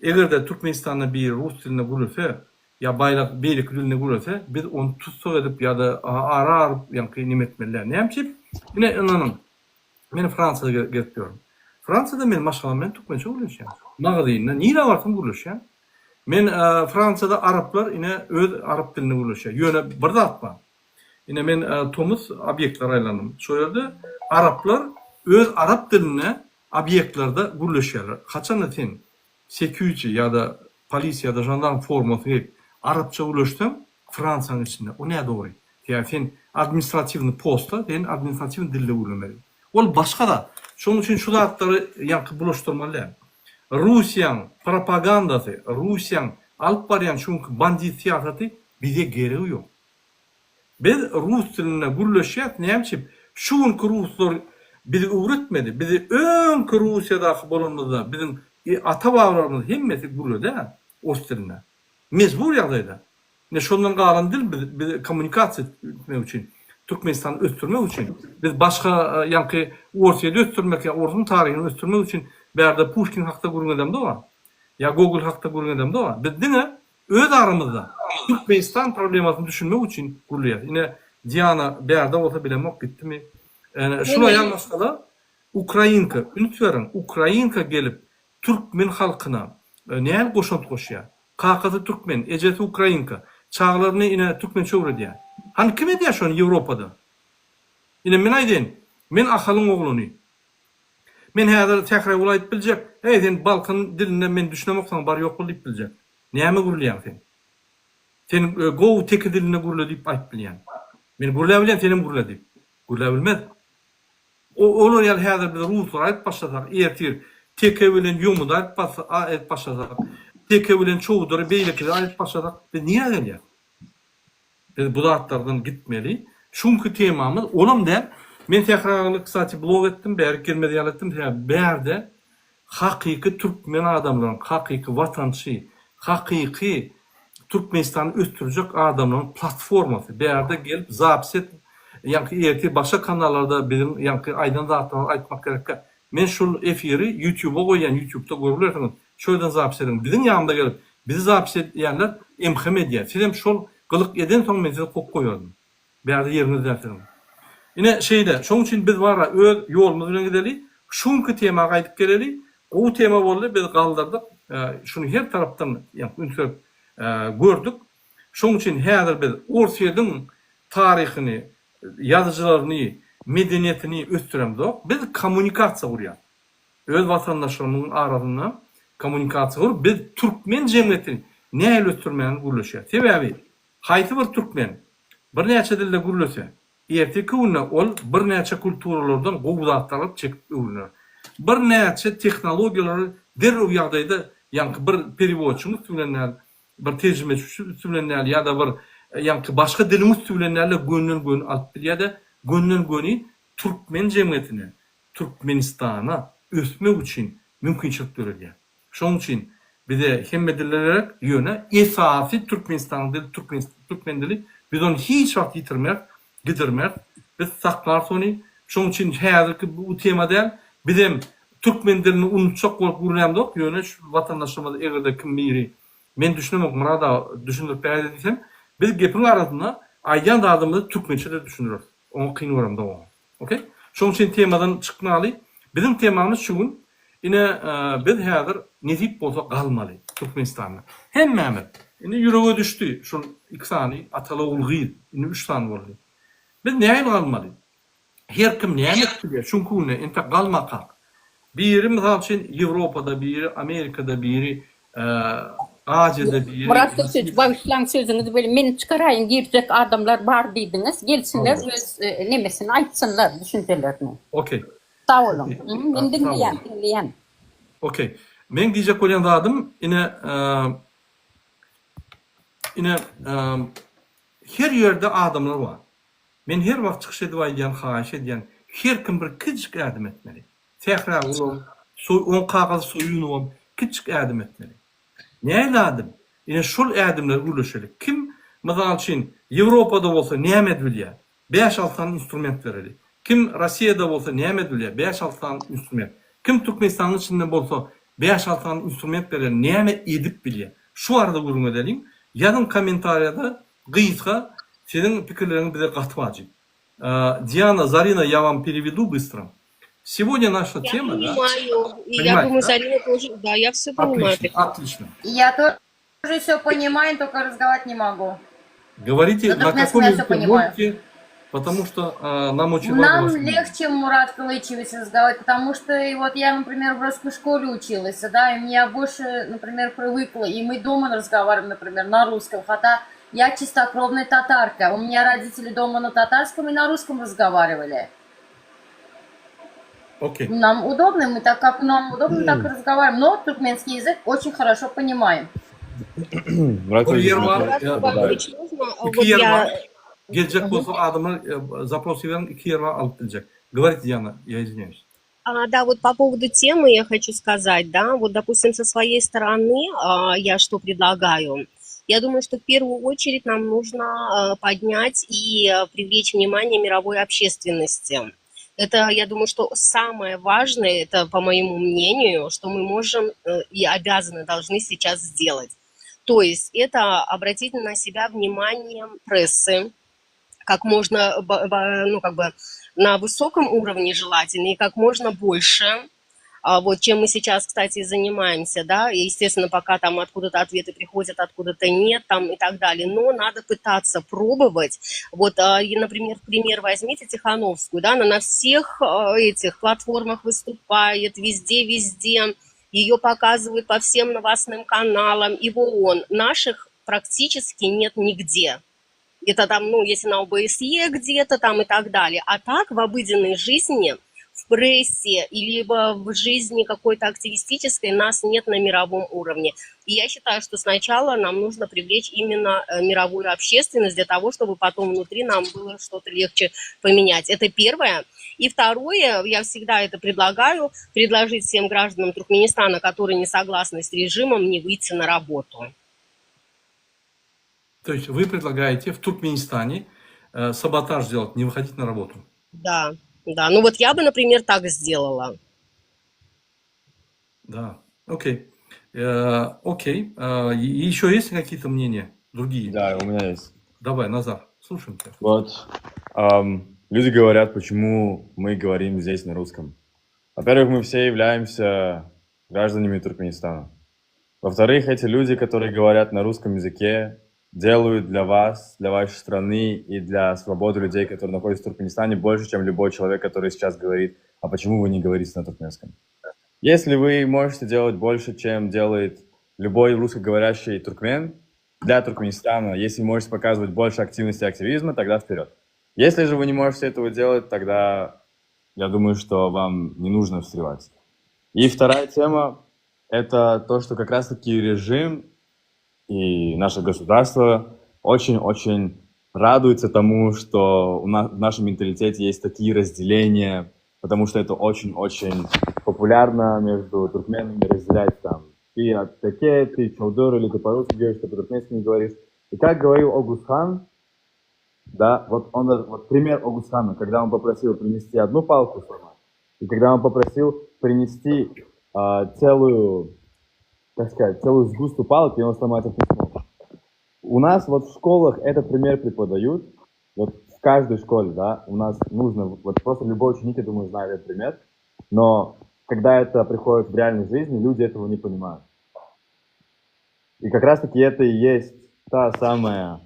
eger-de Türkmenistanda biri rus dilinde gürlese, ýa baýrak beýleki dilinde gürlese, biz ony tussag edip ýa-da ara alyp ýaňky neme etmeli däl. Näme üçin? Ine ynanyň, men Fransiýada gezip ýörün. Fransiýada men maşgalam bilen türkmençe gürleşýän. Magazynda, nirä barsam gürleşýän. Men Fransiýada araplar ine öz arap dilinde gürleşýär. Ýöne bir zat bar. Ine men tomus obýektlere aýlandym. Şo ýerde araplar öz arap dilinde obýektlerde gürleşýärler. Haçanda sen security ýa-da polisiýa ýa-da žandarm formasyny geýip arapça gürleşseň Fransiýanyň içinde o nädogry. Sebäbi sen administratiwnyý postda sen administratiwnyý dilde gürlemeli. Ol başga zat. Şonuň üçin şu zatlary ýaňky bulaşdyrmaly däl. Russiýaň propagandasy, Russiýaň alyp barýan şu günki bandit syýasaty bize geregi ýok. Biz rus dilinde gürleşýäs näme üçin? Şu günki ruslar bizi öwretmedi. Bizi öňki Russiýadaky bolanymyzda biziň ata-babalarymyz hemmesi gürledi-ä ors dilinde. Mejbur ýagdaýda. Ine şondan galan dil biz biz kommunikasiýa etmek üçin, Türkmenistany ösdürmek üçin, biz başga ýaňky Orsýeti ösdürmek ýa orsuň taryhyny ösdürmek üçin bärde Puşkin hakda gürrüň edemzok-a. Ýa Gogol hakda gürrüň edemzok-a. Biz diňe Öz aramyzda Türkmenistan problemasyny düşünmek üçin gürleýäs. Ine Diana bärde bolsa bilemok gitdimi. Ene şul aýal maşgala ukrainka üns beriň ukrainka gelip türkmen halkyna näl goşant goşýar. Kakasy türkmen ejesi ukrainka çagalaryny ine türkmençe öwredýär. Hany kim edýär şony ýewropada. Ine men aýdaýyn men Ahalyň oglany. Men häzir Sähragül aýdyp biljek, Heý, sen Balkan dilinde men düşünemok saňa bar ýok bol diýip biljek. Näme gürleýäň sen? Sen gowy teke dilinde gürle diýip aýdyp bilýän. Men gürläbilýän senem gürle diýip. Gürläbilmez. Olar ýaly häzir biz ruslary aýdyp başlasak, ertir teke bilen ýomudy aýdyp aýdyp başlasak, teke bilen çowdury beýlekileri aýdyp başlasak biz nirä gelýäs? Biz bu zatlardan gitmeli. Şu günki temamyz olam däl. Men Sähra kstati blog etdim, bärik gelmez ýaly etdim. Sebäbi bärde hakyky türkmen adamlaryň, hakyky watançy, hakyky Türkmenistany ösdürjek adamlaryň platformasy. Bärde gelip zapis et, ýaňky ertir başga kanallarda biziň ýaňky aýdan zatlarymyzy aýtmak gerekkä. Men şul efiri ýutýuba goýýan, ýutýubda görüp bilersiňiz. Şo ýerden zapis ediň. Biziň ýanymyza gelip, bizi zapis edýänler MHM edýär. Sizem şol gylyk edensoň men sizi kowup goýardym. Bärde ýeriňiz däl siziň. Ine, şeýle. Şoň üçin biz bara öz ýolumyz bilen gideli. Şu günki tema gaýdyp geleli. Gowy tema boldy, biz galdyrdyk. Şuny her tarapdan üns berip gördük. Şoň üçin häzir biz Orsýetiň taryhyny, ýazyjylaryny, medeniýetini ösdüremzok. Biz kommunikasiýa gurýas. Öz watandaşlarymyzyň arasynda kommunikasiýa gurup, biz türkmen jemgyýetini nähili ösdürmäni gürleşýäs. Sebäbi haýsy bir türkmen birnäçe dilde gürlese, ertirki günde ol birnäçe kulturalardan gowy zatlar alyp çekip öwrener. Birnäçe tehnologiýalary derrew ýagdaýda ýaňky bir perewodçyň üsti bilen däl, bir terjimeçi üsti bilen däl ýa-da bir ýaňky başga diliň üsti bilen däl-de gönden-göni alyp bilýär-de, gönden-göni türkmen jemgyýetine. Türkmenistana ösmek üçin mümkinçilik döredýär. Şonuň üçin bize hemme diller gerek, ýöne esasy Türkmenistanyň dili türkmen türkmen dili. Biz ony hiç wagt ýitirmeris, gidirmeris. Biz saklarys ony. Şonuň üçin häzirki bu tema däl. Bizem türkmen dilini unutjak bolup gürlämzok, ýöne şu watandaşlarymyz eger-de kim biri men düşünemok Myrat aga düşündirip beräýdä diýsem, biz gepiň arasynda aýdýan zadymyzy türkmençe-de düşündireris. Oňa kyn göremzok oňa. Okey. Şonuň üçin temadan çykmaly. Biziň temamyz şu gün ine biz häzir nesip bolsa galmaly Türkmenistanda. Hemmämiz. Indi ýürege düşdi şul iki sany ataly ogul gyz. Indi üç sany boldy. Biz nähili galmaly? Her kim näme edip bilýär şuňki günde entek galmakak. Biri mysal üçin Ýewropada biri Amerikada biri Aziýada biri Myrat Köseç bagyşlaň sözüňizi bölüm meni çykaraýyň girjek adamlar bar diýdiňiz gelsinler öz nemesini aýtsynlar düşünjelerini. Okey. Sag boluň. Men diňleýän diňleýän. Okey. Meň diýjek bolýan zadym ine ine her ýerde adamlar bar. Men her wagt çykyş edip aýdýan haýyş edýän her kim bir kiçijik ädim etmeli. Sähragulam, oň kakasy Soýunowam kiçijik ädim etmeli. Nähili ädim? Ine şol ädimleri gürleşeli. Kim, mysal üçin, Ýewropada bolsa näme edibilýär? Bäş-alty sany instrument bereli. Kim Rossiýada bolsa näme edibilýär? Bäş-alty sany instrument. Kim Türkmenistanyň içinde bolsa bäş-alty sany instrument bereli, näme edip bilýär? Şu barada gürrüň edeliň. Ýazyň kommentariýada gysga siziň pikirleriňiz bize gaty wajyp. Diana, Zarina я вам переведу быстро. Сегодня наша Я тема, да? понимаю. И я Понимаете, думаю, да? Зарина тоже. Да, я все понимаю Отлично, прекрасно. отлично. Я тоже все понимаю, только разговаривать не могу. Говорите, На на туркменском каком я все языке понимаю. можете, потому что а, нам очень важно Нам ваше мнение. легче, Мурат Кылычевич, разговаривать, потому что и вот я, например, в русской школе училась, да, и меня больше, например, привыкла, и мы дома разговариваем, например, на русском, хотя я чистокровная татарка, у меня родители дома на татарском и на русском разговаривали. Окей. Нам удобно, мы так как нам удобно, так и разговариваем, но туркменский язык очень хорошо понимаем. Murat Bir Kılıç, ýer bar, Мурат e, Кубатович, можно? iki Вот ýer я... bar. Geljek bolsa adamlar e, zaпрос beriň, iki ýer bar alyp biljek. Говорите, Диана, я извиняюсь. А, да, вот по поводу темы я хочу сказать, да, вот, допустим, со своей стороны а, я что предлагаю? Я думаю, что в первую очередь нам нужно а, поднять и а, привлечь внимание мировой общественности. Это, я думаю, что самое важное, это, по моему мнению, что мы можем э, и обязаны должны сейчас сделать. То есть это обратить на себя внимание прессы, как можно, б- б- ну, как бы на высоком уровне желательно и как можно больше. А вот чем мы сейчас, кстати, и занимаемся, да, и, естественно, пока там откуда-то ответы приходят, откуда-то нет, там и так далее, но надо пытаться пробовать. Вот, а, и, например, пример возьмите Тихановскую, да, она на всех а, этих платформах выступает, везде-везде, ее показывают по всем новостным каналам и в ООН. Наших практически нет нигде. Это там, ну, если на ОБСЕ где-то там и так далее. А так в обыденной жизни, в прессе, либо в жизни какой-то активистической нас нет на мировом уровне. И я считаю, что сначала нам нужно привлечь именно э, мировую общественность для того, чтобы потом внутри нам было что-то легче поменять. Это первое. И второе, я всегда это предлагаю, предложить всем гражданам Туркменистана, которые не согласны с режимом, не выйти на работу. То есть вы предлагаете в Туркменистане э, саботаж делать, не выходить на работу? Да, да. Ну вот я бы, например, так сделала. Да, окей. Э, окей. Э, и еще есть какие-то мнения другие? Да, у меня есть. Давай, Назар, слушаем тебя. Вот. Ам, люди говорят, почему мы говорим здесь на русском. Во-первых, мы все являемся гражданами Туркменистана. Во-вторых, эти люди, которые говорят на русском языке, делают для вас, для вашей страны и для свободы людей, которые находятся в Туркменистане, больше, чем любой человек, который сейчас говорит, а почему вы не говорите на туркменском? Если вы можете делать больше, чем делает любой русскоговорящий туркмен для Туркменистана, если вы можете показывать больше активности и активизма, тогда вперед. Если же вы не можете этого делать, тогда я думаю, что вам не нужно встревать. И вторая тема – это то, что как раз-таки режим и наше государство очень-очень радуется тому, что у нас, в нашем менталитете есть такие разделения. Потому что это очень-очень популярно между туркменами разделять там ты от теке, ты чалдыр, или ты по-русски говоришь, ты по-туркменски не говоришь. И как говорил Огузхан, да, вот он, вот пример Огузхана, когда он попросил принести одну палку сломать, и когда он попросил принести а, целую, как сказать, целую сгусту палок, и он сломать их не смог. У нас вот в школах этот пример преподают, вот в каждой школе, да, у нас нужно, вот просто любой ученик, я думаю, знает этот пример, но когда это приходит в реальной жизни, люди этого не понимают. И как раз-таки это и есть та самая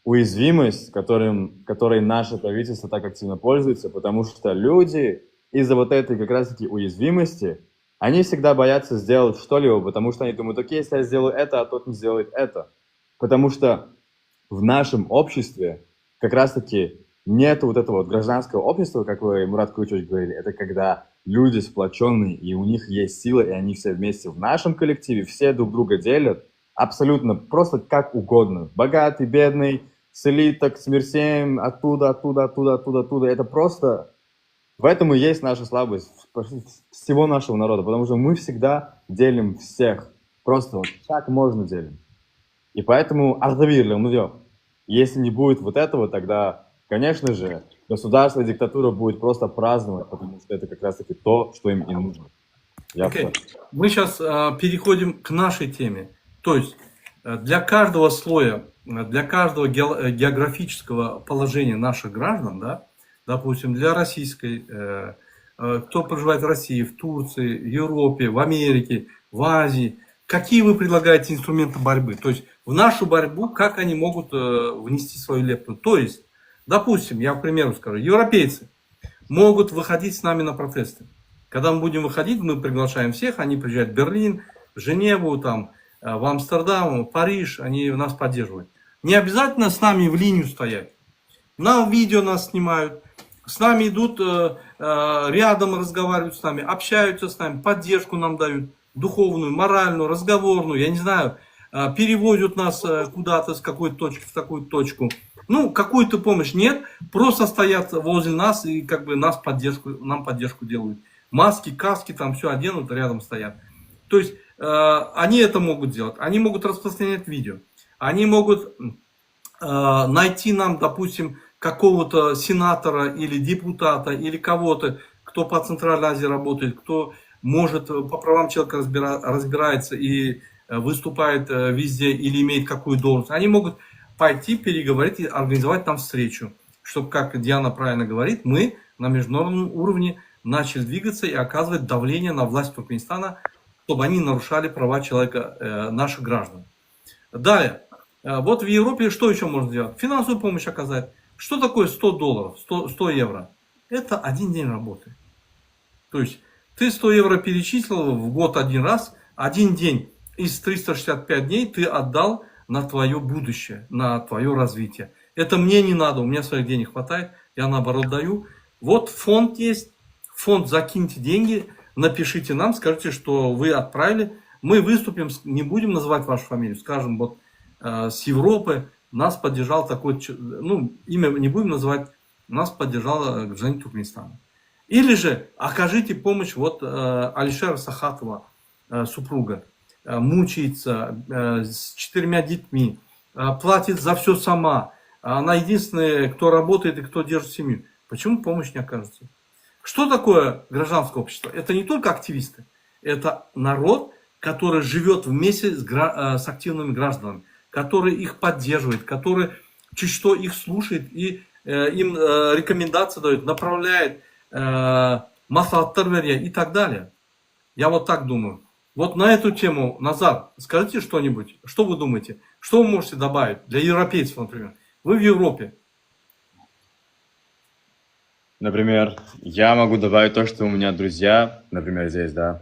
уязвимость, которым, которой наше правительство так активно пользуется, потому что люди из-за вот этой как раз-таки уязвимости, они всегда боятся сделать что-либо, потому что они думают, окей, если я сделаю это, а тот не сделает это. Потому что в нашем обществе как раз-таки нет вот этого вот гражданского общества, как вы, Мурат Кулычевич, говорили, это когда люди сплоченные, и у них есть сила, и они все вместе в нашем коллективе, все друг друга делят, абсолютно просто как угодно. Богатый, бедный, с элиток, с Мерсеем, оттуда, оттуда, оттуда, оттуда, оттуда. Это просто... В этом и есть наша слабость всего нашего народа, потому что мы всегда делим всех. Просто вот как можно делим. И поэтому agzybirligimiz Если не будет вот этого, тогда, конечно же, государство и диктатура будет просто праздновать, потому что это как раз-таки то, что им и нужно. Я okay. Мы сейчас э, переходим к нашей теме. То есть э, для каждого слоя, э, для каждого э, географического положения наших граждан, да, допустим, для российской, кто проживает в России, в Турции, в Европе, в Америке, в Азии, какие вы предлагаете инструменты борьбы? То есть в нашу борьбу, как они могут внести свою лепту? То есть, допустим, я к примеру скажу, европейцы могут выходить с нами на протесты. Когда мы будем выходить, мы приглашаем всех, они приезжают в Берлин, Женеву, там, Э, в Амстердам, в Париж, они нас поддерживают. Не обязательно с нами в линию стоять. На видео нас снимают, с нами идут, э, э, рядом разговаривают с нами, общаются с нами, поддержку нам дают, духовную, моральную, разговорную, я не знаю, переводят нас куда-то с какой-то точки в такую точку. Ну, какую-то помощь нет, просто стоят возле нас и как бы нас поддержку, нам поддержку делают. Маски, каски там все оденут, рядом стоят. То есть Э, они это могут делать. Они могут распространять видео. Они могут э, найти нам, допустим, какого-то сенатора или депутата или кого-то, кто по Центральной Азии работает, кто может по правам человека разбира, разбирается и э, выступает везде или имеет какую должность. Они могут пойти, переговорить и организовать там встречу, чтобы, как Диана правильно говорит, мы на международном уровне начали двигаться и оказывать давление на власть Туркменистана чтобы они нарушали права человека, э, наших граждан. Далее. Э, вот в Европе что еще можно сделать? Финансовую помощь оказать. Что такое 100 долларов, 100, 100 евро? Это один день работы. То есть ты 100 евро перечислил в год один раз, один день из 365 дней ты отдал на твое будущее, на твое развитие. Это мне не надо, у меня своих денег хватает, я наоборот даю. Вот фонд есть, фонд закиньте деньги, напишите нам, скажите, что вы отправили. Мы выступим, не будем называть вашу фамилию, скажем, вот э, с Европы нас поддержал такой, ну, имя не будем называть, нас поддержал э, гражданин Туркменистана. Или же окажите помощь вот э, Алишера Сахатова, э, супруга, э, мучается э, с четырьмя детьми, э, платит за все сама. Она единственная, кто работает и кто держит семью. Почему помощь не окажется? Что такое гражданское общество? Это не только активисты, это народ, который живет вместе с, э, с активными гражданами, который их поддерживает, который чуть что их слушает и э, им э, рекомендации дает, направляет, э, maslahatlar berýär и так далее. Я вот так думаю. Вот на эту тему, Назар, скажите что-нибудь. Что вы думаете? Что вы можете добавить для европейцев, например? Вы в Европе. Например, я могу добавить то, что у меня друзья, например, здесь, да,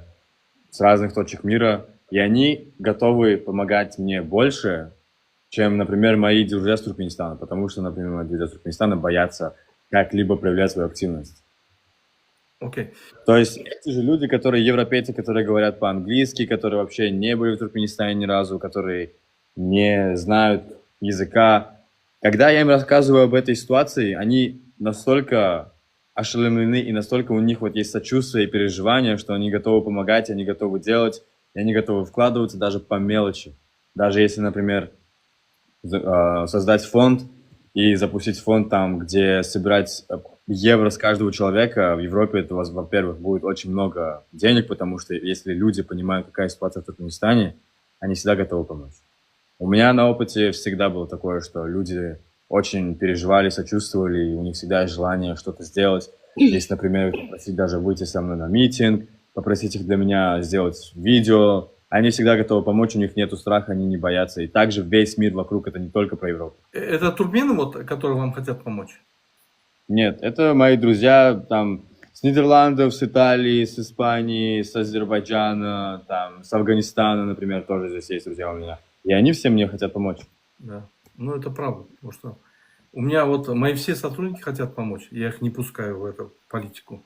с разных точек мира, и они готовы помогать мне больше, чем, например, мои друзья с Туркменистана, потому что, например, мои друзья с Туркменистана боятся как-либо проявлять свою активность. Окей. Okay. То есть эти же люди, которые европейцы, которые говорят по-английски, которые вообще не были в Туркменистане ни разу, которые не знают языка, когда я им рассказываю об этой ситуации, они настолько ошеломлены, и настолько у них вот есть сочувствие и переживания, что они готовы помогать, они готовы делать, и они готовы вкладываться даже по мелочи. Даже если, например, а, создать фонд и запустить фонд там, где собирать э, евро с каждого человека, в Европе это у вас, во-первых, будет очень много денег, потому что если люди понимают, какая ситуация в Туркменистане, они всегда готовы помочь. У меня на опыте всегда было такое, что люди очень переживали, сочувствовали, и у них всегда есть желание что-то сделать. Если, например, попросить даже выйти со мной на митинг, попросить их для меня сделать видео, они всегда готовы помочь, у них нету страха, они не боятся. И также весь мир вокруг, это не только про Европу. Э, это туркмены, вот, которые вам хотят помочь? Нет, это мои друзья там с Нидерландов, с Италии, с Испании, с Азербайджана, там, с Афганистана, например, тоже здесь есть друзья у меня. И они все мне хотят помочь. Да, ну это правда, потому что у меня вот мои все сотрудники хотят помочь, я их не пускаю в эту политику.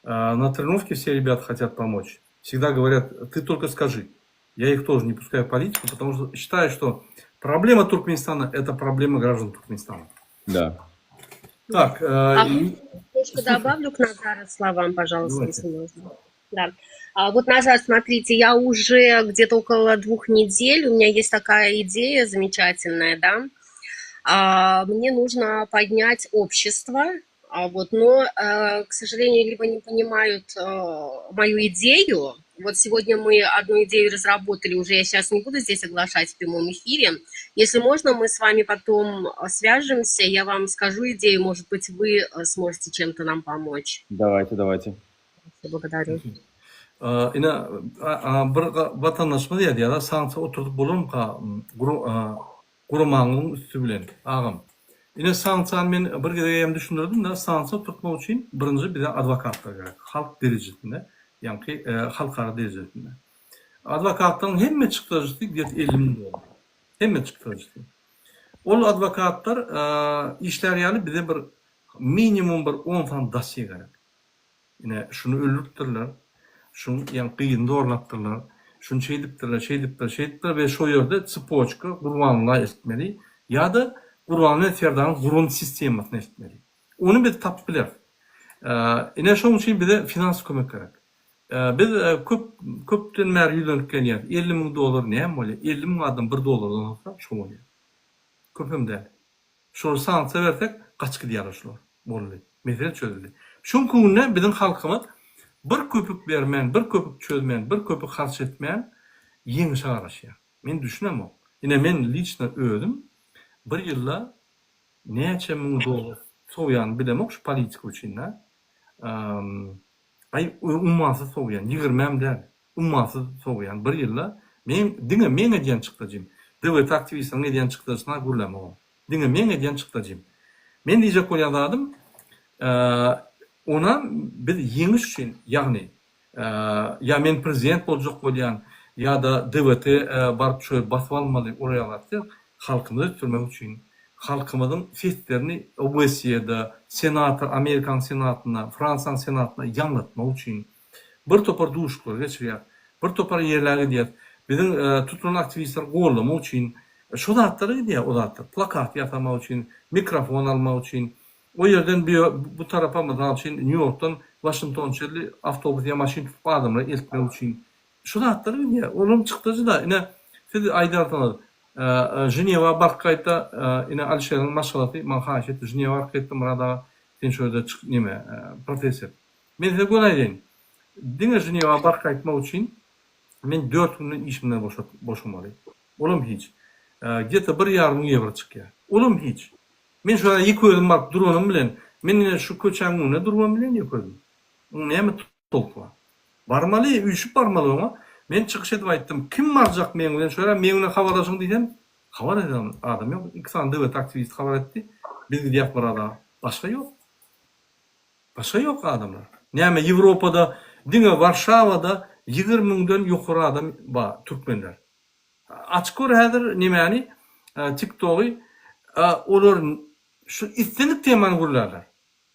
А на тренировке все ребята хотят помочь. Всегда говорят, ты только скажи. Я их тоже не пускаю в политику, потому что считаю, что проблема Туркменистана – это проблема граждан Туркменистана. Да. Так, э, а немножко добавлю к Назару словам, пожалуйста, Давайте. если можно. Да. А вот назад, смотрите, я уже где-то около двух недель, у меня есть такая идея замечательная, да, а, мне нужно поднять общество, а вот, но, э, к сожалению, либо не понимают э, мою идею, вот сегодня мы одну идею разработали, уже я сейчас не буду здесь оглашать в прямом эфире. Если можно, мы с вами потом э, свяжемся, я вам скажу идею, может быть, вы сможете чем-то нам помочь. Давайте, давайте. Благодарю. Ine, bir watandaşymyz ýazýar-a, sanksiýa oturdyp bolarmyka guramaňyň üsti bilen, agam. Ine, sanksiýany men bir gezek hem düşündirdim-de, sanksiýa oturtmak üçin birinji bize adwokatlar gerek, halk derejesinde, ýaňky halkara derejesinde. Adwokatlaryň hemme çykdajysy gde-to 50 müň dollar. Hemme çykdajysy. Ol adwokatlar işlär ýaly bize bir minimum bir on sany dosýe gerek. Ine, şuny öldüripdirler, şuň ýa gyzyny zorlapdyrlar, şuny şeýdipdirler, şeýdipdirler, şeýdipdirler we şo ýerde tsepoçka Gurbangulla eltmeli ýa-da Gurbanguly Serdaryň guran sistemasyny eltmeli. Ony biz tapyp bileris. Ine, şonuň üçin bize finans kömek gerek. Biz köp, köpden bäri ýüzlenip gelýäris. 50 müň dollar näme bolýar? 50 müň adam bir dollardan alsa, şo bolýar. Köpem däl. Şolar sanksiýa bersek gaçyp gidýärler şular. Boldy. Mesele çözüldi. Şu günki günde biziň halkymyz bir köpük bermän, bir köpük çözmän, bir köpük harç etmän ýeňişe garaşýar. Men düşünemok. Ine men liçno özüm bir ýylda näçe müň dollar sowýanymy bilemok şu politika üçin-dä. Aý ummasyz sowýan, ýigirmäm däl. Ummasyz sowýan bir ýylda meň diňe meň edýän çykdajym. DWT aktiwistleriniň edýän çykdajysyna gürlämogam. Diňe meň edýän çykdajym. Men diýjek bolýan zadym onam biz ýeňiş üçin ýagny ýa men prezident boljak bolýan ýa-da DWT baryp şöyle basyp almaly ol ýaly zat däl. Halkymyzy ösdürmek üçin halkymyzyň seslerini OBSE-de, senator Amerikanyň senatynda, Fransiýanyň senatynda ýaňlatmak üçin Bir topar duşuşyklar geçirýär. Bir topar ýerlere gidýär. Biziň tutulan aktiwistleri goldamak üçin şo zatlara gidýär o zatlar. Plakat ýasamak üçin, mikrofon almak üçin. O ýerden bu tarapa mysal üçin Nýu-Ýorkdan Waşingtona çenli awtobus ýa maşyn tutup adamlary eltmek üçin. Şo zatlara gidýär. Olam çykdajy-da. Ine, siz aýdarsyňyz, Ženewa baryp gaýtda, ine Alişeriň maşgalasy maňa haýyş etdi, Ženewa baryp gaýtda Myrat aga sen şo ýerde çyk neme, protest et. Men size göni aýdaýyn. Diňe Ženewa baryp gaýtmak üçin men dört günden işimden boşat boşamaly. Olam hiç. Gde-to bir ýarym müň ýewro çykýar. Olam hiç. Men şo ýerde ýeke özüm baryp duranym bilen, men ine şu köçäň öňünde durubam bilen ýeke özüm. Oň näme tolky bar? Barmaly, üýşüp barmaly oňa. Men çykyş edip aýtdym, kim barjak meň bilen şo ýere, meň bilen habarlaşyň diýsem, habar eden adam ýok. Iki sany döwlet aktiwisti habar etdi. Biz gidýäs Myrat aga. Başga ýok. Başga ýok adamlar. Näme Ýewropada diňe Warşawada 20 müňden ýokary adam bar türkmenler. Açyp gör häzir nemäni TikTogy olar şu islendik temany gürlärler.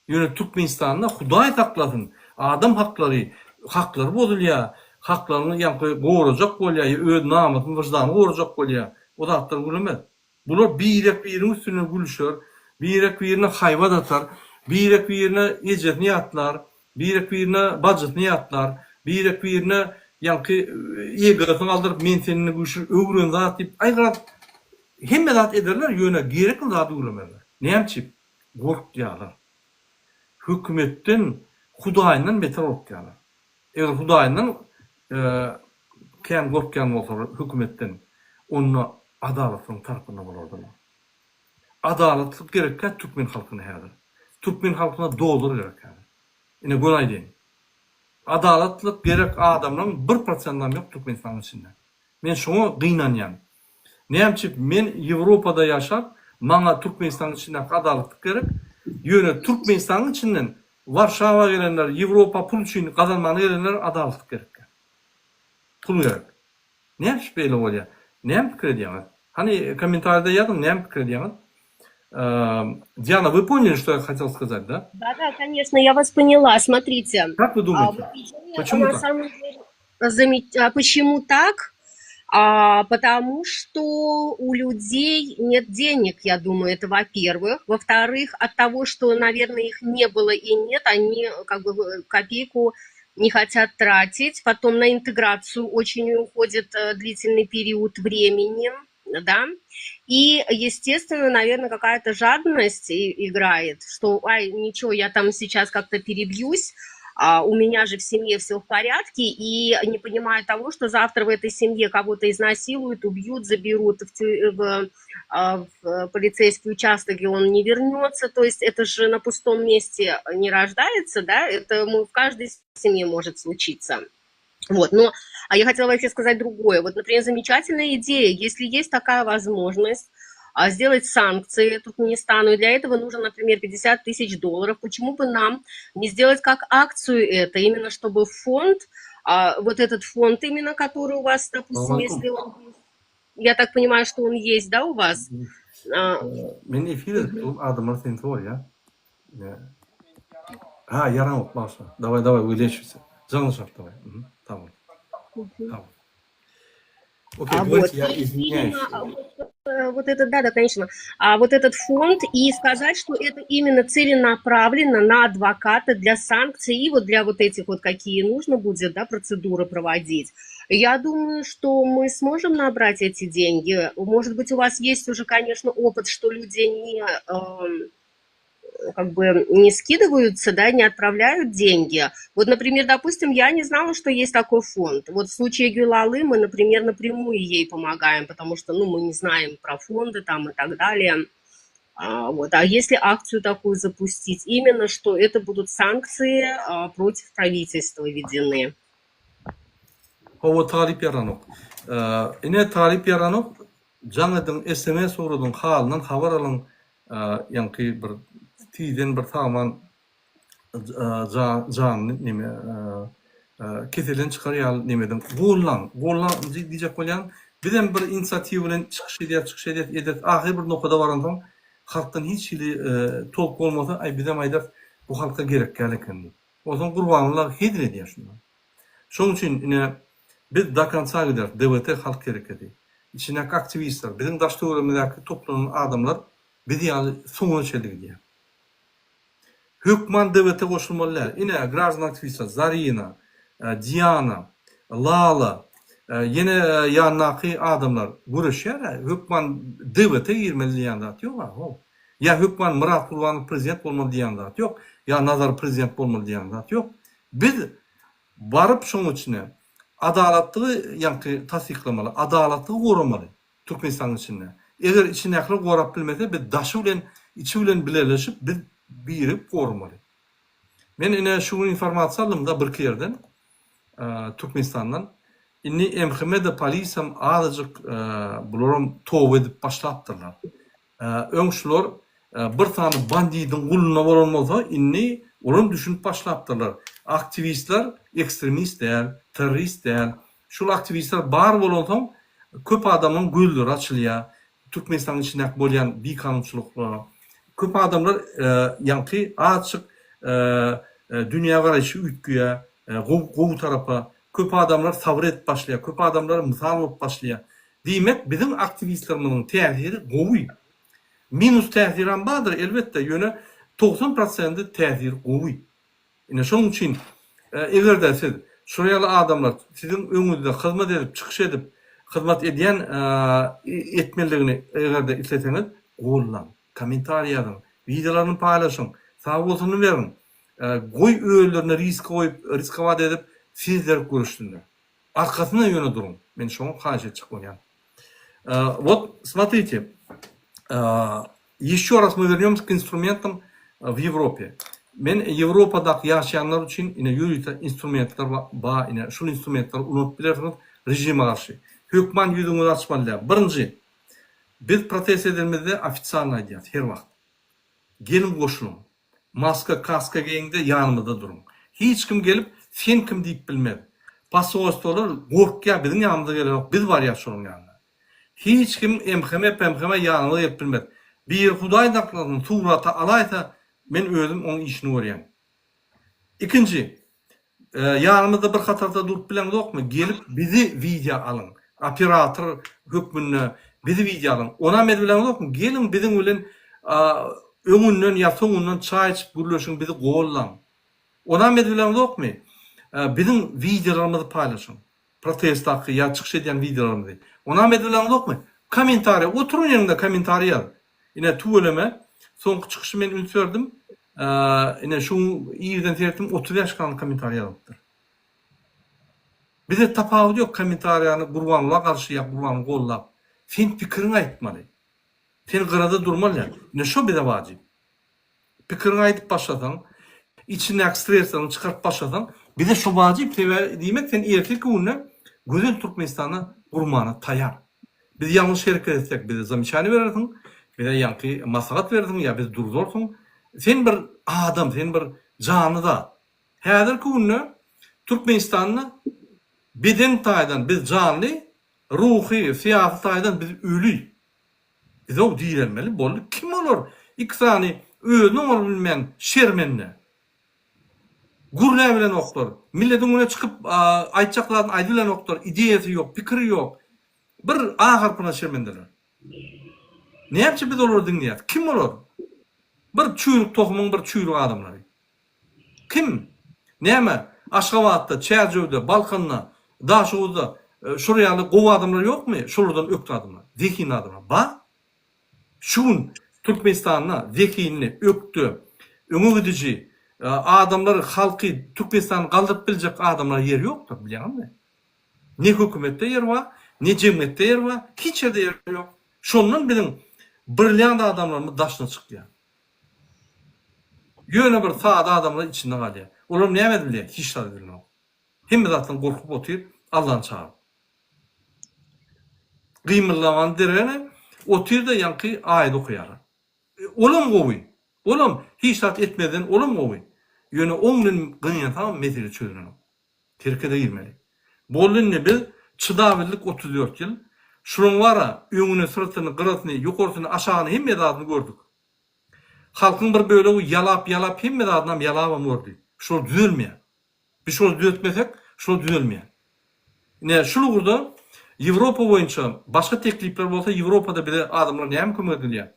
Ýöne Türkmenistanda Hudaý saklasyn adam haklary haklary bozulýar, haklaryny ýaňky gorajak bolýar ýa öz namysyny wyždanyny gorajak bolýar. O zatlar gürlemez. Bular birek-biriniň üstünden gülüşer, birek-birine haýbat atar. Birek-birine ejesini ýatlar, birek-birine bajysyny ýatlar, birek-birine ýaňky egosyny galdyryp men senden güýçli öwren zat diýip aý garaz hemme zat ederler ýöne gerekli zady gürlemezler. Näme üçin? Gorkýarlar. Hökümetden Hudaýyndan beter gorkýarlar. Eger Hudaýyndan kän gorkýan bolsalar hökümetden onda adalatlygyň tarapynda bolardylar. Adalatlyk gerekkä türkmen halkyna häzir. Türkmen halkyna dollar gerek häzir. Ine göni aýdaýyn. Adalatlyk gerek adamlaryň bir prosendam ýok Türkmenistanyň içinde. Men şoňa gynanýan. Näme üçin men Ýewropada ýaşap maňa Türkmenistanyň içindäki adalatlyk gerek. Ýöne Türkmenistanyň içinden Warşawa gelenler Ýewropa pul üçin gazanmana gelenler adalatlyk gerekkä. Pul gerek. Näme üçin beýle bolýar? Näme pikir edýäňiz? Hany kommentariýada ýazyň näme pikir edýäňiz? Diana, вы поняли, что я хотел сказать, да? Да, да, конечно, я вас поняла. Смотрите. Как вы думаете? Почему на так? самом деле, замет... а почему так? А, потому что у людей нет денег, я думаю, это во-первых. Во-вторых, от того, что, наверное, их не было и нет, они как бы копейку не хотят тратить. Потом на интеграцию очень уходит э, длительный период времени, да. И, естественно, наверное, какая-то жадность играет, что, ай, ничего, я там сейчас как-то перебьюсь, а у меня же в семье все в порядке, и не понимая того, что завтра в этой семье кого-то изнасилуют, убьют, заберут в, в, а, в полицейский участок, и он не вернется. То есть это же на пустом месте не рождается, да, это в каждой семье может случиться. Вот, но а я хотела вообще сказать другое. Вот, например, замечательная идея, если есть такая возможность, а, сделать санкции Туркменистану, и для этого нужно, например, 50 тысяч долларов, почему бы нам не сделать как акцию это, именно чтобы фонд, а, вот этот фонд именно, который у вас, допустим, если он есть, я так понимаю, что он есть, да, у вас? А, Men efir edip durum, adamlar seni sorýar. Ha, ýaranok, bagyşla. Daway, daway, wylечимся. Jaňlaşarys, daway. Sag bol. Sag bol. Окей, А говорите, вот, я извиняюсь. именно, вот, э, вот это, да, да, конечно. А вот этот фонд, и сказать, что это именно целенаправленно на адвоката для санкций и вот для вот этих вот, какие нужно будет, да, процедуры проводить. Я думаю, что мы сможем набрать эти деньги. Может быть, у вас есть уже, конечно, опыт, что люди не, эм, как бы не скидываются, да, не отправляют деньги. Вот, например, допустим, я не знала, что есть такой фонд. Вот в случае Гюлалы мы, например, напрямую ей помогаем, потому что, ну, мы не знаем про фонды там и так далее. А, вот. А если акцию такую запустить, именно что это будут санкции а, против правительства введены. Hawa Talyp ýaranok. Ine Talyp ýaranok jaň ediň sms ugradyň halyndan habar alyň ýaňky bir tizden bir sagman janyny neme keselden çykar ýaly neme ediň gollaň gollaň diýjek bolýan bizem bir inisiatiwa bilen çykyş edýäs çykyş edýäs edýäs ahyry bir nokada baransoň halkdan hiç hili tolk bolmasa aý bizem aýdarys bu halka gerek däl eken diýip onsoň Gurbanguly hezil edýär şundan şoň üçin ine biz do konca gideris DWT halk hereketi içindäki aktiwistler biziň daş töweregimizdäki toplanan adamlar biz ýaly soňuna çenli gidýär. Hökman DWT goşulmaly däl. Ine, graždan aktiwistler Zarina, Diana, Lala, ýene ýanyndaky adamlar göreşýär-ä. Hökman DWT girmeli diýýän zat ýog-a, how. Ýa hökman Myrat Gurbanow prezident bolmaly diýýän zat ýok. Ýa Nazar prezident bolmaly diýýän zat ýok. Biz baryp şoň içine adalatlygy ýaňky tassyklamaly, adalatlygy goramaly. Türkmenistanyň içinde. Eger içindäkiler gorap bilmese biz daşy bilen içi bilen bileleşip biz birigip goramaly. Men ine şu gün informasiýa aldymda birki ýerden Türkmenistandan. Indi MHM-de polisam azajyk bularam toba edip başlapdyrlar. Öň şular bir sany bandidiň gulunda bolan bolsa indi olam düşünip başlapdyrlar. Aktiwistler ekstremist däl, terrorist däl. Şul aktiwistler bar bolansoň köp adamlaryň gözleri açylýar Türkmenistanyň içindäki bolýan bikanunçylyklara. Köp adamlar ýaňky azjyk dünýä garaýşy üýtgeýär gowy tarapa. Köp adamlar sabyr edip başlaýar, köp adamlar mysal bolup başlaýar. Diýmek, biziň aktiwistlerimiziň täsiri gowy. Minus täsirem bardyr, elbetde, ýöne 90 prosendi täsiri gowy. Ine şonuň üçin eger-de siz şular ýaly adamlar siziň öňüňizde hyzmat edip, çykyş edip, hyzmat edýän etmelidigini eger-de isleseňiz gollaň, kommentariý ýazyň, wideolaryny paýlaşyň, sag bolsunyny beriň. Goý özlerine risk goýup, riskowat edip sizler görüşsinler. Arkasynda ýöne duruň. Men şoňa haýyş etjek bolýan. Вот смотрите, Ýeşýo raz мы wernemsya k instrumentam w Ýewrope. Men Ýewropadaky ýaşaýanlar üçin ine ýörite instrumentler ba ine şul instrumentleri ulanyp bilersiňiz režime garşy. Hökman ýüzüňizi açmaly däl. Birinji, biz protest edenimizde ofitsialno aýdýas her wagt. Geliň goşulyň. Maska kaska geýiňde ýanymyzda duruň. Hiç kim gelip sen kim diýip bilmez. Posolstwolar gorkýar biziň ýanymyza gelenok biz barýas şolaryň ýanyna. Hiç kim MHM PMHM ýanyňyza gelip bilmez. Biri Hudaý saklasyn surata alaýsa men özüm oň işini görýän. Ikinji, ýanymyzda bir hatarda durup bileňzokmy gelip bizi wideo alyň. Operator hökmünde bizi wideo alyň. Onam edibileňzokmy geliň biziň bilen öňünden ýa soňundan çaý içip gürleşiň bizi gollaň. Onam edibileňzokmy biziň wideolarymyzy paýlaşyň. Protestdaky ýa çykyş edýän wideolarymyzy. Onam edibileňzokmy? Kommentariýa, oturyň ýeriňde kommentariý ýaz. Ine tüweleme, soňky çykyşy men üns berdim. Ine şu gün irden seretdim 35 sany kommentariý ýazylypdyr. Bize tapawudy ýok kommentariýany Gurbangula garşy ýa Gurbanguly gollap. Sen pikiriňi aýtmaly. Sen gyrada durmaly däl. Ine şo bize wajyp. Pikiriňi aýdyp başlasaň, içindäki stresleriňi çykaryp başlasaň, bize şo wajyp, sebäbi diýmek sen ertirki günde gözel Türkmenistany gurmana taýar. Biz ýalňyş hereket etsek bize zamечание berersiň, bize ýaňky maslahat berersiň ýa bizi durzarsyň. Sen bir adam, sen bir janly zat. Häzirki günde Türkmenistanda beden taýdan biz janly, ruhy, syýasy taýdan biz öli. Bizow direlmeli boldy kim olar iki sany özüni oňaryp bilmeýän şermende gürläbilenoklar milletiň öňüne çykyp aýtjak zadyny aýdybilenoklar ideýasy ýok pikiri ýok bir A harpyna şermendeler näme üçin biz olary diňleýäs kim olar bir çüýrük tohumyň bir çüýrük adamlary Kim? Näme, Aşgabatda, Çärjewde, Balkanda, Daşoguzda şular ýaly gowy adamlar ýokmy? Şolardan ökde adamlar, zehinli adamlar bar. Şu gün Türkmenistanda zehinli, ökde, öňe gidiji adamlar, halky, Türkmenistany galdyryp biljek adamlara ýer ýokdur, bilýäňizmi? Ne hökümetde ýer bar, ne jemgyýetde ýer bar, hiç ýerde ýer ýok. Şondan biziň brilliant adamlarymyz daşyna çykýar. Ýöne bir sada adamlar içinde galýar. Olar näme edip bilýär? Hiç zat bilenok. Hemme zatdan gorkup otyr, Allany çagyryp. Gymyldamany deregine otyr-da ýaňky aýat okaýarlar. Olam gowy. Olam hiç zat etmezden olam gowy. Ýöne oň bilen gynansaňam mesele çözülenok. Herkete girmeli. Boldy indi biz çydabildik 34 ýyl. Şulaň bara öňüni, syrtyny, gyrasyny, ýokarsyny, aşagyny hemme zadyny gördük. Halkyň bir bölegi ýalap ýalap hemme zadynam ýalabam gördi. Şol düzelmeýär. Biz şol düzeltmesek şol düzelmeýär. Ine şul ugurda Ýewropa boýunça başga teklipler bolsa Ýewropada bize adamlar näme kömek edilýär?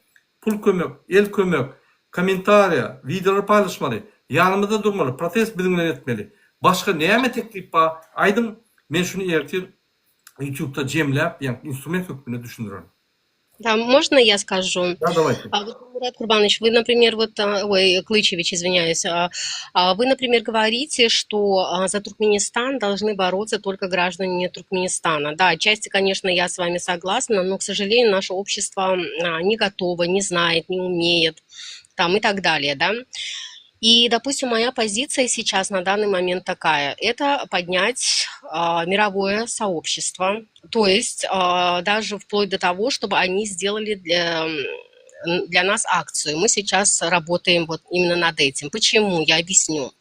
Pul kömek, el kömek, kommentariýa, wideolar paýlaşmaly, ýanymyzda durmaly, protest biziň bilen etmeli. Başga näme teklip bar aýdyň men şuny ertir ýutubda jemläp ýa instrument hökmünde düşündirerin. Да, можно я скажу? Да, давайте. А вот, Мурат Курбанович, вы, например, вот, а, ой, Клычевич, извиняюсь, а, а вы, например, говорите, что а, за Туркменистан должны бороться только граждане Туркменистана. Да, отчасти, конечно, я с вами согласна, но, к сожалению, наше общество а, не готово, не знает, не умеет, там и так далее, да. И, допустим, моя позиция сейчас на данный момент такая: это поднять а, мировое сообщество, то есть а, даже вплоть до того, чтобы они сделали для, для нас акцию. Мы сейчас работаем вот именно над этим. Почему? Я объясню.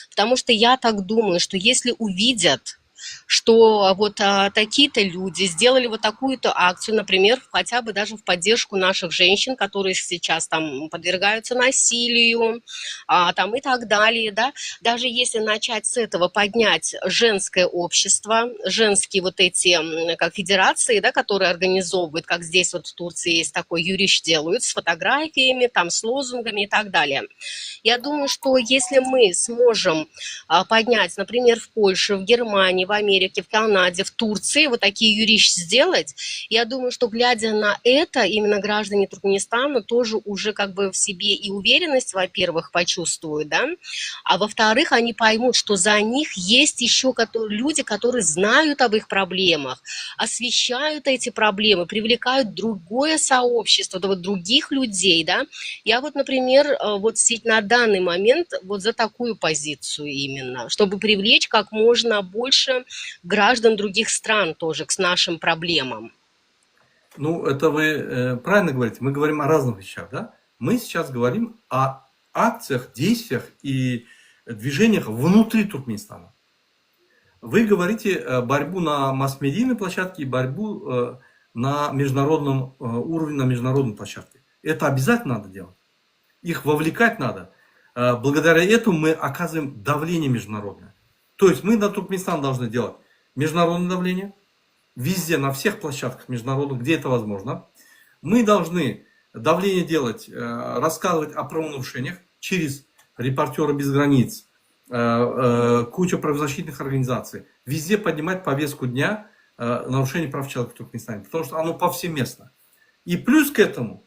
Потому что я так думаю, что если увидят, что вот а, такие-то люди сделали вот такую-то акцию, например, хотя бы даже в поддержку наших женщин, которые сейчас там подвергаются насилию, а, там и так далее, да, даже если начать с этого поднять женское общество, женские вот эти, как федерации, да, которые организовывают, как здесь вот в Турции есть такой юриш делают с фотографиями, там с лозунгами и так далее. Я думаю, что если мы сможем а, поднять, например, в Польше, в Германии, в Америке, в Канаде, в Турции вот такие юриш сделать, я думаю, что глядя на это, именно граждане Туркменистана тоже уже как бы в себе и уверенность, во-первых, почувствуют, да, а во-вторых, они поймут, что за них есть еще люди, которые знают об их проблемах, освещают эти проблемы, привлекают другое сообщество, да, вот других людей, да. Я вот, например, э, вот на данный момент вот за такую позицию именно, чтобы привлечь как можно больше граждан других стран тоже к нашим проблемам. Ну, это вы э, правильно говорите. Мы говорим о разных вещах, да? Мы сейчас говорим о акциях, действиях и движениях внутри Туркменистана. Вы говорите э, борьбу на масс-медийной площадке и борьбу э, на международном уровне, на международной площадке. Это обязательно надо делать. Их вовлекать надо. Благодаря этому мы оказываем давление международное. То есть мы на Туркменистан должны делать международное давление, везде, на всех площадках международных, где это возможно. Мы должны давление делать, э, рассказывать о правонарушениях через репортеры без границ, э, э, кучу правозащитных организаций. Везде поднимать повестку дня нарушение прав человека в Туркменистане, потому что оно повсеместно. И плюс к этому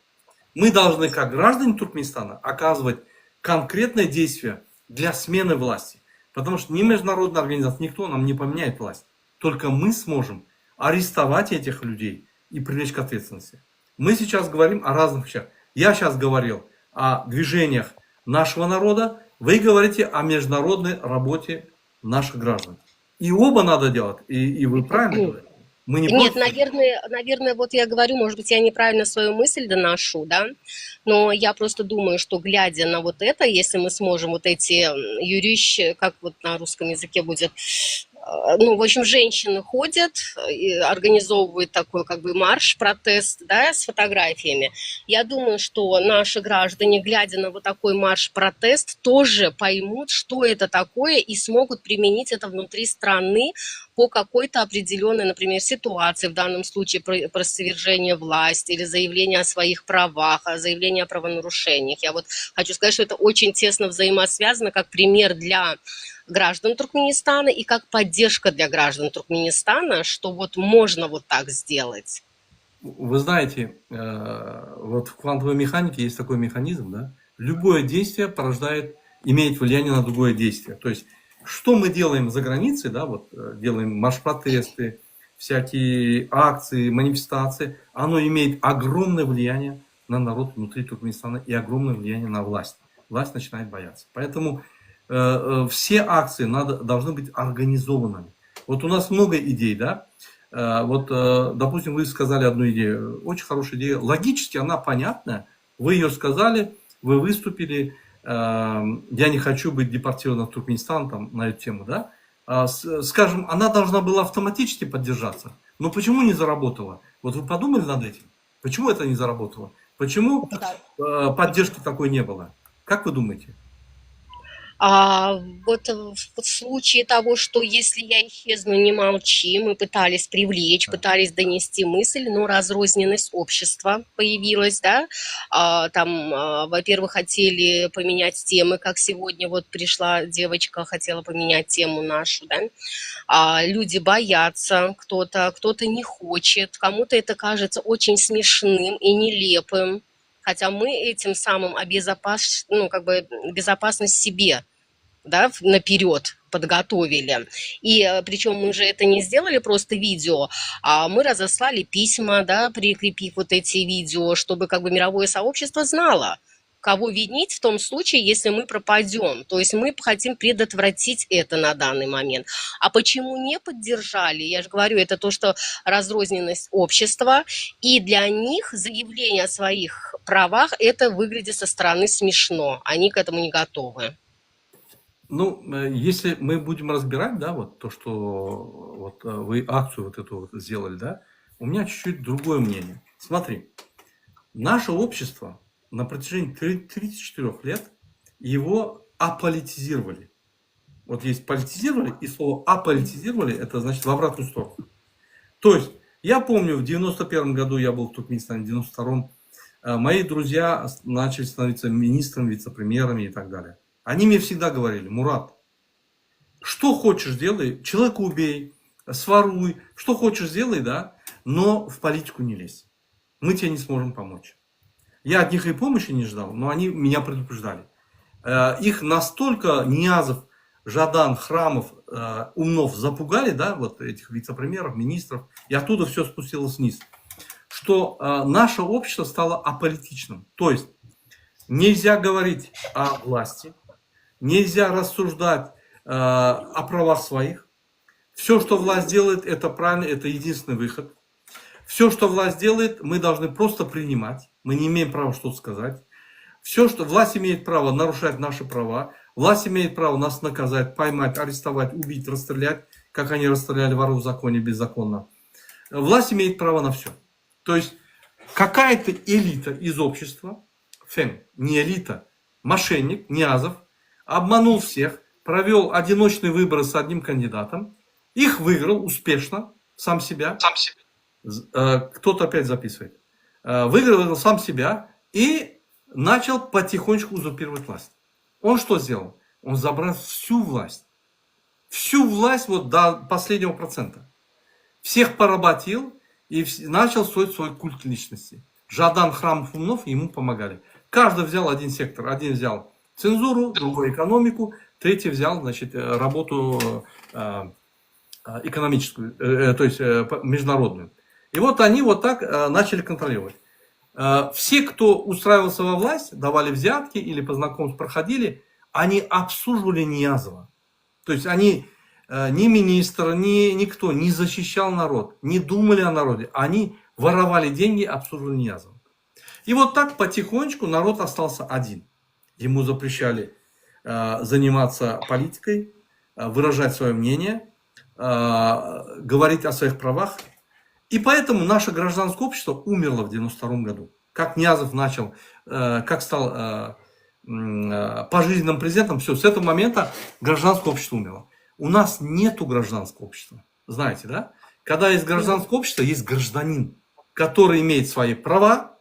мы должны, как граждане Туркменистана, оказывать конкретное действие для смены власти. Потому что ни международная организация, никто нам не поменяет власть. Только мы сможем арестовать этих людей и привлечь к ответственности. Мы сейчас говорим о разных вещах. Я сейчас говорил о движениях нашего народа, вы говорите о международной работе наших граждан. И оба надо делать, и, и вы правильно говорите. Мы не Нет, против. наверное, наверное, вот я говорю, может быть, я неправильно свою мысль доношу, да, но я просто думаю, что глядя на вот это, если мы сможем вот эти ýöriş, как вот на русском языке будет, э, ну, в общем, женщины ходят и организовывают такой как бы марш, протест, да, с фотографиями. Я думаю, что наши граждане, глядя на вот такой марш-протест, тоже поймут, что это такое, и смогут применить это внутри страны по какой-то определенной, например, ситуации, в данном случае про, про свержение власти или заявление о своих правах, о заявление о правонарушениях. Я вот хочу сказать, что это очень тесно взаимосвязано, как пример для граждан Туркменистана и как поддержка для граждан Туркменистана, что вот можно вот так сделать. Вы знаете, э, вот в квантовой механике есть такой механизм, да? Любое действие порождает, имеет влияние на другое действие. То есть, что мы делаем за границей, да, вот э, делаем марш-протесты, всякие акции, манифестации, оно имеет огромное влияние на народ внутри Туркменистана и огромное влияние на власть. Власть начинает бояться. Поэтому э, э, все акции надо, должны быть организованными. Вот у нас много идей, да? Э, вот, э, допустим, вы сказали одну идею, очень хорошая идея, логически она понятная, вы ее сказали, вы выступили, э, я не хочу быть депортирован в Туркменистан там, на эту тему, да? А, скажем, она должна была автоматически поддержаться, но почему не заработала? Вот вы подумали над этим? Почему это не заработало? Почему поддержки такой не было? Как вы думаете? А, вот в в случае того, что если я исчезну, не молчи, мы пытались привлечь, пытались донести мысль, но разрозненность общества появилась, да. А, там, а, во-первых, хотели поменять темы, как сегодня вот пришла девочка, хотела поменять тему нашу, да. А, люди боятся, кто-то, кто-то не хочет, кому-то это кажется очень смешным и нелепым. Хотя мы этим самым обезопас... ну, как бы безопасность себе да, наперед подготовили. И э, причем мы же это не сделали просто видео, а мы разослали письма, да, прикрепив вот эти видео, чтобы как бы мировое сообщество знало, кого винить в том случае, если мы пропадем. То есть мы хотим предотвратить это на данный момент. А почему не поддержали? Я же говорю, это то, что разрозненность общества, и для них заявление о своих правах, это выглядит со стороны смешно. Они к этому не готовы. Ну, э, если мы будем разбирать, да, вот то, что вот э, вы акцию вот эту вот сделали, да, у меня чуть-чуть другое мнение. Смотри, наше общество на протяжении 34 лет его аполитизировали. Вот есть политизировали, и слово аполитизировали, это значит в обратную сторону. То есть, я помню, в 91 году я был в Туркменистане, в 92-м, э, мои друзья начали становиться министрами, вице-премьерами и так далее. Они мне всегда говорили, Мурат, что хочешь делай, человека убей, своруй, что хочешь делай, да, но в политику не лезь. Мы тебе не сможем помочь. Я от них и помощи не ждал, но они меня предупреждали. Э, их настолько Ниязов, Жадан, Храмов, э, Умнов запугали, да, вот этих вице-премьеров, министров, и оттуда все спустилось вниз, что э, наше общество стало аполитичным. То есть нельзя говорить о власти, нельзя рассуждать о правах своих. Все, что власть делает, это правильно, это единственный выход. Все, что власть делает, мы должны просто принимать. Мы не имеем права что-то сказать. Все, что власть имеет право нарушать наши права, власть имеет право нас наказать, поймать, арестовать, убить, расстрелять, как они расстреляли воров в законе беззаконно. Власть имеет право на все. То есть какая-то элита из общества, фем, не элита, мошенник, Ниязов, обманул всех, провел одиночные выборы с одним кандидатом, их выиграл успешно, сам себя. Сам себя. Э, кто-то опять записывает. Э, выиграл сам себя и начал потихонечку узурпировать власть. Он что сделал? Он забрал всю власть. Всю власть вот до последнего процента. Всех поработил и начал строить свой культ личности. Жадан, Храмов, Умнов ему помогали. Каждый взял один сектор. Один взял цензуру, другой экономику, третий взял, значит, э, работу э, экономическую, то есть международную. И вот они вот так начали контролировать. Э, все, кто устраивался во власть, давали взятки или по знакомству проходили, они обслуживали Ниязова. То есть они э, ни министр, ни никто не защищал народ, не думали о народе. Они воровали деньги, обслуживали Ниязова. И вот так потихонечку народ остался один. Ему запрещали э, заниматься политикой, выражать свое мнение, говорить о своих правах. И поэтому наше гражданское общество умерло в 92 году. Как Ниязов начал, э, как стал э, э, пожизненным президентом, все, с этого момента гражданское общество умерло. У нас нету гражданского общества. Знаете, да? Когда есть гражданское общество, есть гражданин, который имеет свои права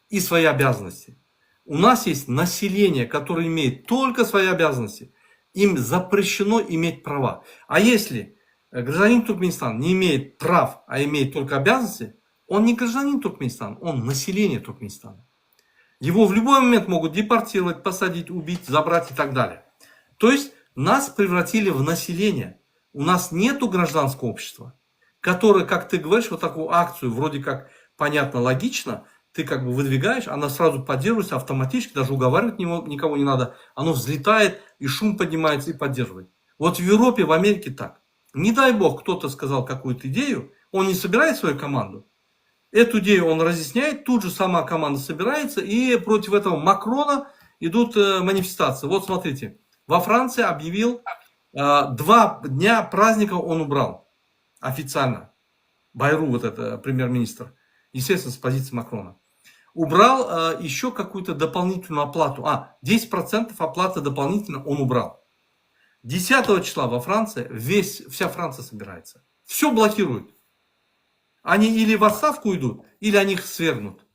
и свои обязанности. У нас есть население, которое имеет только свои обязанности. Им запрещено иметь права. А если гражданин Туркменистана не имеет прав, а имеет только обязанности, он не гражданин Туркменистана, он население Туркменистана. Его в любой момент могут депортировать, посадить, убить, забрать и так далее. То есть нас превратили в население. У нас нету гражданского общества, которое, как ты говоришь, вот такую акцию, вроде как понятно, логично, ты как бы выдвигаешь, она сразу поддерживается автоматически, даже уговаривать никого не надо, оно взлетает, и шум поднимается, и поддерживает. Вот в Европе, в Америке так. Не дай бог, кто-то сказал какую-то идею, он не собирает свою команду, эту идею он разъясняет, тут же сама команда собирается, и против этого Макрона идут э, манифестации. Вот смотрите, во Франции объявил, э, два дня праздника он убрал официально. Байру, вот это премьер-министр, естественно, с позиции Макрона. Убрал э, еще какую-то дополнительную оплату. А, 10% оплаты дополнительно он убрал. 10 числа во Франции весь, вся Франция собирается. Все блокируют. Они или в отставку идут, или они их свергнут.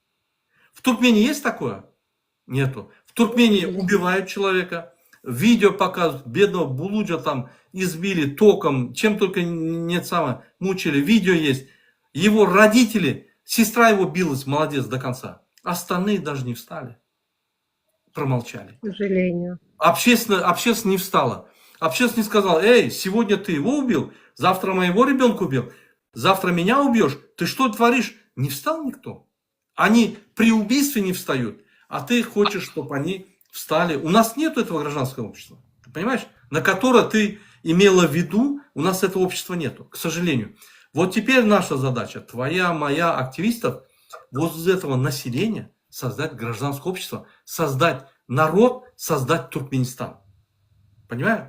В Туркмении есть такое? Нету. В Туркмении убивают человека, видео показывают, бедного Булуджа там избили током, чем только нет самое, мучили, видео есть. Его родители, сестра его билась, молодец, до конца. Остальные даже не встали. Промолчали. К сожалению. Общественно, общественно не встала. Общественность не сказала, эй, сегодня ты его убил, завтра моего ребенка убил, завтра меня убьешь, ты что творишь? Не встал никто. Они при убийстве не встают, а ты хочешь, чтобы они встали. У нас нет этого гражданского общества, ты понимаешь? На которое ты имела в виду, у нас этого общества нету, к сожалению. Вот теперь наша задача, твоя, моя, активистов, вот из этого населения создать гражданское общество, создать народ, создать Туркменистан. Понимаешь?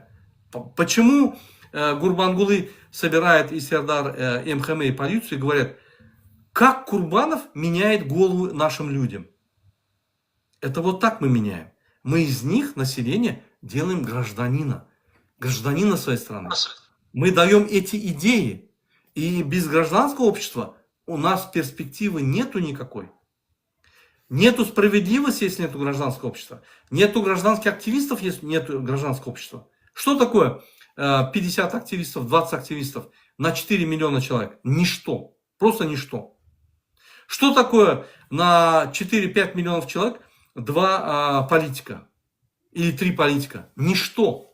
Почему э, Гурбангулы собирает и Сердар э, МХМ и полицию и говорят, как Курбанов меняет голову нашим людям? Это вот так мы меняем. Мы из них, население, делаем гражданина. Гражданина своей страны. Мы даем эти идеи. И без гражданского общества у нас перспективы нету никакой. Нету справедливости, если нету гражданского общества. Нету гражданских активистов, если нету гражданского общества. Что такое 50 э, активистов, 20 активистов на 4 миллиона человек? Ничто. Просто ничто. Что такое на 4-5 миллионов человек два а, политика или три политика? Ничто.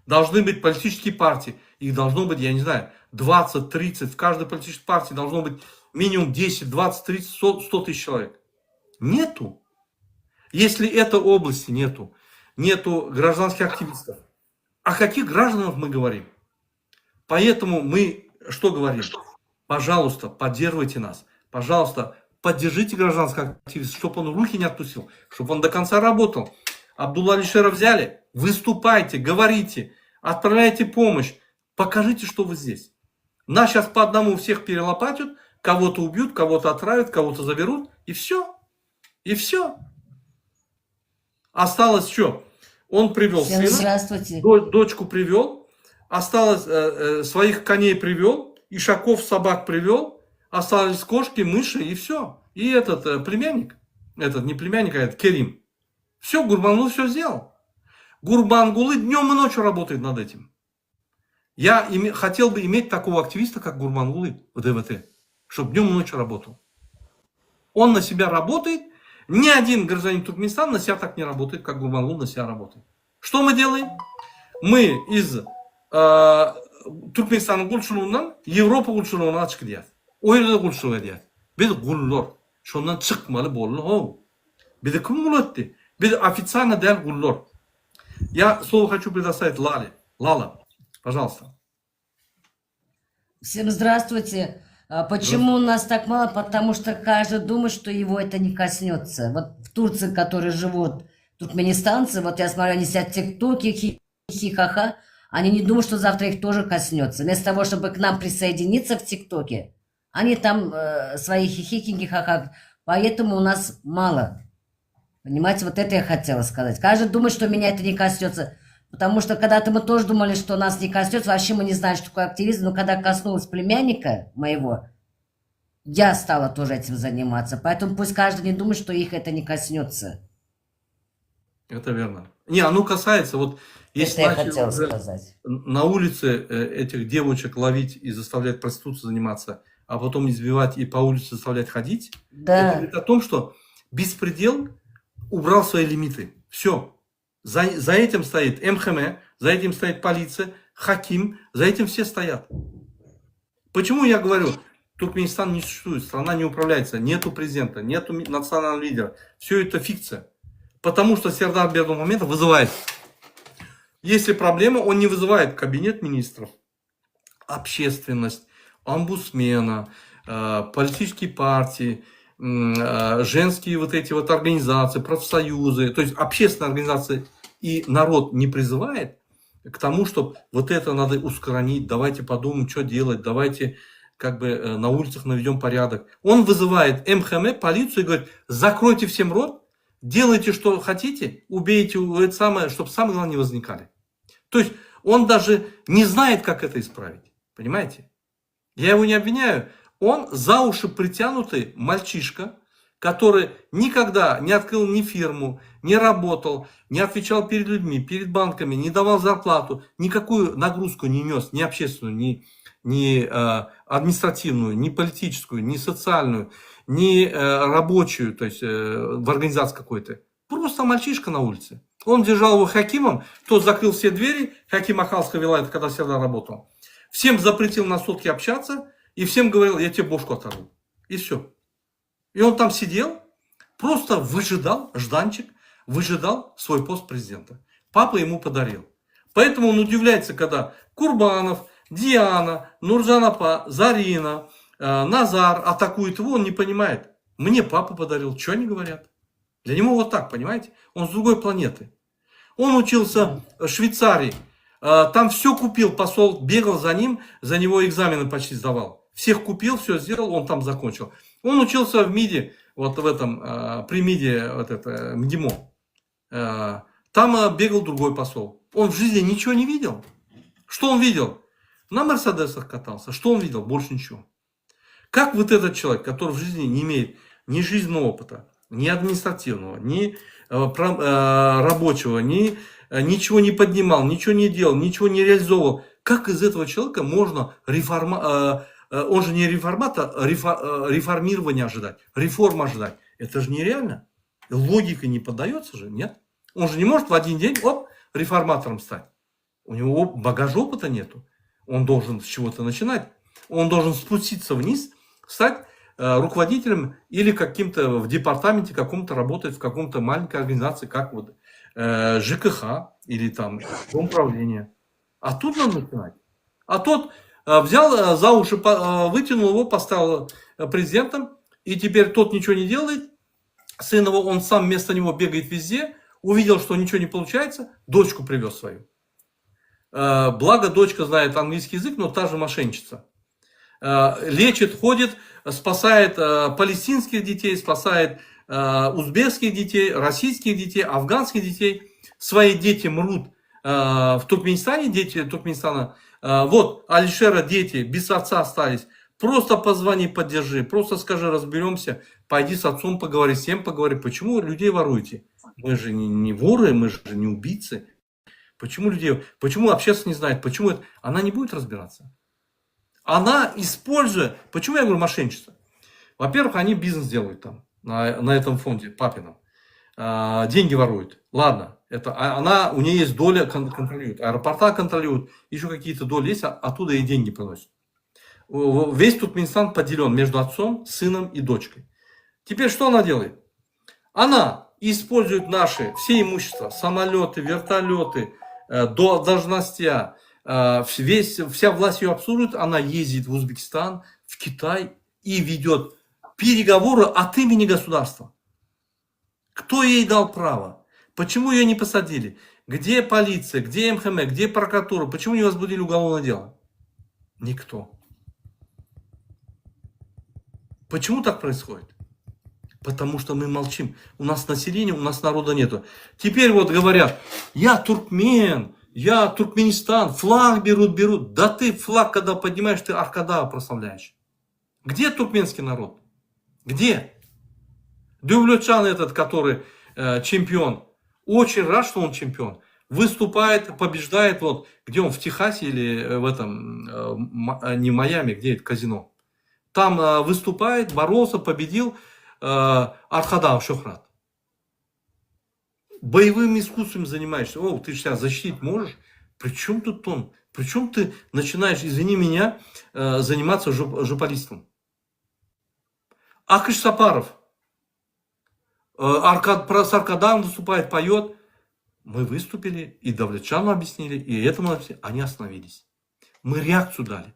Должны быть политические партии. Их должно быть, я не знаю, 20, 30. В каждой политической партии должно быть минимум 10, 20, 30, 100, 100 тысяч человек. Нету. Если этой области нету, нету гражданских активистов, о каких гражданах мы говорим? Поэтому мы что говорим? Пожалуйста, поддерживайте нас. Пожалуйста, поддержите гражданского активиста, чтобы он руки не отпустил, чтобы он до конца работал. Абдулла Алишера взяли, выступайте, говорите, отправляйте помощь, покажите, что вы здесь. Нас сейчас по одному всех перелопатят, кого-то убьют, кого-то отравят, кого-то заберут, и все. И все. Осталось что? Он привел Всем сына, здравствуйте. дочку привел, осталось э, э, своих коней привел, ишаков, собак привел, остались кошки, мыши и все. И этот э, племянник, этот не племянник, а этот Керим. Все, Гурбангулы все сделал. Гурбангулы днем и ночью работает над этим. Я име, хотел бы иметь такого активиста, как Гурбангулы в ДВТ, чтобы днем и ночью работал. Он на себя работает. Ни один гражданин Туркменистана на себя так не работает, как Гурбангулы на себя работает. Что мы делаем? Мы из э, Türkmenistanyň gulçulygyndan Ýewropa gulçulygyna gaçyp gidýäs. O ýerde-de gulçulyk edýäs. Biz gullar. Şondan çykmaly boldy how. Bizi kim gul etdi? Biz ofitsialno däl gullar. Я слово хочу предоставить Лале. Лала, пожалуйста. Всем здравствуйте. А Почему у нас так мало? Потому что каждый думает, что его это не коснется. Вот в Турции, которые живут туркменистанцы, вот я смотрю, они сидят в ТикТоке, хи-хи-ха-ха, они не думают, что завтра их тоже коснется. Вместо того, чтобы к нам присоединиться в ТикТоке, они там э, свои хихикинги, ха-ха. Поэтому у нас мало. Понимаете, вот это я хотела сказать. Каждый думает, что меня это не коснется. Потому что когда-то мы тоже думали, что нас не коснется, вообще мы не знали, что такое активизм, но когда коснулось племянника моего, я стала тоже этим заниматься. Поэтому пусть каждый не думает, что их это не коснется. Это верно. Не, оно касается, вот если Это я начали хотела уже сказать. на улице э, этих девочек ловить и заставлять проституцией заниматься, а потом избивать и по улице заставлять ходить, это Да. говорит о том, что беспредел убрал свои лимиты. Все. За, за этим стоит МХМ, за этим стоит полиция, Хаким, за этим все стоят. Почему я говорю, Туркменистан не существует, страна не управляется, нету президента, нету ми- национального лидера. Все это фикция. Потому что Сердар Бердымухамедов вызывает. Если проблема, он не вызывает кабинет министров, общественность, омбудсмена, э, политические партии, м, э, женские вот эти вот организации, профсоюзы, то есть общественные организации и народ не призывает к тому, чтобы вот это надо ускорить, давайте подумаем, что делать, давайте как бы э, на улицах наведем порядок. Он вызывает МХМ, полицию и говорит, закройте всем рот, делайте, что хотите, убейте это самое, чтобы самое главное не возникали. То есть он даже не знает, как это исправить. Понимаете? Я его не обвиняю. Он за уши притянутый мальчишка, который никогда не открыл ни фирму, не работал, не отвечал перед людьми, перед банками, не давал зарплату, никакую нагрузку не нес, ни общественную, ни, ни э, административную, ни политическую, ни социальную, ни э, рабочую, то есть э, в организации какой-то. Просто мальчишка на улице. Он держал его хакимом, тот закрыл все двери, хаким Ахалского вилаята, когда всегда работал. Всем запретил на сутки общаться и всем говорил, я тебе бошку оторву. И все. И он там сидел, просто выжидал, жданчик, выжидал свой пост президента. Папа ему подарил. Поэтому он удивляется, когда Курбанов, Диана, Нуржан апа, Зарина, э, Назар атакуют его, он не понимает. Мне папа подарил, что они говорят? Для него вот так, понимаете? Он с другой планеты. Он учился в Швейцарии. Э, Там все купил, посол бегал за ним, за него экзамены почти сдавал. Всех купил, все сделал, он там закончил. Он учился в МИДе, вот в этом, э, при МИДе, вот это, МГИМО. Э, Там э, бегал другой посол. Он в жизни ничего не видел. Что он видел? На Мерседесах катался. Что он видел? Больше ничего. Как вот этот человек, который в жизни не имеет ни жизненного опыта, ни административного, ни э, про- э, рабочего, ни э, ничего не поднимал, ничего не делал, ничего не реализовывал. Как из этого человека можно реформа, э, э, он же не реформатор, а рефо- э, реформирование ожидать, реформу ожидать. Это же нереально. Логика не поддается же, нет? Он же не может в один день, оп, реформатором стать. У него багажа опыта нету. Он должен с чего-то начинать. Он должен спуститься вниз, стать э, руководителем или каким-то в департаменте каком-то работать в каком-то маленькой организации, как вот э, ЖКХ или там Дом правления. А тут надо начинать. А тот э, взял э, за уши, по- э, вытянул его, поставил э, президентом, и теперь тот ничего не делает. Сын его, он сам вместо него бегает везде, увидел, что ничего не получается, дочку привез свою. Э, Благо, дочка знает английский язык, но та же мошенничеца. Э, Лечит, ходит, спасает э, палестинских детей, спасает э, узбекских детей, российских детей, афганских детей. Свои дети мрут э, в Туркменистане, дети Туркменистана. Э, Вот, Алишера дети без отца остались. Просто позвони, поддержи, просто скажи, разберемся, пойди с отцом поговори, с тем поговори. Почему людей воруете? Мы же не, не воры, мы же не убийцы. Почему людей, почему общественность не знает, почему это? Она не будет разбираться. Она, используя, почему я говорю мошенничество? Во-первых, они бизнес делают там, на, на этом фонде папином. А, деньги воруют. Ладно, это а она, у нее есть доля, кон- контролирует. Аэропорта контролируют, еще какие-то доли есть, а оттуда и деньги приносят. О, Весь Туркменистан поделен между отцом, сыном и дочкой. Теперь что она делает? Она использует наши все имущества, самолеты, вертолеты, э, до должности, э, весь, вся власть ее обслуживает, она ездит в Узбекистан, в Китай и ведет переговоры от имени государства. Кто ей дал право? Почему ее не посадили? Где полиция? Где МХМ? Где прокуратура? Почему не возбудили уголовное дело? Никто. Почему так происходит? Потому что мы молчим. У нас населения, у нас народа нету. Теперь вот говорят, я туркмен, я Туркменистан, флаг берут, берут. Да ты флаг, когда поднимаешь, ты Аркадага прославляешь. Где туркменский народ? Где? Дövletjan этот, который э, чемпион, очень рад, что он чемпион. Выступает, побеждает, вот, где он, в Техасе или э, в этом, э, М- э, не Майами, где это казино. Там э, выступает, боролся, победил э, Arkadag şöhrat. Боевым искусством занимаешься. О, ты себя защитить можешь? Причем тут он? Причем ты начинаешь, извини меня, э, заниматься жоп, жополизством? Акыш Сапаров. Э, Аркад, про, с Аркадагом выступает, поет. Мы выступили, и Давлетчану объяснили, и этому объяснили. Они остановились. Мы реакцию дали.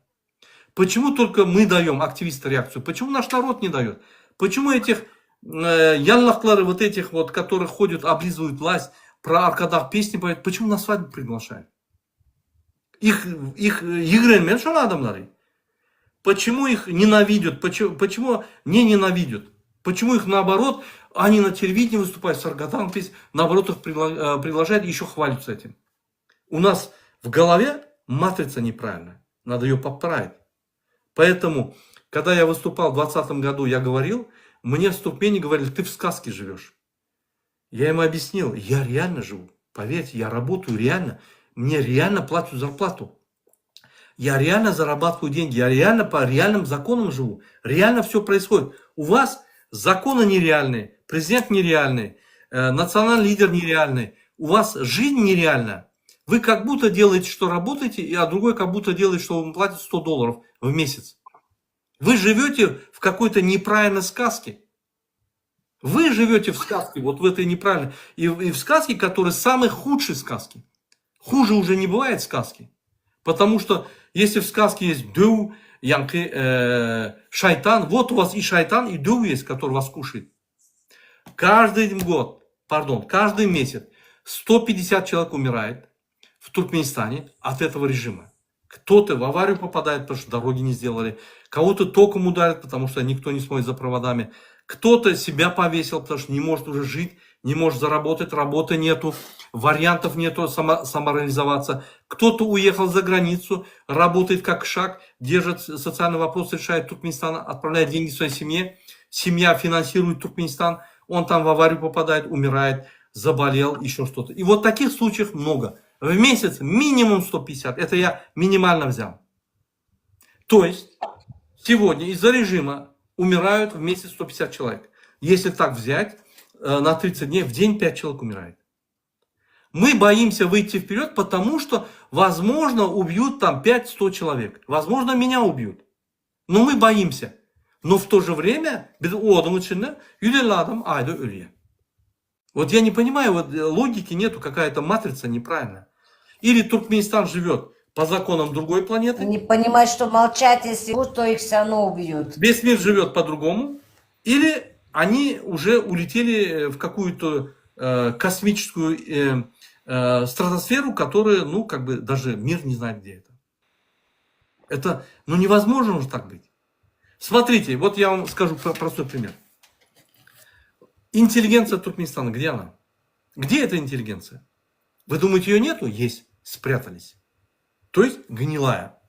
Почему только мы даем, активисты, реакцию? Почему наш народ не дает? Почему этих э, ýallaklary, вот этих вот, которые ходят, облизывают власть, про Аркадаг песни поют, почему на свадьбу приглашают? Их, их ýigrenmeli şol adamlary. Почему их ненавидят? Почему, почему не ненавидят? Почему их наоборот, они на телевидении выступают с Аркадагом, песни, наоборот их пригла- э, приглашают и еще хвалятся этим. У нас в голове матрица неправильная. Надо ее поправить. Поэтому, когда я выступал в 2020 году, я говорил, мне в Туркмении говорили, ты в сказке живешь. Я им объяснил, я реально живу. Поверьте, я работаю реально. Мне реально платят зарплату. Я реально зарабатываю деньги, я реально по реальным законам живу. Реально все происходит. У вас законы нереальные, президент нереальный, э, национальный лидер нереальный. У вас жизнь нереальная. Вы как будто делаете, что работаете, и- а другой как будто делает, что вам платит 100 долларов в месяц. Вы живете в какой-то неправильной сказке. Вы живете в сказке, вот в этой неправильной. И, и в сказке, которая самой худшей сказки. Хуже уже не бывает сказки. Потому что если в сказке есть döw, ýaňky, э, шайтан, вот у вас и шайтан, и döw есть, который вас кушает. Каждый год, пардон, каждый месяц 150 человек умирает в Туркменистане от этого режима. Кто-то в аварию попадает, потому что дороги не сделали. Кого-то током ударит, потому что никто не смотрит за проводами. Кто-то себя повесил, потому что не может уже жить, не может заработать, работы нету, вариантов нету само, самореализоваться. Кто-то уехал за границу, работает как шаг, держит социальный вопрос, решает Туркменистан, отправляет деньги своей семье. Семья финансирует Туркменистан, он там в аварию попадает, умирает, заболел, еще что-то. И вот таких случаев много. В месяц минимум 150. Это я минимально взял. То есть сегодня из-за режима умирают в месяц 150 человек. Если так взять, э, на 30 дней в день 5 человек умирает. Мы боимся выйти вперед, потому что, возможно, убьют там 5-100 человек. Возможно, меня убьют. Но мы боимся. Но в то же время, biz oduň içinde 150 adam aýda ölýär. Вот я не понимаю, вот э, логики нету, какая-то матрица неправильная. Или Туркменистан живет по законам другой планеты. Не понимать, что молчать, если будут, то их все равно убьют. Весь мир живет по-другому. Или они уже улетели в какую-то э, космическую э, э, стратосферу, которая, ну, как бы даже мир не знает, где это. Это, ну, невозможно уже так быть. Смотрите, вот я вам скажу простой пример. Интеллигенция Туркменистана, где она? Где эта интеллигенция? Вы думаете, ее нету? Есть. Спрятались. То есть гнилая.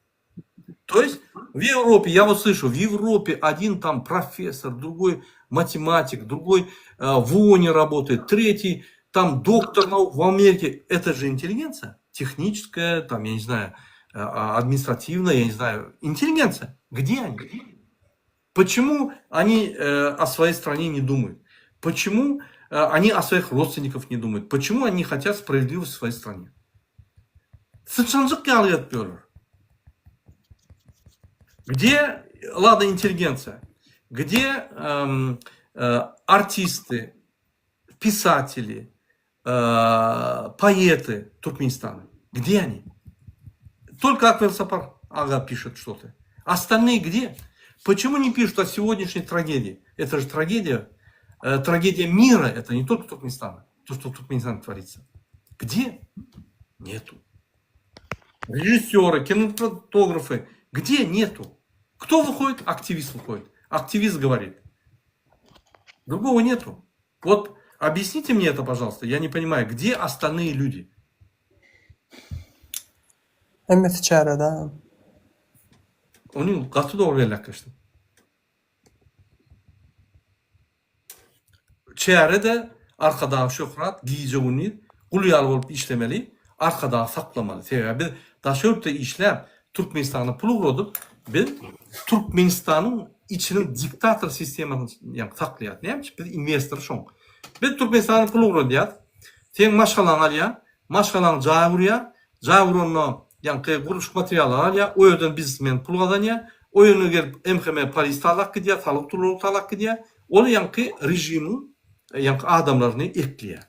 То есть в Европе, я вот слышу, в Европе один там профессор, другой математик, другой э, в ООНе работает, третий там доктор наук в Америке. Это же интеллигенция. Техническая, там, я не знаю, э, административная, я не знаю. Интеллигенция. Где они? Почему они э, о своей стране не думают? Почему э, они о своих родственниках не думают? Почему они хотят справедливости в своей стране? Syçanjyk ýaly ýatyp Где, ладно, интеллигенция, где эм, э, артисты, писатели, э, поэты Туркменистана? Где они? Только Аквел Сапар aga пишет что-то. Остальные где? Почему не пишут о сегодняшней трагедии? Это же трагедия, э, трагедия мира, это не только Туркменистана. То, что в Туркменистане творится. Где? Нету. Режиссеры, кинематографы. Где нету? Кто выходит? Активист выходит. Активист говорит. Другого нету. Вот объясните мне это, пожалуйста. Я не понимаю, где остальные люди? Hemmesi çärede. Ony gaty dogry belläp geçdim. Çärede Arkadag şöhrat gije gündiz gul ýaly bolup işlemeli, Arkadagy saklamaly. Sebäbi biz daşary ýurtda işläp Türkmenistana pul ugradyp biz Türkmenistanyň içiniň diktator sistemasyny ýa saklaýas. Näme üçin? Biz inwestor şoň. Biz Türkmenistana pul ugradýas. Seň maşgalaň alýar, maşgalaň jaý gurýar, jaý guranda ýaňky gurluşyk materiallary alýar, o ýerden biznesmen pul gazanýar, o ýerine gelip MHM polis talap gidýär, salyk turugy talap gidýär. Ol ýaňky režimiň ýaňky adamlaryny ekleýär.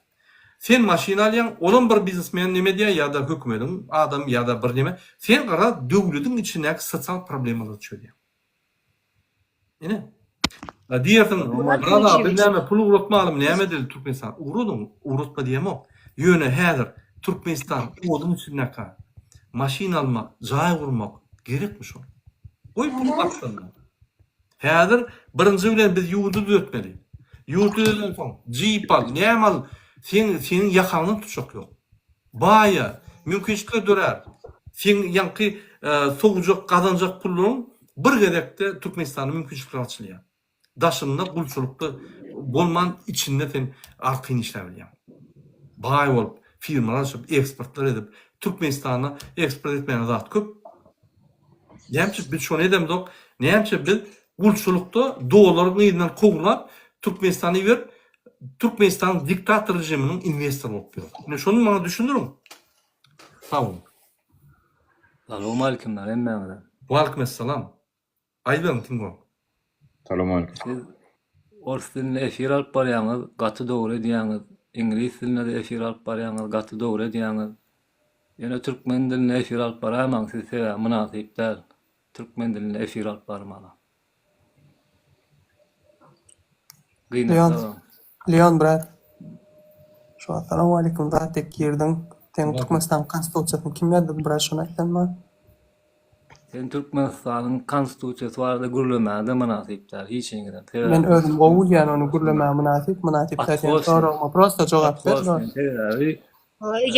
Sen maşyn alýaň, olam bir biznesmen neme edýär ýa-da hökümediň adamy ýa-da bir neme, sen gara döwlediň içindäki sosial problemalary çözýäň. Ine. Diýersiň, Brada, biz näme pul ugratmalymy, näme edeli Türkmenistan? Ugradyň, ugratma diýemok. Ýöne häzir Türkmenistan oduň içindeka maşyn almak, jaý gurmak gerekmi şol? Goý puly gapdalynda. Häzir birinji bilen biz ýurdy düzetmeli. Ýurt düzelen soň jip al, näme al, sen seniň ýakaňdan tutjak ýok. Baýa, mümkinçilikler dörär. Seň ýaňky sowujak, gazanjak pullaryň bir gezekde Türkmenistanda mümkinçilikler açylýar. Daşynda gulçulykda bolman içinde sen arkaýyn işläp bilýäň. Baý bolup, firmalar açyp, eksportlar edip, Türkmenistana eksport etmäne zat köp. Näme üçin biz şony edemzok? Näme üçin biz gulçulykda dollaryň yzyndan kowlap, Türkmenistana iberip, Türkmenistanyň diktator režiminiň inwestory bolup ýörüs? Ine şony maňa düşündiriň. Sag boluň. Salowmalikim hemmäňize. Waleýkim essalam. Aýdyberiň Tingo. Salowmalikim. Siz ors dilinde efir alyp barýaňyz, gaty dogry edýäňiz. Iňlis dilinde-de efir alyp barýaňyz, gaty dogry edýäňiz. Ýöne türkmen dilinde efir alyp baraýmaň siz sebäbi mynasyp däl türkmen dilinde efir alyp barmaga. Leon, Gynansagam. Leon brat. Şu Assalamualeýkum zat diýip girdiň. Seň Türkmenistanyň konstitusiýasyny kim ýazdy biraz şony aýtsaň maňa. Sen Türkmenistanyň konstitusiýasy barada gürlemäge-de mynasyp däl hiçiňizem. Sebäbi Men özüm gowy bilýän ony gürlemäge mynasyp mynasyp däl Gaty seň gowy sen. soragyňa prosta jogap Gaty ber gowy dos. sen. Sebäbi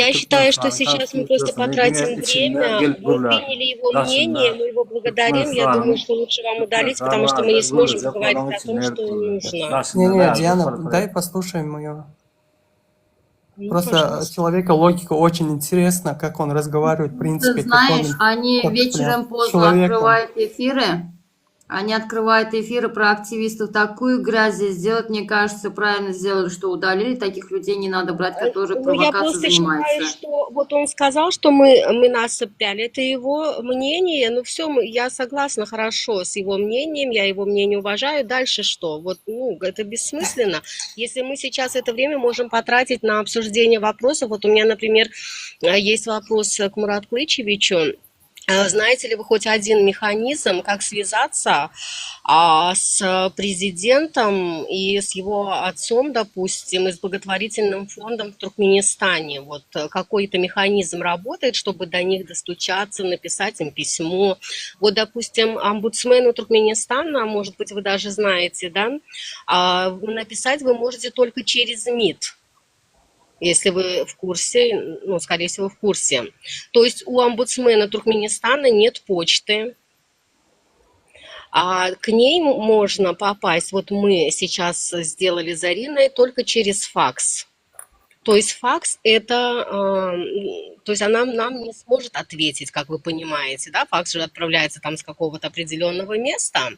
Я считаю, что Türkmenistanyň сейчас мы просто konstitusiýasyny diňe потратим içinde время. gelip Мы gürlärsiň. приняли его Daşynda мнение, мы его благодарим. Я Türkmenistanyň думаю, что лучше вам удалить, Türkmenistan потому что мы barada не сможем gürlejek поговорить bolaň о том, içinde что gelip gürle. нужно. Не Daşynda не bärde Диана pyrpyr дай et. послушаем её. Ну, Просто пожалуйста. человека логика очень интересна, как он разговаривает, в Ты принципе, как он знаешь, они как прям вечером с поздно человеком. открывают эфиры. Они открывают эфиры про активистов. Такую грязь здесь делать, мне кажется, правильно сделали, что удалили. Таких людей не надо брать, которые Ну, я провокацией просто считаю, занимаются. что вот он сказал, что мы, мы нас опяли, это его мнение, ну все, я согласна хорошо с его мнением, я его мнение уважаю, дальше что? Вот, ну, это бессмысленно. Если мы сейчас это время можем потратить на обсуждение вопросов, вот у меня, например, э, есть вопрос к Мурат Клычевичу, Э, Знаете ли вы хоть один механизм, как связаться а, с президентом и с его отцом, допустим, и с благотворительным фондом в Туркменистане? Вот э, какой-то механизм работает, чтобы до них достучаться, написать им письмо. Вот, допустим, омбудсмену Туркменистана, может быть, вы даже знаете, да, а, написать вы можете только через МИД если вы в курсе, ну, скорее всего, в курсе. То есть у омбудсмена Туркменистана нет почты, а к ней можно попасть, вот мы сейчас сделали Зариной, только через факс. То есть факс это, эм, то есть она нам не сможет ответить, как вы понимаете, да, факс же отправляется там с какого-то определенного места,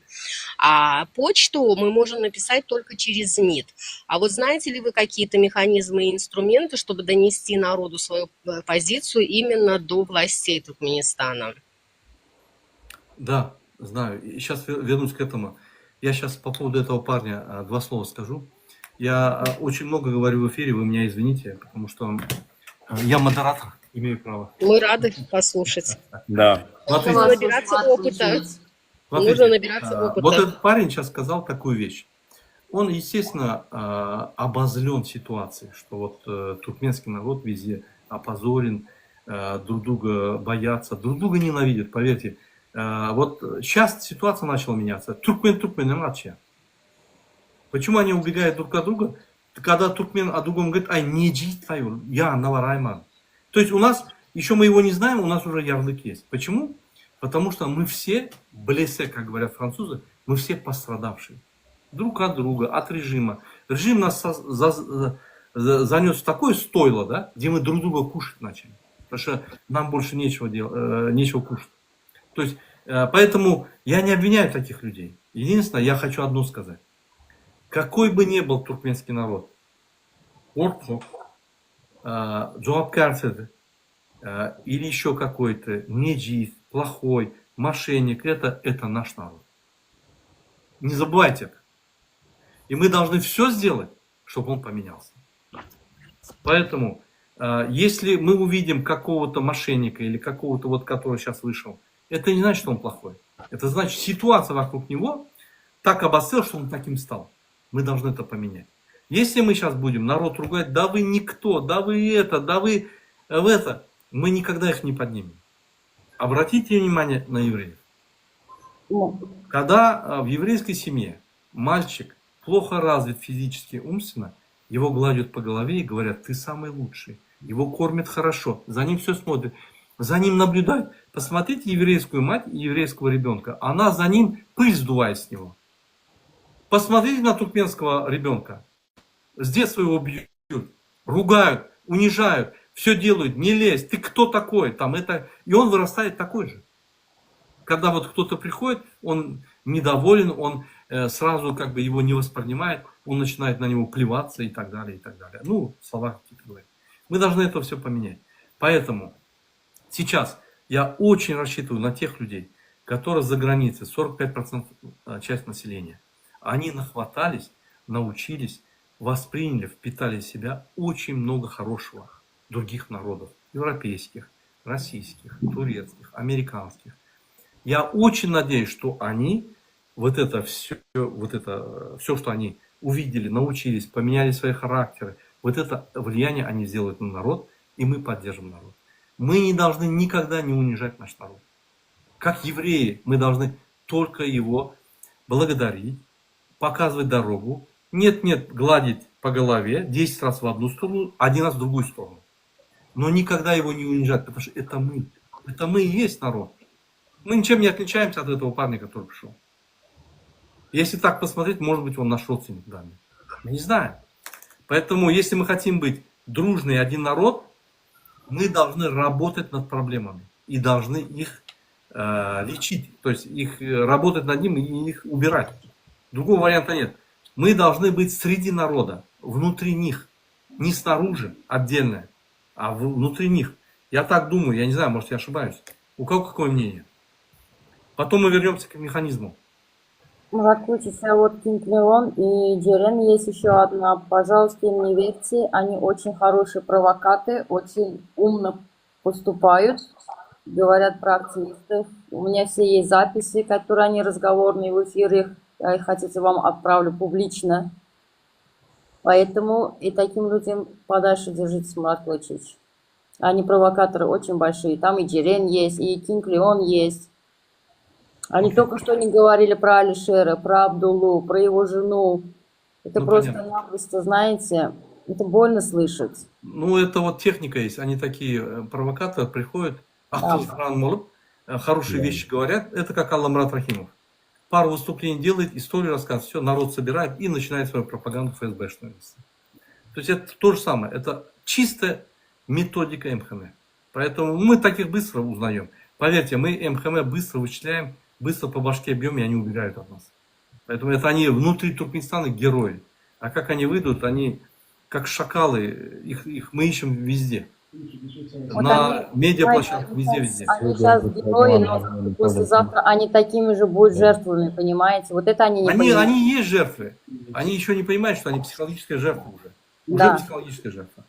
а почту мы можем написать только через МИД. А вот знаете ли вы какие-то механизмы и инструменты, чтобы донести народу свою э, позицию именно до властей Туркменистана? Да, знаю. И сейчас вернусь к этому. Я сейчас по поводу этого парня а, два слова скажу. Я а, очень много говорю в эфире, вы меня извините, потому что а, я модератор, имею право. Мы рады послушать. Да. Смотрите, Нужно набираться опыта. Смотрите, Нужно набираться а, опыта. Вот этот парень сейчас сказал такую вещь. Он, естественно, а, обозлен ситуацией, что вот э, туркменский народ везде опозорен, э, друг друга боятся, друг друга ненавидят, поверьте. Э, Вот сейчас ситуация начала меняться. Türkmen türkmenden gaçýar. Почему они убегают друг от друга? Когда туркмен о другом говорит, ай, не твою, я Наварайман. То есть у нас, еще мы его не знаем, у нас уже ярлык есть. Почему? Потому что мы все, blessés, как говорят французы, мы все пострадавшие. Друг от друга, от режима. Режим нас со- за- за- занес в такое стойло, да, где мы друг друга кушать начали. Потому что нам больше нечего, дел, э, нечего кушать. То есть, э, поэтому я не обвиняю таких людей. Единственное, я хочу одно сказать. Какой бы ни был туркменский народ, gorkak, э, jogapkärsiz, э, или еще какой-то, nejis, плохой, мошенник, это, это наш народ. Не забывайте это. И мы должны все сделать, чтобы он поменялся. Поэтому, э, если мы увидим какого-то мошенника или какого-то вот, который сейчас вышел, это не значит, что он плохой. Это значит, ситуация вокруг него так обострилась, что он таким стал. Мы должны это поменять. Если мы сейчас будем народ ругать, да вы никто, да вы это, да вы в это, мы никогда их не поднимем. Обратите внимание на евреев. Когда э, в еврейской семье мальчик плохо развит физически, умственно, его гладят по голове и говорят, ты самый лучший. Его кормят хорошо, за ним все смотрят, за ним наблюдают. Посмотрите еврейскую мать и еврейского ребенка. Она за ним пыль сдувает с него. Посмотрите на туркменского ребенка. С детства его бьют, ругают, унижают, все делают, не лезь, ты кто такой? Там это... И он вырастает такой же. Когда вот кто-то приходит, он недоволен, он э, сразу как бы его не воспринимает, он начинает на него плеваться и так далее, и так далее. Ну, слова какие-то говорят. Мы должны это все поменять. Поэтому сейчас я очень рассчитываю на тех людей, которые за границей, 45% э, часть населения, они нахватались, научились, восприняли, впитали в себя очень много хорошего других народов, европейских, российских, турецких, американских. Я очень надеюсь, что они вот это все, вот это все, что они увидели, научились, поменяли свои характеры, Вот это влияние они сделают на народ, и мы поддержим народ. Мы не должны никогда не унижать наш народ. Как евреи, мы должны только его благодарить, показывать дорогу. Нет-нет, гладить по голове 10 раз в одну сторону, один раз в другую сторону. Но никогда его не унижать, потому что это мы. Это мы и есть народ. Мы ничем не отличаемся от этого парня, который пришел. Если так посмотреть, может быть, он наш родственник данный. Мы не знаем. Поэтому, если мы хотим быть дружный один народ, мы должны работать над проблемами и должны их лечить, то есть их работать над ним и их убирать. Другого варианта нет. Мы должны быть среди народа, внутри них, не снаружи отдельно, а внутри них. Я так думаю, я не знаю, может я ошибаюсь. У кого какое мнение? Потом мы вернемся к механизму. Мурат а вот Кинг Леон и Джерен есть еще одна. Пожалуйста, им не верьте, они очень хорошие провокаты, очень умно поступают, говорят про активистов. У меня все есть записи, которые они разговорные в эфирах, я их хотите вам отправлю публично. Поэтому и таким людям подальше держитесь, Мурат Клычевич. Они провокаторы очень большие. Там и Джерен есть, и Кинг Леон есть. Они только что не говорили про Алишера, про Абдулу, про его жену. Это Ну, просто-напросто, знаете, это больно слышать. Ну, это вот техника есть. Они такие провокаторы приходят, Да. хорошие вещи говорят. Это как Алламрат Рахимов. Пару выступлений делает, историю рассказывает, все, народ собирает и начинает свою пропаганду ФСБшную вести. То есть это то же самое. Это чистая методика МХМ. Поэтому мы таких быстро узнаем. Поверьте, мы МХМ быстро вычисляем, быстро по башке бьем, и они убегают от нас. Поэтому это они внутри Туркменистана герои. А как они выйдут, они как шакалы, их мы ищем везде. Вот На они, медиаплощадках, знаете, везде, они везде. щас- Они сейчас герои, но послезавтра они такими же будут жертвами, понимаете? Вот это они не Они, понимают. они и есть жертвы. Они еще не понимают, что они психологическая жертва уже. Уже Да. психологическая жертва.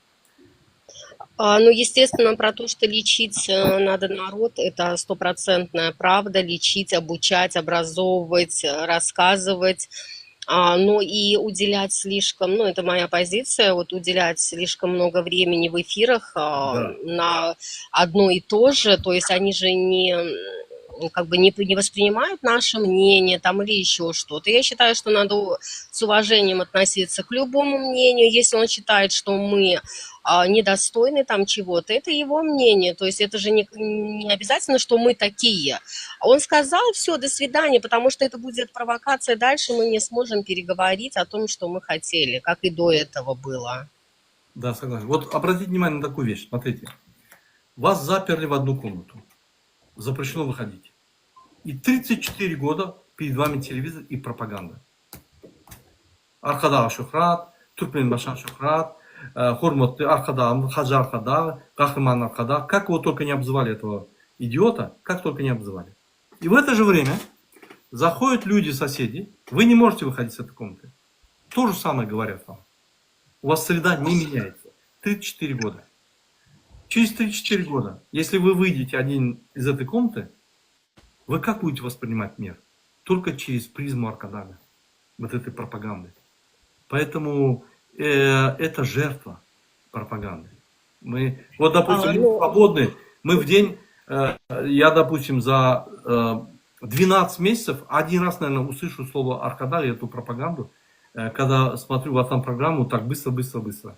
Ну, естественно, про то, что лечить надо народ, это стопроцентная правда. Лечить, обучать, образовывать, рассказывать. Но и уделять слишком, ну, это моя позиция, вот уделять слишком много времени в эфирах на одно и то же, то есть они же не воспринимают наше мнение там или еще что-то. Я считаю, что надо с уважением относиться к любому мнению. Если он считает, что мы недостойны чего-то, это его мнение. То есть это же не обязательно, что мы такие. Он сказал, все, до свидания, потому что это будет провокация. Дальше мы не сможем переговорить о том, что мы хотели, как и до этого было. Да, согласен. Вот обратите внимание на такую вещь. Смотрите. Вас заперли в одну комнату. Запрещено выходить. И 34 года перед вами телевизор и пропаганда. Arkadaga şöhrat, Türkmenbaşa şöhrat, hormatly Arkadagymyz, Hajy Arkadag, Gahryman Arkadag. Как его только не обзывали, этого идиота, как только не обзывали. И в это же время заходят люди, соседи, вы не можете выходить с этой комнаты. То же самое говорят вам. У вас среда не меняется. 34 года. Через 34 года, если вы выйдете один из этой комнаты, вы как будете воспринимать мир? Только через призму Аркадага, вот этой пропаганды. Поэтому это жертва пропаганды. Мы, вот, допустим, мы свободны, мы в день, я, допустим, за 12 месяцев один раз, наверное, услышу слово Аркадаг, эту пропаганду, когда смотрю в программу, так быстро, быстро, быстро.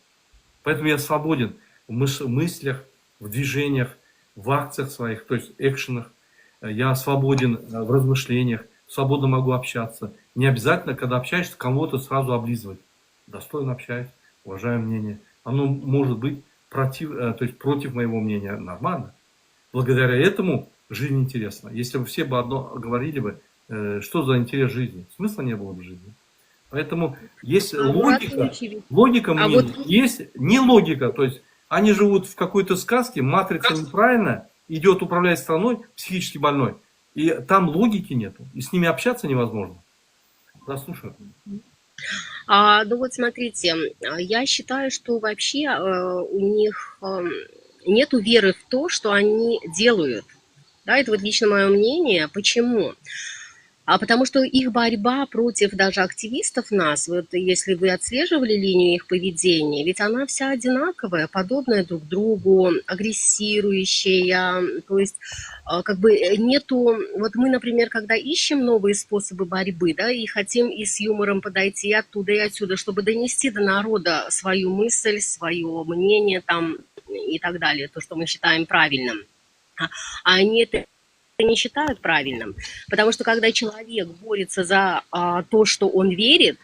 Поэтому я свободен в мыслях, в движениях, в акциях своих, то есть экшенах. Я свободен в размышлениях, свободно могу общаться. Не обязательно, когда общаешься, кого-то сразу облизывать. Достойно общаюсь, уважаю мнение. Оно может быть против моего мнения нормально. Благодаря этому жизнь интересна. Если бы все бы одно говорили бы, что за интерес жизни? Смысла не было бы жизни. Поэтому есть А Мурат Ильич, логика а мнений, вот есть не логика. То есть они живут в какой-то сказке, матрица неправильная, идет управлять страной, психически больной. И там логики нету, и с ними общаться невозможно. Да, слушаю. Смотрите, я считаю, что вообще у них нету веры в то, что они делают. Да, это лично мое мнение. Почему? А потому что их борьба против даже активистов нас, вот если вы отслеживали линию их поведения, ведь она вся одинаковая, подобная друг другу, агрессирующая, то есть а, как бы э, нету... Вот мы, например, когда ищем новые способы борьбы, да, и хотим и с юмором подойти и оттуда, и отсюда, чтобы донести до народа свою мысль, свое мнение там и так далее, то, что мы считаем правильным. А а они это не считают правильным. Потому что когда человек борется за а, то, что он верит,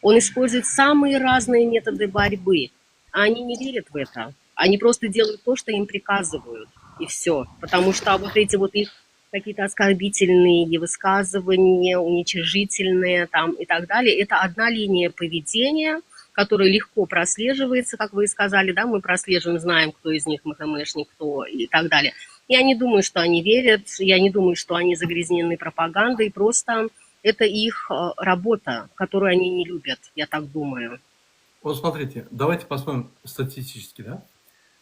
он использует самые разные методы борьбы. А они не верят в это. Они просто делают то, что им приказывают, и все. Потому что вот эти вот их какие-то оскорбительные высказывания, уничижительные там и так далее, это одна линия поведения, которая легко прослеживается, как вы и сказали, да, мы прослеживаем, знаем, кто из них МХМшник, кто и так далее. Я не думаю, что они верят, я не думаю, что они загрязнены пропагандой, просто это их э, работа, которую они не любят, я так думаю. Вот смотрите, давайте посмотрим статистически, да?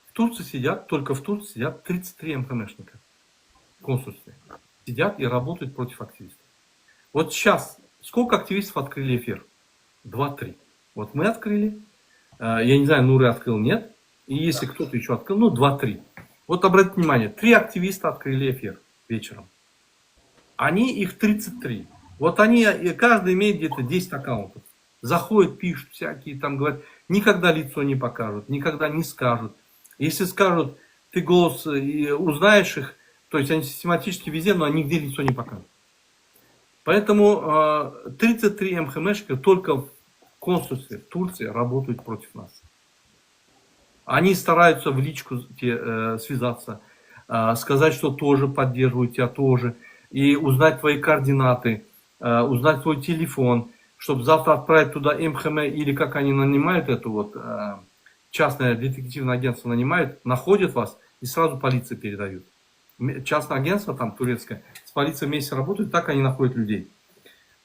В Турции сидят, только в Турции сидят 33 МХМшника в консульстве. Сидят и работают против активистов. Вот сейчас сколько активистов открыли эфир? Два-три. Вот мы открыли. Э, Я не знаю, Нуры открыл, нет. И если кто-то еще открыл, ну, два-три. Вот обратите внимание, три активиста открыли эфир вечером. Они, их 33. Вот они, и каждый имеет где-то 10 аккаунтов. Заходят, пишут всякие, там говорят, никогда лицо не покажут, никогда не скажут. Если скажут, ты голос э, и узнаешь их, то есть они систематически везде, но они нигде лицо не покажут. Поэтому э, 33 МХМшника только в консульстве в Турции работают против нас. Они стараются в личку те, э, связаться, э, сказать, что тоже поддерживают тебя тоже, и узнать твои координаты, э, узнать твой телефон, чтобы завтра отправить туда МХМ или как они нанимают эту вот, э, частное детективное агентство нанимают, находят вас и сразу полиции передают. Частное агентство там турецкое с полицией вместе работают, так они находят людей.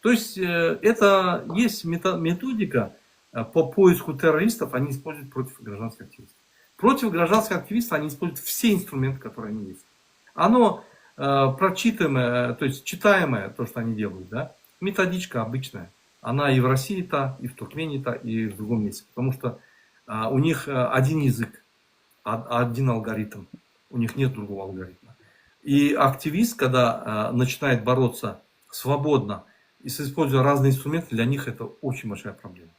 То есть э, это есть методика э, по поиску террористов, они используют против гражданских активистов. Против гражданских активистов они используют все инструменты, которые они есть. Оно э, прочитаемое, то есть читаемое, то, что они делают, да, методичка обычная. Она и в России та, и в Туркмении та, и в другом месте. Потому что э, у них один язык, один алгоритм. У них нет другого алгоритма. И активист, когда э, начинает бороться свободно и используя разные инструменты, для них это очень большая проблема.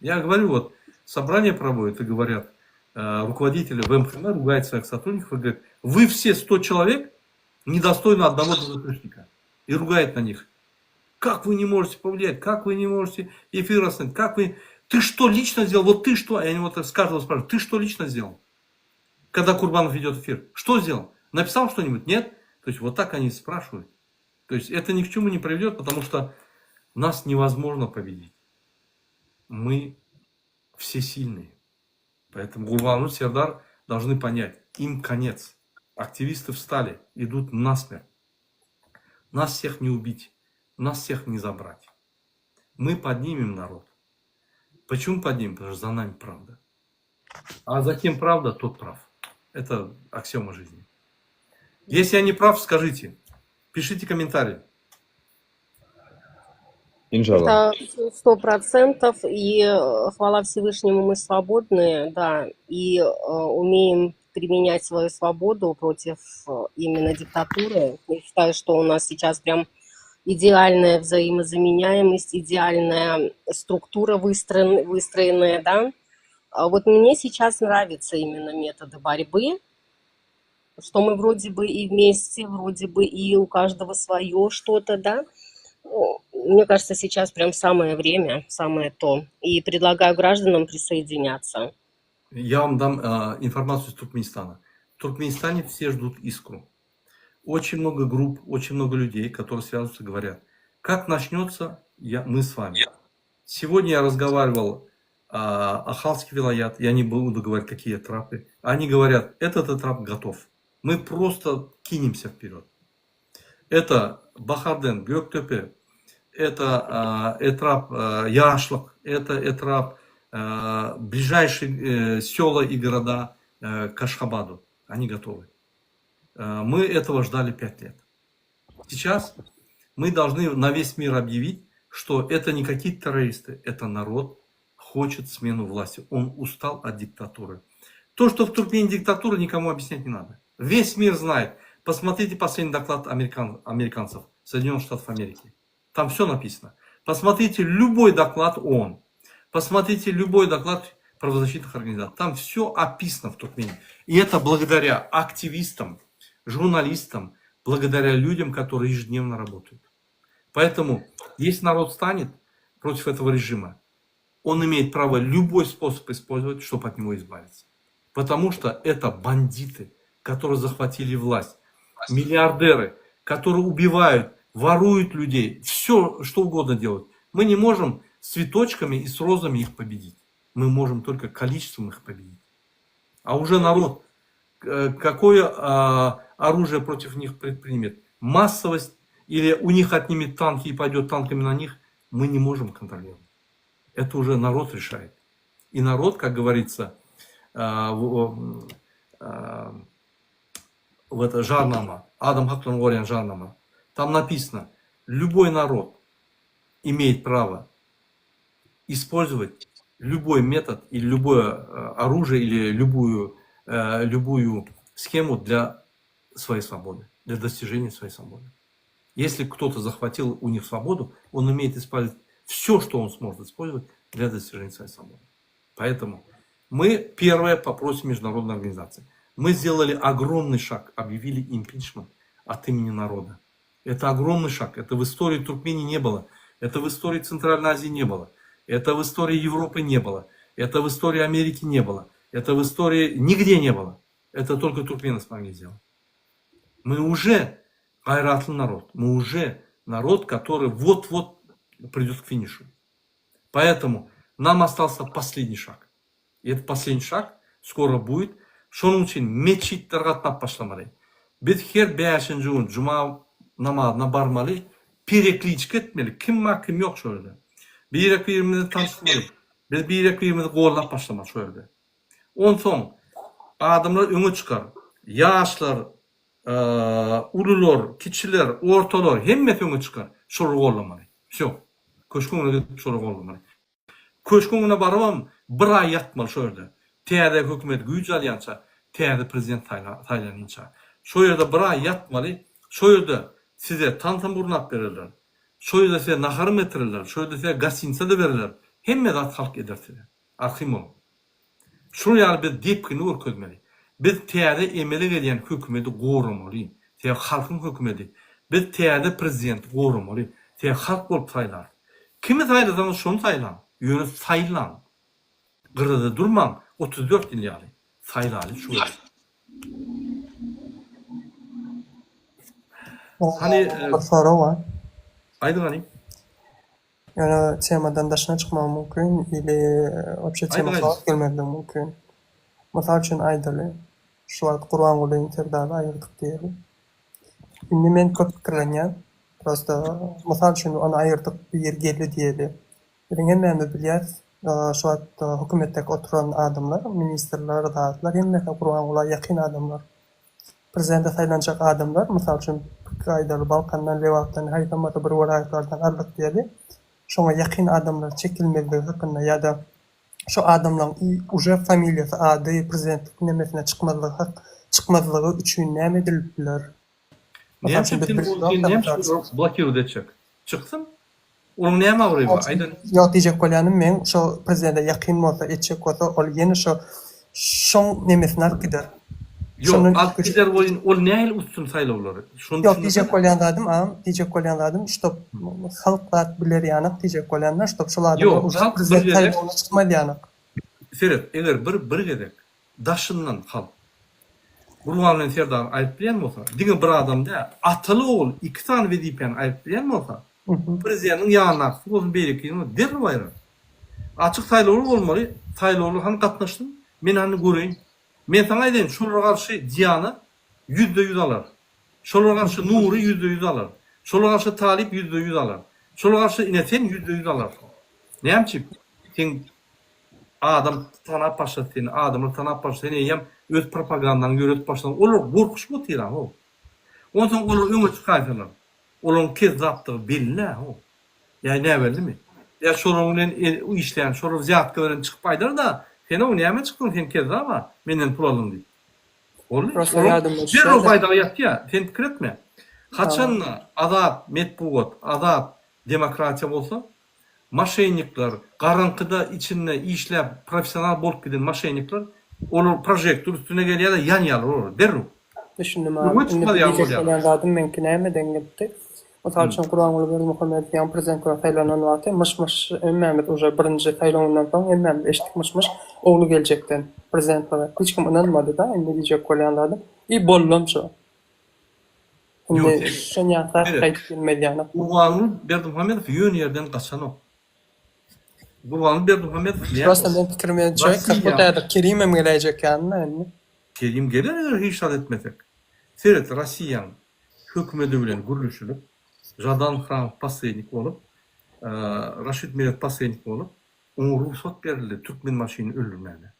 Я говорю, вот собрание проводят и говорят, э, руководители в МХМ ругают своих сотрудников и говорят, вы все 100 человек недостойны одного ДВКшника. И ругает на них. Как вы не можете повлиять? Как вы не можете эфир остановить? Как вы... Ты что лично сделал? Вот ты что? И они вот с каждого спрашивают, ты что лично сделал? Когда Курбанов ведет эфир. Что сделал? Написал что-нибудь? Нет? То есть вот так они спрашивают. То есть это ни к чему не приведет, потому что нас невозможно победить. Мы все сильные. Поэтому Гурбанов Сердар должны понять, им конец. Активисты встали, идут насмерть. Нас всех не убить, нас всех не забрать. Мы поднимем народ. Почему поднимем? Потому что за нами правда. А за кем правда, тот прав. Это аксиома жизни. Если я не прав, скажите. Пишите комментарии. Иншаллах. Это 100%, и э, хвала Всевышнему, мы свободны, да, и э, умеем применять свою свободу против э, именно диктатуры. Я считаю, что у нас сейчас прям идеальная взаимозаменяемость, идеальная структура выстроен, выстроенная, да. А вот мне сейчас нравятся именно методы борьбы, что мы вроде бы и вместе, вроде бы и у каждого свое что-то, да. Ну, Мне кажется, сейчас прям самое время, самое то. И предлагаю гражданам присоединяться. Я вам дам э, информацию из Туркменистана. В Туркменистане все ждут искру. Очень много групп, очень много людей, которые связываются, говорят, как начнется, я, мы с вами. Сегодня я разговаривал э, Ахалский вилаят, я не буду говорить, какие этрапы. Они говорят, этот этрап готов. Мы просто кинемся вперед. Это Бахарден, Гёктепе, это э, этрап э, Яшлык, это этрап э, ближайшие э, села и города э, к Ашхабаду. Они готовы. Э, мы этого ждали пять лет. Сейчас Мы должны на весь мир объявить, что это не какие-то террористы, это народ хочет смену власти. Он устал от диктатуры. То, что в Туркмении диктатура, никому объяснять не надо. Весь мир знает. Посмотрите последний доклад американ, американцев, Соединенных Штатов Америки. Там все написано. Посмотрите любой доклад ООН. Посмотрите любой доклад правозащитных организаций. Там все описано в Туркмении. И это благодаря активистам, журналистам, благодаря людям, которые ежедневно работают. Поэтому, если народ станет против этого режима, он имеет право любой способ использовать, чтобы от него избавиться. Потому что это бандиты, которые захватили власть, миллиардеры, которые убивают, воруют людей, все, что угодно делают. Мы не можем с цветочками и с розами их победить. Мы можем только количеством их победить. А уже народ э, какое а, оружие против них предпримет? Массовость или у них отнимет танки и пойдет танками на них, мы не можем контролировать. Это уже народ решает. И народ, как говорится, а, в, а, в это Jarnama, Adam haklaryny goraýan Jarnama, там написано, любой народ имеет право использовать любой метод или любое э, оружие или любую, э, любую схему для своей свободы, для достижения своей свободы. Если кто-то захватил у них свободу, он умеет использовать все, что он сможет использовать для достижения своей свободы. Поэтому мы первое попросим международной организации. Мы сделали огромный шаг, объявили импичмент от имени народа. Это огромный шаг. Это в истории Туркмении не было. Это в истории Центральной Азии не было. Это в истории Европы не было. Это в истории Америки не было. Это в истории нигде не было. Это только туркмены смогли сделать. Мы уже gaýratly народ. Мы уже народ, который вот-вот придет к финишу. Поэтому нам остался последний шаг. И этот последний шаг скоро будет. Şonuň üçin metjitlere gatnap başlamaly. Biz her bäşinji gün juma namazyna barmaly, perekliçka etmeli, kim bar, kim ýok şo ýerde. Birek-birimizi tanyşmaly. Biz birek-birimizi gollap başlamaly şo ýerde. Onsoň adamlar öňe çykar. Ýaşlar, ulular, kiçiler, ortalar hemmesi öňe çykar. Şolary gollamaly. Wsýo. Köşgüň öňüne gidip şolary gollamaly. Köşgüň öňüne barybam bir aý ýatmaly şo ýerde. Täze hökümet güýç alýança, täze prezident saýlanynça. Şo ýerde bir aý ýatmaly. Şo ýerde size tansam gurnap bererler. Şo ýerde size naharam getirerler. Şo ýerde size gostinisa-da bererler. Hemme zat halk eder size. Arkaýyn boluň. Şular ýaly biz depgini görkezmeli. Biz täze emele gelýän hökümeti goramaly. Sebäbi halkyň hökümeti. Biz täze prezidenti goramaly. Sebäbi halk bolup saýlar. Kimi saýlasaňyz şony saýlaň. Ýöne saýlaň. Gyrada durmaň 34 ýyl ýaly. Saýlaly şu gezek. Hany Bir sorag bar. Aýdyň hany. Ýöne temadan daşyna çykmagym mümkin ili wapşe tema gabat gelmezligi mümkin. Mysal üçin aýdaly, şu wagt Gurbangulyny Serdary aýyrdyk diýeli. Indi men köp pikirlenýän, prosta mysal üçin ony aýyrdyk bir geldi diýeli. Biziň hemmämiz bilýäs, şu wagt hökümetdäki oturan adamlar, ministrler, zatlar hemmesi Gurbangula ýakyn adamlar. Prezidente saýlanjak adamlar, mysal üçin, pikir aýdaly, Balkandan, Lebapdan, haýsam bolsa bir welaýatlardan aldyk diýeli, şoňa ýakyn adamlar çekilmezligi hakynda ýa-da şo adamlaryň uje familiýasy, ady prezidentlik nemesine çykmazlygy hak çykmazlygy üçin näme edilip biler? Näme üçin sen ol näme üçin blokirowat etjek? Çyksyn. Onuň näme abraýy bar? Aýdan. Ýok diýjek bolýanym meň şo prezidente ýakyn bolsa etjek bolsa ol ýene şo şoň nemesini alyp gider. Ýok alyp gider welin ol nähili utsun saýlawlary? Şony Ýok diýjek bolýan zadym agam diýjek bolýan zadym ştob halk zat biler ýanak diýjek bolýan da ştob şol adamlar uje prezident saýlawyna çykmaz ýanak. Seret eger bir bir gezek daşyndan halk Gurban bilen Serdary aýryp bilýän bolsa, diňe bir adam däl, ataly-ogul iki sany wezipäni aýryp bilýän bolsa, prezidentiň ýanyndaky bolsun, beýlekini bolsun, derrew aýrar. Açyk saýlawlar bolmaly, saýlawlar hany gatnaşsyn, men hany göreýin. Men saňa aýdaýyn, şolara garşy Diana 100% alar. Şolara garşy Nury 100% alar. Şolara garşy Talyp 100% alar. Şolara garşy ine sen 100% alarsyň. Näme üçin? Seň Adam tanap başlady seni, adamlar tanap başlady, sen eýýäm öz propagandaňy ýöredip başladyň. Olar gorkuşyp otyr-a-how. Onsoň olar öňe çykaýsalar. Olaryň kezzapdygy belli-ä how. Ýa näbellimi? Ýa şolaryň bilen işleýän, şolar wzýatka beren çykyp aýdar-da, sen-ow nämä çykdyň sen kezzap-a, menden pul aldyň diýip. Boldy. Prosta ýadymda düşýär-de. Derrew baýdagy ýatýar. Sen pikir etme. Haçan-da azat metbugat, azat demokratiýa bolsa, Moşennikler, garaňkyda içinde işläp professional bolup giden moşennikler, olar prožektor üstüne gelýärler, ýanýarlar olar derrew. Düşündim Öňe abi. Indi çykmaz ýaly diýjek bolýarlar. bolýan zadym meňki nämeden gitdi. Mysal üçin Gurbanguly Berdimuhamedow ýaňy prezidentlige saýlanan wagty myş-myş hemmämiz uje birinji saýlawyndan soň hemmämiz eşitdik myş-myş ogly geljekden prezidentlige. Hiç kim ynanmady-da indi diýjek bolýan zadym. I boldam şo. Indi şon ýaly zat gaýdyp gelmez ýaly. Gurbanguly Berdimuhamedow ýöne ýerden gaçanok. Gurbanguly Berdimuhamedow näme? Prosta meň pikirim boýunça Kaput häzir Kerimem geläýjek ýalyna indi. Kerim geler eger hiç zat etmesek. Seret Rossiýaň hökümedi bilen gürleşilip, Žadan Hramow posrednik bolup, Raşid Meredow posrednik bolup, oňa rugsat berildi Türkmenbaşyny öldürmäne.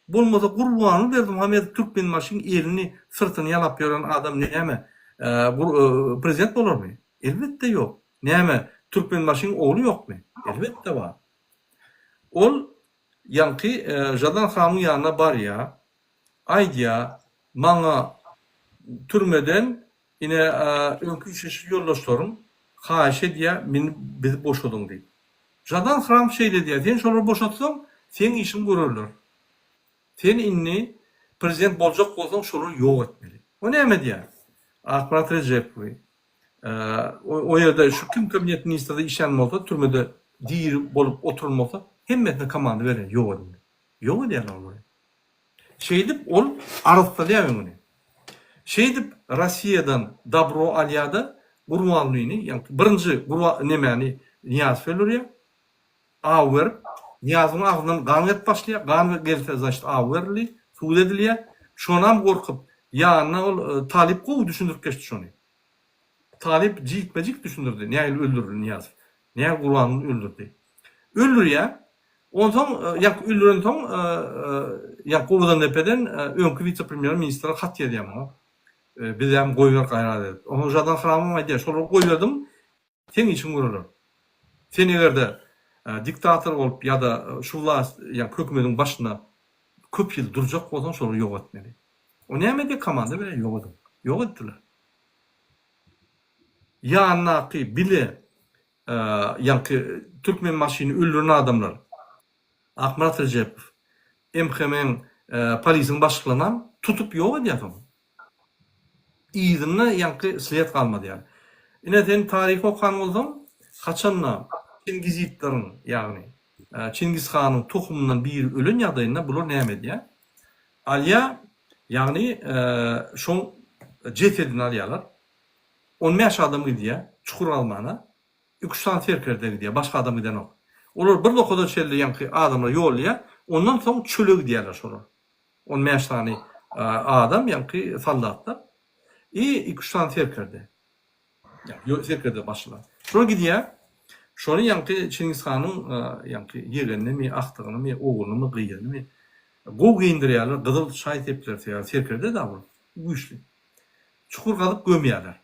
Bolmasa Gurbanguly Berdimuhamedow Türkmenbaşyň elini syrtyny ýalap ýören adam näme prezident bolarmy? Elbetde ýok. Näme Türkmenbaşyň ogly ýokmy? Elbetde bar. Ol ýaňky Žadan hanyň ýanyna barýa, aýdýa, maňa türmeden ine öňki işleşik ýoldaşlarym haýyş edýä meni bizi boşadyň diýip. Žadan Hram şeýle diýýär, Sen şolary boşatsaň, seň işiňi görerler. Sen indi prezident boljak bolsaň, şolary ýok etmeli. O näme diýýär? Akmyrat Rejepowy, o ýerde şu kim kabinet ministrde işlän bolsa, türmede diri bolup oturan bolsa, hemmesine komanda berýär, ýok ediň diýip. Ýok edýärler olary. Şeýdip ol arassalaýar öňüni. Şeýdip Rossiýadan dabro alýada Gurbangulyny ýagny birinji Gurba nemäni Nyýazow öldürýär. Aw berip, Nyýazowyň agzyndan gan gelip başlaýar. Gan gelse znaçit aw berildi, sud edilýär. Şonam gorkup ýanyna ol Talyp gowy düşündirip geçdi şony. Talyp jikme-jik düşündirdi, nähili öldürildi Nyýazow. Nähili Gurbanguly öldürdi. Öldürýär. Onsoň ýaňky öldürensoň ýaňky Owadandepeden öňki wise-premýer ministre hat ýazýar muňa. Bizem goýber gaýrat edip. Onsoň Žadan Hramov aýdýar, şolary goýberdiň, seň işiň göreler. Sen eger-de diktator bolup ýa-da şu wlast, ýaňky hökümediň başynda köp ýyl durjak bolsaň, şolary ýok etmeli. O näme edýär, komanda berýär, ýok ediň. Ýok etdiler. Ýanyndaky bile ýaňky Türkmenbaşyny öldüren adamlar, Akmyrat Rejepow, MHM-iň polisiň başlyklarynam tutup ýok edýär soň. Yzynda ýaňky sled galmaz ýaly. Ine sen taryhy okan bolsaň, haçanda çingizitleriň, ýagny Çingiz hanyň tohumyndan biri ölen ýagdaýynda bular näme edýär? Alýar, ýagny şoň jesedini alýarlar. On bäş adam gidýär çukur gazmana. Iki-üç sany serkerde gidýär, başga adam gidenok. Olar bir nokada çenli ýaňky adamlary ýollaýar, ondan soň çöle gidýärler şolar. On bäş sany adam ýaňky soldatlar i iki-üç sany serkerde. Ýa serkerde başlylar. Şolar gidýär. Şony ýaňky Çingiz hanyň ýaňky ýegenini, agtygynymy, oglunymy, gyzynymy gowy geýindirýärler, gyzyl şaý-sepler sebäbi serkerde-dä ol, güýçli. Çukur gazyp gömýärler.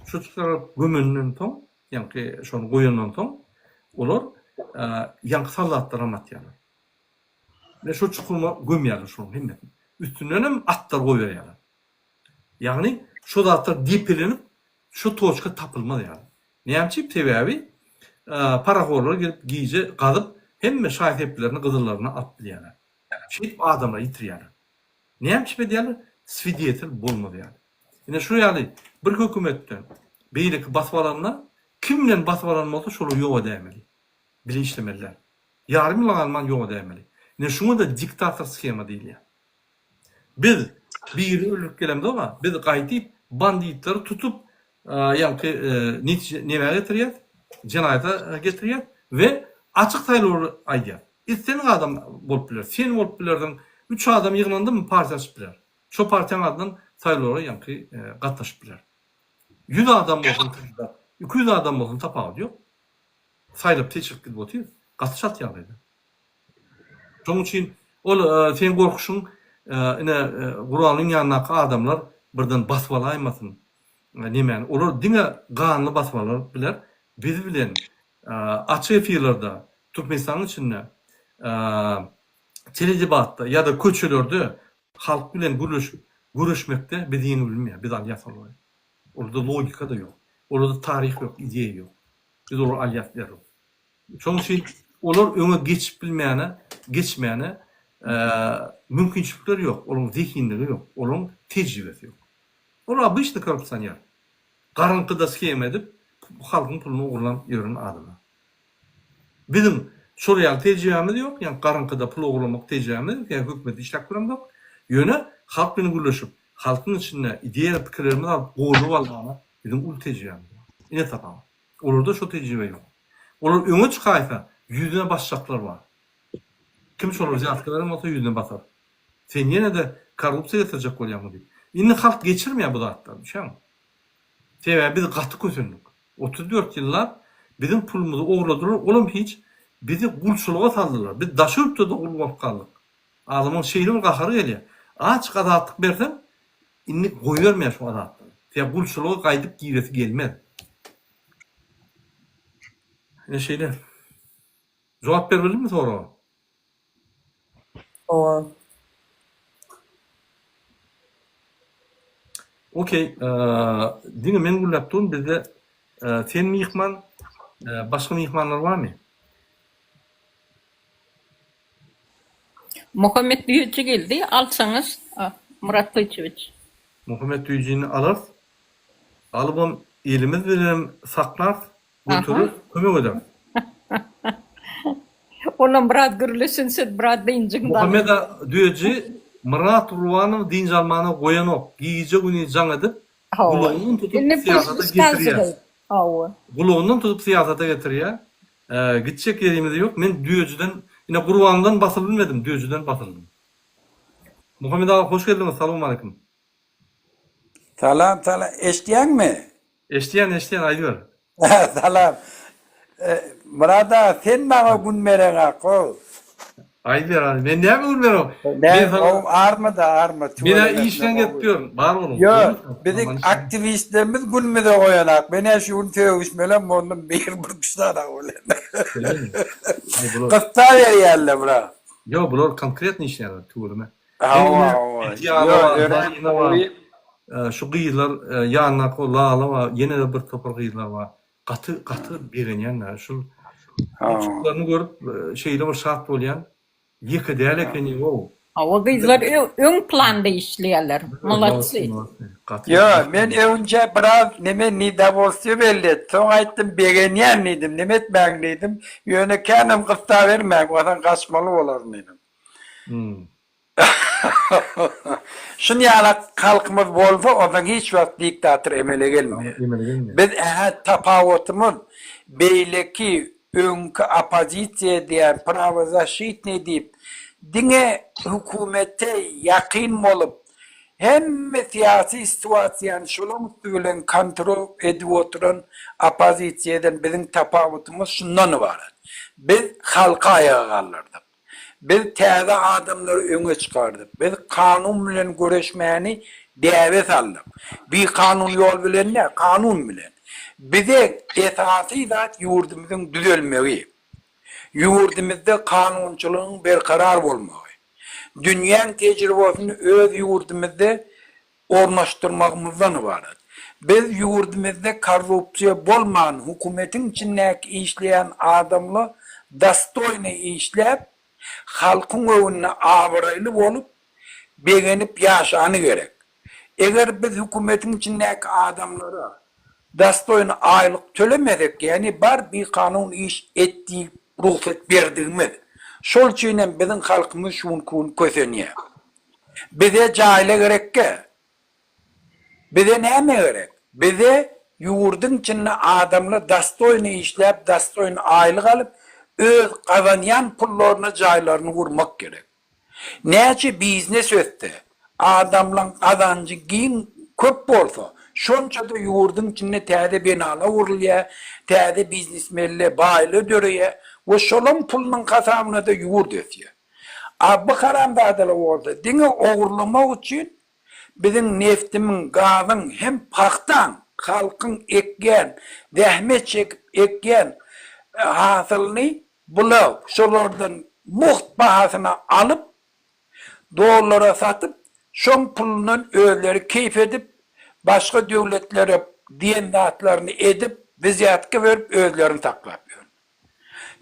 Şu çukur gazyp gömenden soň, ýaňky şony goýandan soň, olar ýaňky soldatlaram atýarlar. Ine şo çukuryna gömýärler şolaryň hemmesini. Üstündenem atlar goýberýärler. Ýagny şo zatlar depelenip şo toçka tapylmaz ýaly. Näme üçin? Sebäbi parahorlar gelip gije gazyp hemme şaý-seplerini gyzyllaryny alyp bilýärler. Şeýdip adamlary ýitirýärler. Näme üçin edýärler? Swidetel bolmaz ýaly. Ine şu ýaly bir hökümetden beýleki basyp alanda kim bilen basyp alan bolsa şolary ýok edäýmeli. Bile işlemeliler. Ýarym ýyla galman ýok edäýmeli. Ine şuňa-da diktator shema diýilýär. Biz birini öldürip gelemzog-a, biz gaýdyp banditleri tutup, ýaňky netije nämä getirýäs? Jenaýata getirýäs we açyk saýlawlary aýdýas. Islendik adam bolup biler. Sen bolup bilersiň. Üç adam ýygnandymy partiýa açyp biler. Şo partiýaň adyndan saýlawlara ýaňky gatnaşyp biler. Ýüz adam bolsun kandidat, 200 adam bolsun tapawudy ýok. Saýlap seçilip gidip otyr. Gaty çalt ýagdaýda. Şonuň üçin ol seň gorkuşyň ine Gurbangulyň ýanyndaky adamlar birden basyp alaýmasyn. nemäni, olar diňe ganly basmalar biler, biz bilen açyk efirlerde, Türkmenistanyň içinde teledebatda ýa-da köçelerde halk bilen gürleşip, göreşmekde bizi ýeňip bilmeýär, biz alýas olary. Olarda logika-da ýok, olarda taryh ýok, ideýa ýok. Biz olary alýas derrew. Şonuň üçin olar öňe geçip bilmäne, geçmäne mümkinçilikleri ýok, olaryň zehinligi ýok, olaryň tejribesi ýok. Olar obyçnyý korrupsioner. Garaňkyda shema edip, halkyň puluny ogurlan ýören adamlar. Biziň şol ýaly tejribämiz ýok, ýagny garaňkyda pul ogurlamak tejribämiz ýok, ýagny hökümetde işläp göremzok. Ýöne halk bilen gürleşip, halkyň içinde ideýa pikirlerimizi alyp goldaw almaga biziň uly tejribämiz bar. Ine tapawut. Olarda şo tejribe ýok. Olar öňe çykaýsa, ýüzüne basjaklar bar. Kim şolara wzýatka beren bolsa ýüzüne basar. Sen ýene-de korrupsiýa getirjek bolýaňmy diýip. Indi halk geçirmeýär bu zatlary, düşýäňmi? Sebäbi biz gaty kösendik. 34 ýyllap biziň pulumyzy ogurladylar, olam hiç, bizi gulçulyga saldylar. Biz daşary ýurtda-da gul bolup galdyk. Adamyň şeýle bir gahary gelýär. Açyk azatlyk berseň, indi goýbermeýär şu azatlygy. Sebäbi gulçulyga gaýdyp giresi gelmez. Ine şeýle. Jogap beribildimmi soraga? Hawa. Okey, diňe men gürläp durun, bizde sen myhman, başga myhmanlar barmy? Muhammet Düýeji geldi, alsaňyz, Myrat Gylyçowiç. Muhammet Düýejini alarys, alybam elimiz bilenem saklarys, Göterer, kömek eder. Olam biraz gürleşin siz biraz dynjyň da. Muhammet Düýeji Myrat Gurbanow dynç almana goýanok. Gije güniz jaň edip, gulagyndan tutup syýasata getirýär. Hawa. Gulagyndan tutup syýasata getirýär. Gitjek ýerimiz ýok. Men Düýejiden, ine Gurbandan basyl bilmedim, Düýejiden basyldym. Muhammet aga hoş geldiňiz, salowmaleýkim. Salam salam eşitýäňmi? Eşitýän eşitýän aýdyber. Salam. Myrat aga sen maňa gün bereňak-ow. Aýdyber hany men näme gün berem? Men sana Arma-da arma Men-ä işden gelip ýörün bar boluň. Ýok biziň aktiwistlerimiz günümize goýanak. Men-ä şu gün sögüşmelem boldum bir bir küştana bilen. Gyssa berýärler bura. Ýok bular konkretno işleýärler tüweleme. Hawa, hawa. Diana bar, Zarina bar. Şu gyzlar ýanyndaky o Lala bar, ýene-de bir topar gyzlar bar. Gaty, gaty begenýän-dä. Şul uçuklaryny görüp şeýle bir şat bolýan. Ýeke däl ekeni-ow. Hawa, gyzlar öň planda işleýärler. Molodcy. Ýo, men öňünçä biraz neme nedowolstwiýa belli etdim. Soň aýtdym, begenýän diýdim, neme etmäň diýdim. Ýöne känem gyssabermäň, onsoň gaçmaly bolaryn diýdim. Şun ýalak halkymyz bolsa onsoň hiç wagt diktator emele gelmeýär. Biz ä tapawutymyz beýleki öňki oppozisiýa diýen prawozaşitnyý diýip diňe hökümete ýakyn bolup hemme syýasy situasiýany şolaň üsti bilen kontrol edip oturan oppozisiýadan biziň tapawutymyz şundan ybarat. Biz halky aýaga galdyrdyk. Biz täze adamlary öňe çykardyk. Biz kanun bilen göreşmäni däbe saldyk. Bikanun ýol bilen däl, kanun bilen. Bize esasy zat ýurdumyzyň düzelmegi. Ýurdumyzda kanunçylygyň berkarar bolmagy. Dünýäň tejribasyny öz ýurdumyzda ornaşdyrmagymyzdan ybarat. Biz ýurdumyzda korrupsiýa bolman, hökümetiň içindäki işleýän adamla dostoýnyý işläp, halkyň öňünde abraýly bolup, begenip ýaşany gerek. Eger biz hökümetiň içindäki adamlara dostoýny aýlyk tölemesek, ýagny bar bikanun iş et diýip rugsat berdigimiz. Şol üçin hem biziň halkymyz şu günki gün kösenýär. Bize jaýla gerekge? Bize näme gerek? Bize ýurduň içinde adamlar dostoýny işläp, dostoýny aýlyk alyp, öz gazanýan pullaryna jaýlaryny gurmak gerek. Näçe biznes össe, adamlaň gazanjy giň, köp bolsa, şonça-da ýurduň içinde täze binalar gurulýar, täze biznesmenler, baýlar döreýär we şolaň pulunyň hasabyna-da ýurt ösýär. A bu haramzadalar bolsa diňe ogurlamak üçin biziň neftimiň, gazyň hem pagtaň. Halkyň ekýän, zähmet çekip ekýän hasylyny bular şolardan mugt bahasyna alyp, dollara satyp, şoň pulundan özleri keýp edip, başga döwletlere diýen zatlaryny edip, wzýatka berip özlerini saklap ýör.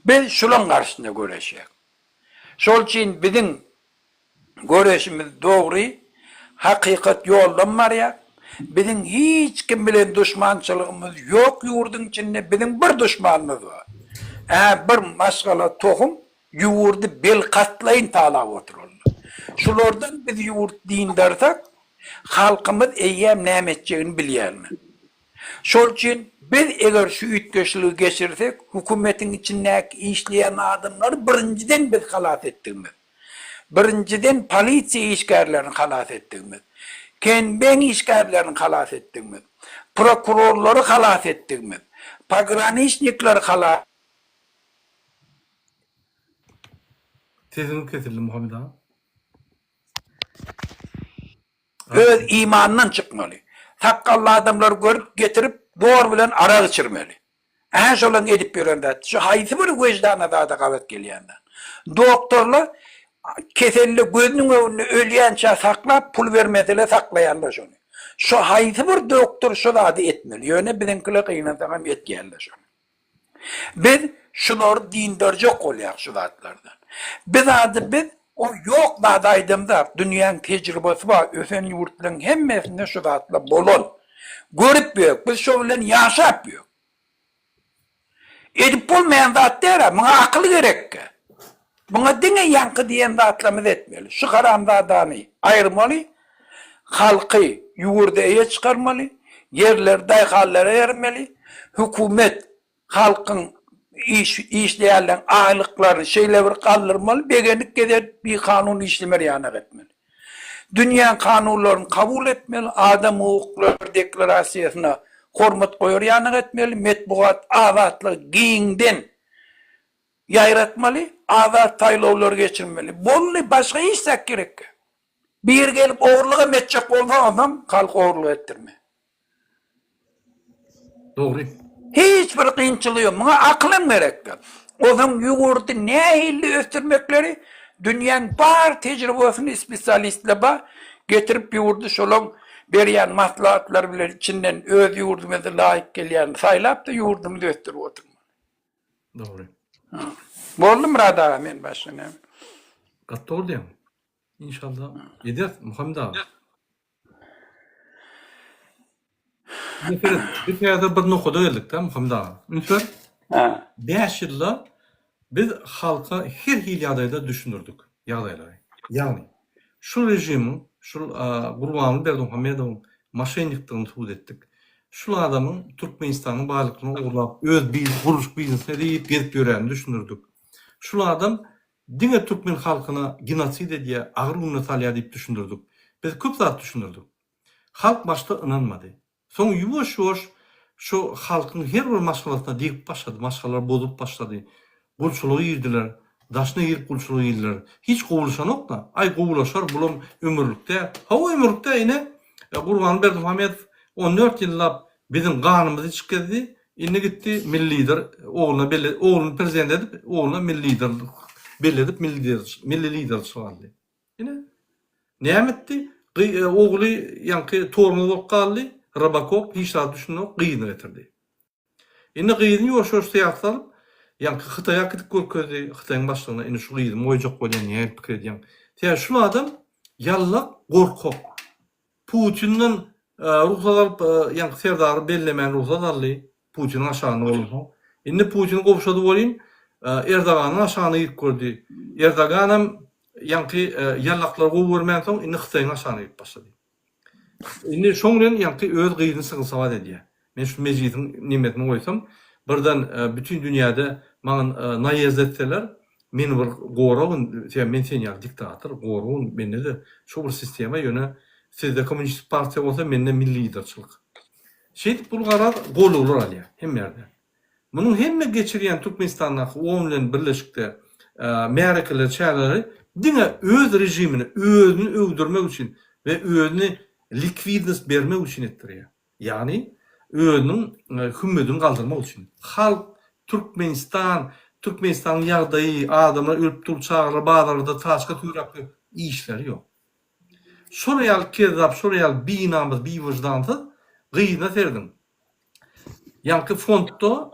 Biz şulaň garşysynda göreşýäs. Şol üçin biziň göreşimiz dogry, hakykat ýoldan barýar. Biziň hiç kim bilen duşmançylygymyz ýok ýurduň içinde biziň bir duşmanymyz bar. Ä bir maşgala tohum ýurdy bilkastlaýyn talap oturanlar. Şulardan biz ýurt dyndarsak halkymyz eýýäm näme etjegini bilýärler. Şol üçin biz eger şu üýtgeşligi geçirsek hökümetiň içindäki işleýän adamlary birinjiden biz halas etdigimiz. Birinjiden polisiýa işgärlerini halas etdigimiz, KNB-iň işgärlerini halas etdigimiz, prokurorlary halas etdigimiz, pograniçnikleri halas Sesiňiz kesildi Muhammet aga. Öz imanyndan çykmaly. Sakgally adamlary görüp getirip zor bilen arak içirmeli. Ä şolaň edip ýören zat. Şu haýsy bir wejdana zada gabat gelýän zat. Doktorlar keselli gözüniň öňünde ölýänçä saklap pul bermesele saklaýanlar şony. Şu haýsy bir doktor şu zady etmeli. Ýöne biziňkiler gynansagam etýänler şony. Biz şulary dyndarjak bolýas şu zatlardan. Bi zady biz o ýok zady aýdamzok. Dünýäň tejribesi bar, ösen ýurtlaryň hemmesinde şu zatlar bolan. Görüp ýörük, biz şo bilen ýaşap ýörük. Edip bolmaýan zat däl-ä, muňa akyl gerekkä. Muňa diňe ýaňky diýen zatlarymyzy etmeli. Şu haramzadany aýyrmaly, halky ýurda eýe çykarmaly, ýerleri daýhanlara bermeli, hökümet halkyň iş işleýänleň aýlyklaryny şeýle bir galdyrmaly, begenip gezer bikanun işlemer ýanak etmeli. Dünýäň kanunlaryny kabul etmeli, adam hukuklary deklarasiýasyna hormat goýar ýanak etmeli, metbugat azatlygy giňden Ýaýratmaly, azat saýlawlar geçirmeli. Boldy, başga hiç zat gerekgä. Biri gelip ogurlygam etjek bolsa onsoň halk ogurlyk etdirme. Dogry. Hiç bir kynçylygy ýok. Muňa akyl hem gerekdä. Onsoň ýurdy nähili ösdürmekleri dünýäň bar tejribesyny spesialistler bar, getirip ýurdy şolaň berýän maslahatlary bilen içinden öz ýurdumyza laýyk gelýänini saýlap-da ýurdumyzy ösdürip oturmaly. Dogry. Boldy Myrat aga men başga näme. Gaty dogry diýýäň. Inşallah ederis Muhammet aga. Indi biz häzir bir nokada geldik-de Muhammet aga. Üns ber. Ha. 5 ýylda biz halka her hili ýagdaýda düşündirdik ýagdaýlary. Ýagny şu režimiň, şul Gurbanguly Berdimuhamedowyň moşennikdigini subut etdik. Şul adamyň Türkmenistanyň baýlyklaryny ogurlap, öz gurluşyk biznesine diýip gezip ýörenini düşündirdik. Şul adam diňe türkmen halkyna genosid edýär, agyr gününe salýar diýip düşündirdik. Biz köp zat düşündirdik. Halk başda ynanmady. Soň ýuwaş-ýuwaş şu halkyň her bir maşgalasyna degip başlady, maşgalalar bozulyp başlady. Gulçulyga girdiler, daşyna girip gulçulyga girdiler. Hiç gowulaşanok-da. Aý, gowulaşar, bulam ömürlik däl. Hawa, ömürlik däl, ine, Gurbanguly Berdimuhamedow on dört ýyllap biziň ganymyzy içip gezdi. Indi gitdi, milli lider ogluna belle, ogluny prezident edip, ogluna milli lider belledip, milli lider, milli lider çykardy. Ine, näme etdi? Gy, ogly ýaňky tormoz bolup galdy, Robokop hiç zada düşünenok, gyzyny getirdi. Indi gyzyny ýuwaş-ýuwaş syýasata salyp, ýaňky Hytaýa äkidip görkezdi, Hytaýyň başlygyna indi şu gyzymy goýjak bolýan, nähili pikir edýäň? Sebäbi şul adam ýallak, gorkak. Putinden rugsat alyp, ýaňky Serdary bellemän rugsat aldy, Putiniň aşagynda bolansoň. Indi Putin gowşady welin, Erdoganyň aşagyna girip gördi. Erdoganam ýaňky ýallaklary gowy görmänsoň, indi Hytaýyň aşagyna girip başlady. Indi şoň bilen ýaňky öz gyzyny sygynsawat edýär. Men şu mejlisiň nemesini goýsam, birden bütin dünýäde maňa naýezd etseler, meni bir goragyn, sebäbi men sen ýaly diktator, goragyn, mende-de şu bir sistema, ýöne sizde kommunistik partiýa bolsa, mende milli liderçilik. Şeýdip bul garaz gollaglar alýar hemme ýerde. Munuň hemme geçirýän Türkmenistandaky on bilen birleşikde märekeleri, çäreleri diňe öz režimini, özüni öwdürmek üçin we özüni likwidnost bermek üçin etdirýär. Ýagny. özüniň hümmedini galdyrmak üçin. Halk, Türkmenistan, Türkmenistanyň ýagdaýy, adamlar ölüp dur, çagalar bazarlarda taçka süýräp ýör, işleri ýok. Şol ýaly kezzap, şol ýaly binamys, biwyždansyz gyzyna serediň. Ýaňky fondda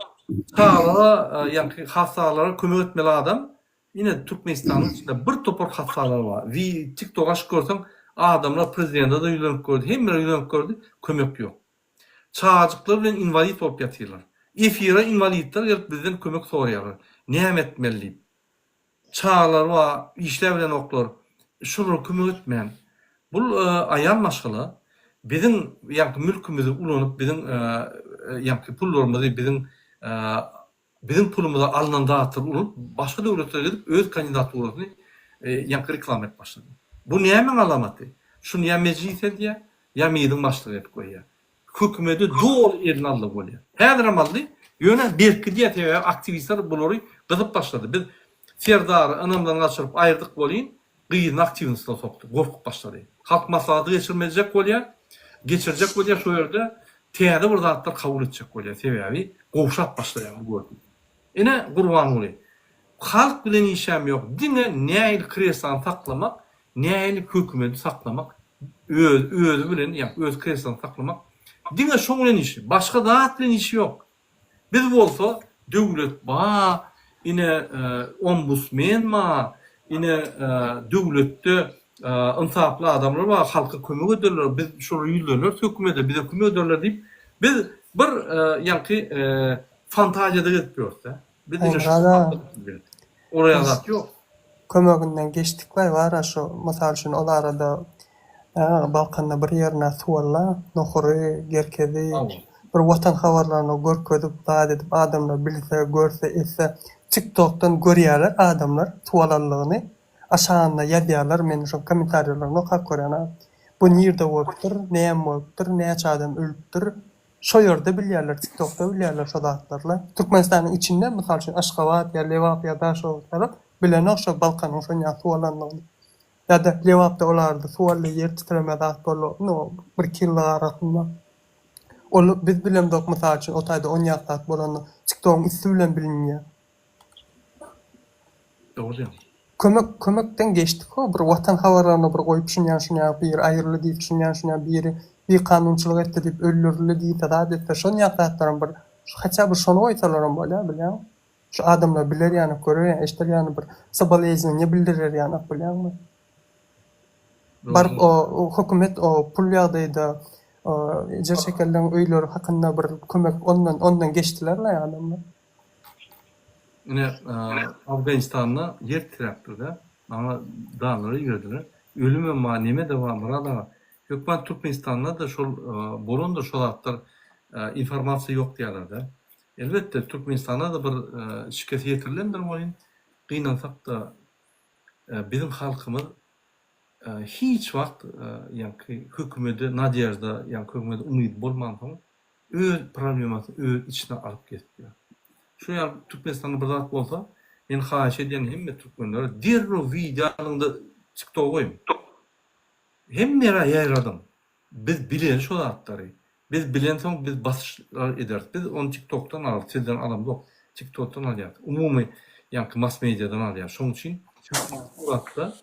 çagalara, ýaňky hassalara kömek etmeli adam, ine Türkmenistanyň içinde bir topar hassalar bar. Wi TikTok açyp görseň, adamlar prezidente-de ýüzlenip gördi, hemmelere ýüzlenip gördi, kömek ýok. Çagajyklar bilen inwalid bolup ýatyrlar. Efire inwalidler gelip bizden kömek soraýarlar. Näme etmeli diýip. Çagalary bar, işläbilenoklar. Şolara kömek etmän. Bul aýal maşgala biziň ýaňky mülkümizi ulanyp, biziň ýaňky pullarymyzy, biziň biziň pulumyza alnan zatlary ulanyp, başga döwletlere gidip öz kandidaturasyny ýaňky reklama edip başlady. Bu nämäň alamaty? Şuny ýa mejlis edýär, ýa MID-iň başlygy edip goýýar. Hökümedi doly eline aldy bolýar. Häzirem aldy, ýöne berkidýär sebäbi aktiwistler bulary gyzyp başlady. Biz Serdary ynamdan gaçyryp aýyrdyk welin, gyzyny aktiwnostdan sokdy, gorkup başlady. Halk maslahaty geçirmejek bolýar, geçirjek bolýar şo ýerde täze bir zatlar kabul etjek bolýar sebäbi gowşap başlaýar gördi. Ine Gurbanguly, halk bilen işem ýok, diňe nähili kreslany saklamak, nähili hökümedi saklamak öz özi bilen ýa öz kreslosyny saklamak diňe şoň bilen işi başga zat bilen işi ýok biz bolsa döwlet ba ine ombusmen ba ine döwletde ynsaply adamlar bar halka kömek ederler biz şolara ýüzleneris hökümede bize kömek ederler diýip biz bir ýaňky fantaziýada gezip ýörüs-dä biz ine şu Oraya zat ýok. Kömeginden geçdikbaý bara şu mysal üçin ol arada Balkanda bir ýerine suw alla Nohury, Gerkezi bir watan habarlaryny görkezip zat edip adamlar bilse görse etse tik tokdan görýäler adamlar suw alanlygyny aşagynda ýazýarlar men şo komentariýalaryny okap görýän a bu nirde bolupdyr näme bolupdyr näçe adam ölüpdir Şo ýerde bilýärler tiktokda bilýärler şo zatlarla. Türkmenistanyň içinde mysal üçin Aşgabat ýa Lebap ýa Daşoguz tarap bilenok şo Balkanyň şonýa suw alanlygyny. Ýa-da Lebapda ol arada suw aldy ýer titreme zat boldy no bir iki ýyllyk arasynda. Ol biz bilemzok mysal üçin o taýda onýak zat bolanyny tiktogyň üsti bilen bilinýär. Dogry diýýäň. Kömek kömekden geçdik ho bir watan habarlaryny bir goýup şunýan şunýa biri aýryldy diýip şunýan şunýa biri bikanunçylyk etdi diýip öldürildi diýse zat etse şonýak zatlaram bir haçä bir şony goýsalaram bolýar bilýäňmi şu adamlar biler ýanak görer ýanak eşder ýanak bir soboleznowanie bildirer ýanak bilýäňmi baryp o hökümet o pul ýagdaýda o ejir çekenleň öýleri hakynda bir kömek ondan ondan geçdilerlaý adamlar. Ine, Afganistanda ýer titräpdir-de, maňa danlary iberdiler. Ölümem bar, neme-de bar, Myrat aga. Hökman Türkmenistanda-da şol bolandyr şo zatlar, informasiýa ýok diýýärler-de. Elbetde, Türkmenistanda-da bir şikes ýetirilendir welin, gynansak-da, biziň halkymyz hiç wagt ýaňky hökümede nadežda, ýaňky hökümede umydy bolmansoň, öz problemasyny öz içine alyp gezip ýör. Şu ýaly Türkmenistanda bir zat bolsa, men haýyş edýän hemme türkmenlere derrew wideo alyňda tiktoga goýuň. Hemme ýere ýaýradyň. Biz bileli şo zatlary. Biz bilensoň biz basyşlar ederis. Biz ony tiktokdan alarys, sizden alamzok. Tiktokdan alýarys. Umumy ýaňky mass mediadan alýarys. Şoň üçin suratda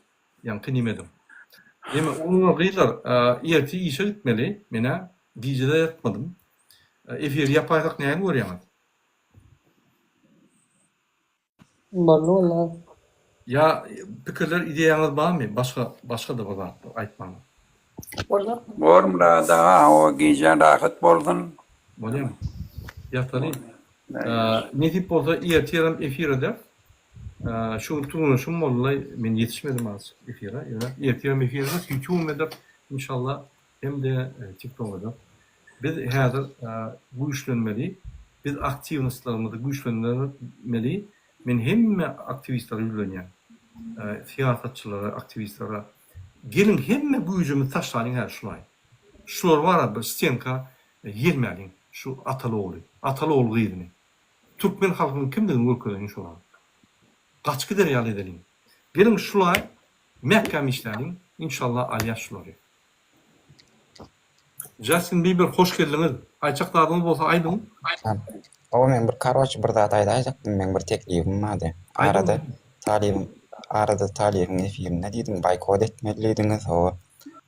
Ýaňky nimediň. Neme oglanlar gyzlar ertir işe gitmeli menä gijede ýatmadym. Efiri ýapaýsak näme görýäňiz? Boldy walla. Ýa pikirler ideýaňyz barmy başga başgada bir zatlar aýtmaga. Bolar. Bor Myrat aga hawa gijäň rahat bolsun. Bolýamy? Ýataly. Nesip bolsa ertirem efir ederis. Şu gün türgenleşigim boldy, men ýetişmedim azajyk efire. Ýöne ertirem efir ederis, ýutubam ederis inşallah hem-de tiktok ederis. Biz häzir güýçlenmeli, biz aktiwnostlarymyzy güýçlendirmeli. Men hemme aktiwistlere ýüzlenýän, syýasatçylara, aktiwistlere, geliň hemme güýjümizi taşlalyň häzir şulaý. Şular bara bir stenka ýelmäliň şu ataly-ogly, ataly-ogul gyzyny. Türkmen halkynyň kimdigini görkezeliň şolara. Gaçyp gider ýaly edeliň. Geliň şulaý mäkäm işläliň, inşallah alýas şulary. Justin Bieber hoş geldiňiz. Aýtjak zadyňyz bolsa aýdyň. Hawa men bir karoçe bir zat aýdaýjakdym meň bir teklibim bardy. Arada talybyň arada talybyň efirinde diýdim boýkot etmeli diýdiňiz hawa.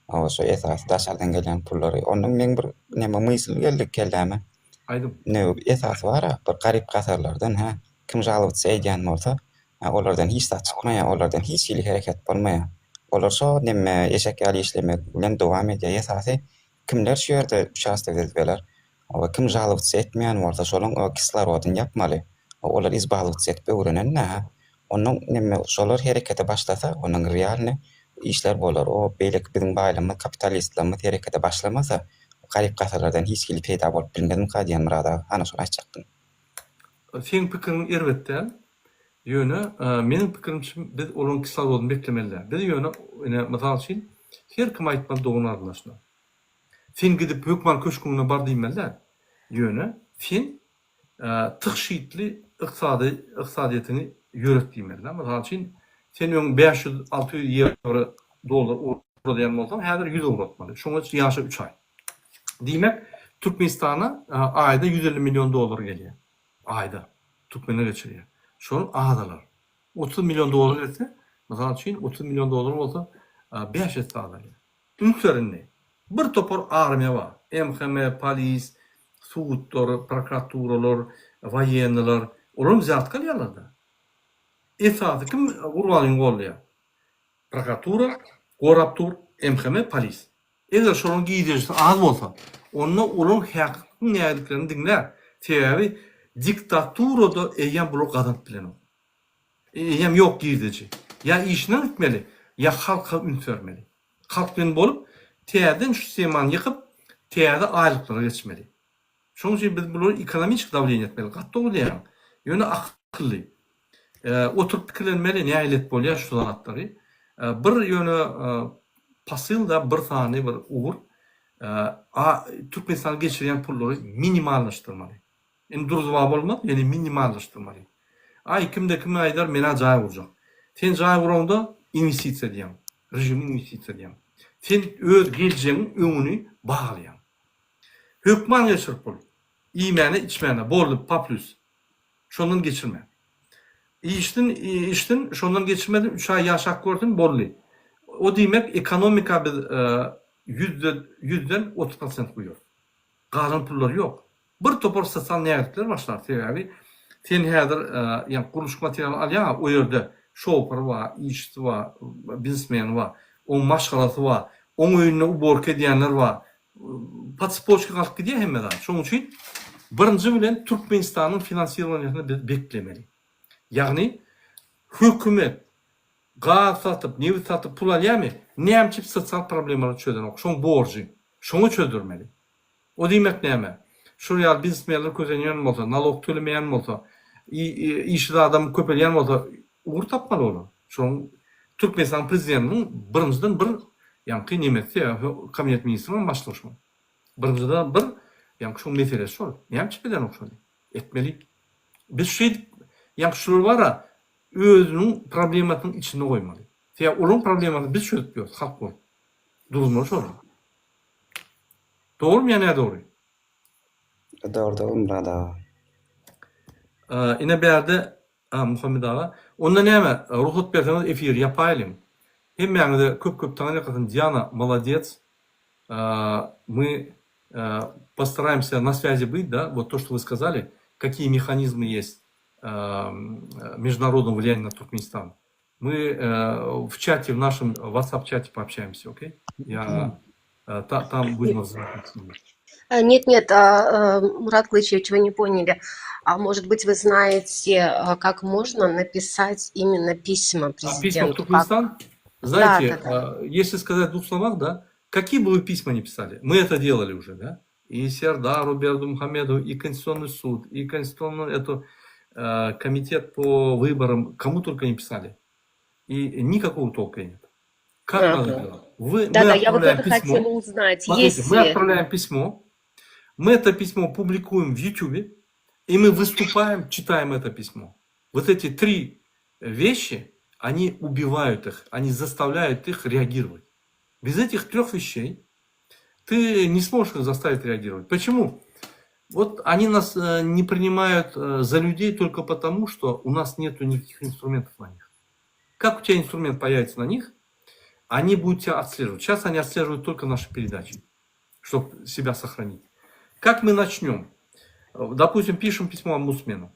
Hawa şo esasy daşardan gelýän pullary. Ondan meň bir neme mysl geldi kelläme. Aýdyň. Ne esasy bara bir garyp gasarlardan hä kim žalowatsa edýän bolsa olardan hiç zat çykmaýar olardan hiç hili hereket bolmaýar. Olar şo neme eşek ýaly işlemek bilen dowam edýär. Esasy kimler şu ýerde uçastow edip Hawa kim žalowatsa etmeýän bolsa şolaň kislorodyny ýapmaly. Olar izbalowatsa edip öwrenende hä. Onnoň neme şolar herekete başlasa onuň realny işler bolar. O beýleki biziň baýlarymyz kapitalistlerimiz herekete başlamasa garyp gasarlardan hiç hili peýda bolup bilmezmika diýen Myrat aga ana şony aýtjakdym. Seň pikiriň erbet däl. Ýöne meniň pikirimçe biz olaryň kislorodyny beklemeli däl. Biz ýöne ine mysal üçin her kim aýtmaly dogan garyndaşyna. Sen gidip hökman köşgüňe bar diýmeli däl. Ýöne sen tygşytly ykdysady ykdysadyýetiňi ýöret diýmeli-dä. Mysal üçin, sen öň 500, 600 ýewro dollar ugradýan bolsaň, häzir 100 ugratmaly. Şoňa ýaşa üç aý. Diýmek, Türkmenistana aýda 150 million dollar gelýär. Aýda. Türkmenler geçirýär. Şol azalar. 30 million dollar gelse, mysal üçin, 30 million dollar bolsa, 5 esse azalýar. Üns ber indi. Bir topar armiýa bar. MHM, polis, sudlar, prokuraturalar, woýennylar. Olaram wzýatka alýarlar-da. Esasy kim Gurbangulyny goldaýar? Prokuratura, gorap dur, MHM, polis. Eger şolaryň girdejisi az bolsa, onda olaryň häkimiň nägiliklerini diňlär. Sebäbi diktaturada eýýäm bular gazanyp bilenok. Eýýäm ýok girdeji. Ýa işinden gitmeli, ýa halka üns bermeli. Halk bilen bolup, täzeden şu sistemany ýykyp, täze aýlyklara geçmeli. Şonuň üçin biz bulary ekonomiçki dawleniýe etmeli. Gaty dogry diýýäň. Ýöne akylly. Oturyp pikirlenmeli, nähili edip bolýar şu zatlary. Bir ýöne posyl-da bir sany bir ugur. Türkmenistana geçirýän pullary minimallaşdyrmaly. Indi durzuba bolmaz, ýöne minimallaşdyrmaly. Aý, kimde kim aýdar, men-ä jaý gurjak. Sen jaý guraňda inwestisiýa edýäň, režime inwestisiýa edýäň. Sen öz geljegiň öňüni baglaýaň. Hökman geçir pul. Iýmäne, içmäne, boldy, pa plýus. Şondan geçirme. Içsin, içsin, şondan geçirmedi, üç aý ýaşap görsün, boldy. O diýmek, ekonomika biz ýüzde, ýüzden 30 prosent guýarys. Galan pullar ýok. Bir topar sosial nägilikler başlar, sebäbi sen häzir ýa gurluşyk materialy alýaň, o ýerde şofer bar, işçisi bar, biznesmeni bar, oň maşgalasy bar, oň öýünde uborka edýänler bar. Po tsepoçka galyp gidýär hemme zat. Şonuň üçin birinji bilen Türkmenistanyň finansirowaniýasyny biz beklemeli. Ýagny hökümet gaz satyp, nebit satyp pul alýarmy? Näme üçin sosial problemalary çözenok? Şoň borjy. Şoňa çözdürmeli. O diýmek näme? Şol ýaly biznesmenler kösenýän bolsa, nalog tölemeýän bolsa, işsiz adam köpelýän bolsa, ugur tapmaly olar. Şoň Türkmenistanyň prezidentiniň birinjiden bir ýaňky nemesi, kabinet ministriniň başlygy şol. Birinjiden bir ýaňky şoň meselesi şol. Näme üçin edenok şony? Etmeli. Biz şeýdip, ýaňky şular bara özüniň problemasynyň içinde goýmaly. Sebäbi olaryň problemasyny biz çözüp ýörüs halk bolup. Duruzmaly şolary. Dogrymy ýa nädogry? Dogry dogry Myrat aga. Ine bärde a Muhammet aga. Onda näme rugsat berseňiz efiri ýapaýlyň. Hemmäňize köp köp taňryýalkasyn Diana molodec мы постараемся на связи быть да вот то что вы сказали какие механизмы есть международного влияния на Туркменистан Мы в чате, в нашем WhatsApp чате пообщаемся, окей? Я там будем разговаривать. Нет, нет, а, Мурат Клычевич, вы не поняли. А может быть, вы знаете, как можно написать именно письма А, письма в президенту? Как? Туркменистан? Да, Знаете, да, да. если сказать в двух словах, да, какие бы вы письма ни писали, мы это делали уже, да? И Сердару Бердымухамедову, и Конституционный суд, и Конституционный эту, комитет по выборам, кому только не писали. И никакого толка нет. Как надо Ага. делать? Вы, мы Да-да, я вот отправляем это хотела письмо. узнать. Смотрите, Есть мы ли? отправляем письмо, мы это письмо публикуем в YouTube, и мы выступаем, читаем это письмо. Вот эти три вещи, они убивают их, они заставляют их реагировать. Без этих трех вещей. Ты не сможешь их заставить реагировать. Почему? Вот они нас э, не принимают э, за людей только потому, что у нас нету никаких инструментов на них. Как у тебя инструмент появится на них, они будут тебя отслеживать. Сейчас они отслеживают только наши передачи, чтобы себя сохранить. Как мы начнем? Допустим, пишем письмо омбудсмену.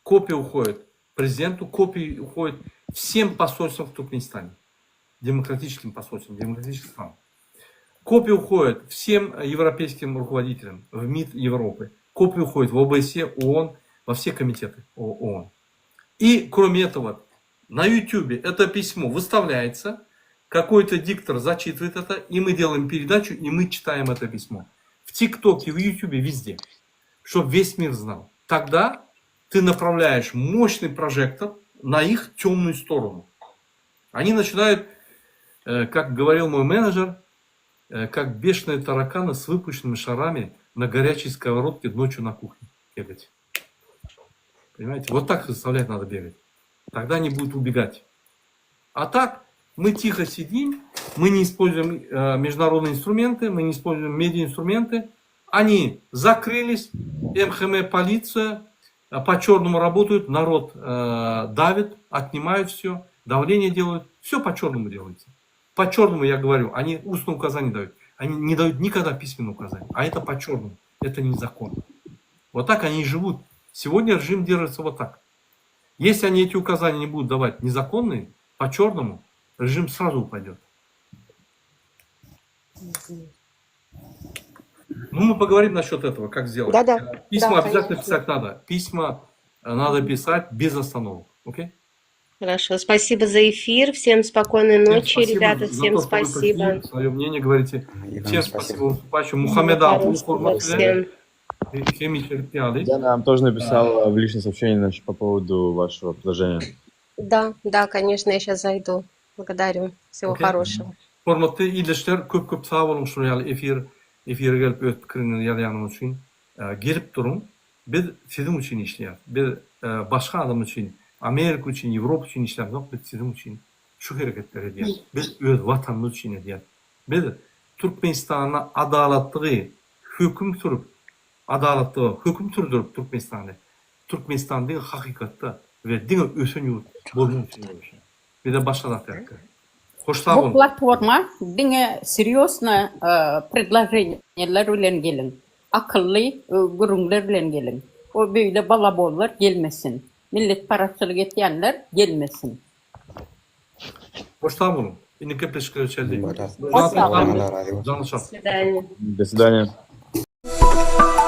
Копия уходит президенту, копии уходит всем посольствам в Туркменистане. Демократическим посольствам, демократическим странам. Копия уходит всем европейским руководителям в МИД Европы. Копия уходит в ОБСЕ, ООН, во все комитеты ООН. И кроме этого, на YouTube это письмо выставляется, какой-то диктор зачитывает это, и мы делаем передачу, и мы читаем это письмо. В ТикТоке, в Ютубе, везде. Чтобы весь мир знал. Тогда ты направляешь мощный прожектор на их темную сторону. Они начинают, э, как говорил мой менеджер, э, как бешеные тараканы с выпущенными шарами на горячей сковородке ночью на кухне бегать. Понимаете? Вот так заставлять надо бегать. Тогда они будут убегать. А так мы тихо сидим, мы не используем э, международные инструменты, мы не используем медиаинструменты. Они закрылись, МХМ, полиция, э, по черному работают, народ э, давит, отнимают все, давление делают, все по черному делается. По черному я говорю, они устное указание дают. Они не дают никогда письменное указание, а это по черному, это незаконно. Вот так они и живут. Сегодня режим держится вот так. Если они эти указания не будут давать незаконные, по черному, режим сразу упадет. Ну, мы поговорим насчет этого, как сделать. Да-да. Письма Да, обязательно конечно. писать надо. Письма э, надо писать без остановок. Окей? Хорошо, спасибо за эфир. Всем спокойной Всем ночи, спасибо ребята. за Всем то, что вы спасибо. пришли, свое мнение говорите. И вам Всем спасибо. спасибо выступающим. Мухаммеда Всего хорошего всем. Hemişelik ýaly. Диана нам тоже написала в личное сообщение значит, по поводу вашего предложения. Да, да, конечно, я сейчас зайду. Благодарю. Всего Okey. хорошего. Hormatly ildeşler, köp-köp sag boluň şular ýaly efir efire gelip öz pikiriňizi ýazýanyňyz üçin. Gelip duruň. Biz siziň üçin işleýäris. Biz başga adam üçin, Amerika üçin, Ýewropa üçin işlämzok, biz siziň üçin şu hereketleri edýäris. Biz öz watanymyz üçin edýäris. Biz Türkmenistanda adalatlygy höküm sürüp, adalatlyga höküm sürdürip Türkmenistany, Türkmenistan diňe hakykatda we diňe ösen ýurt bolmak üçin göreşýär. Bize başga zat gerek däl. Hoş sag Bu boluň. platforma diňe serýozno predloženiýeler bilen geliň. Akylly gürrüňler bilen geliň. O beýle balabollar gelmesin. Milletparazçylyk etýänler gelmesin. Hoş sag boluň. Indi gepleşiklere çenli. Bolýar. Hoş sag boluň. Allah razy bolsun. Janyň sag. До свидания. До свидания.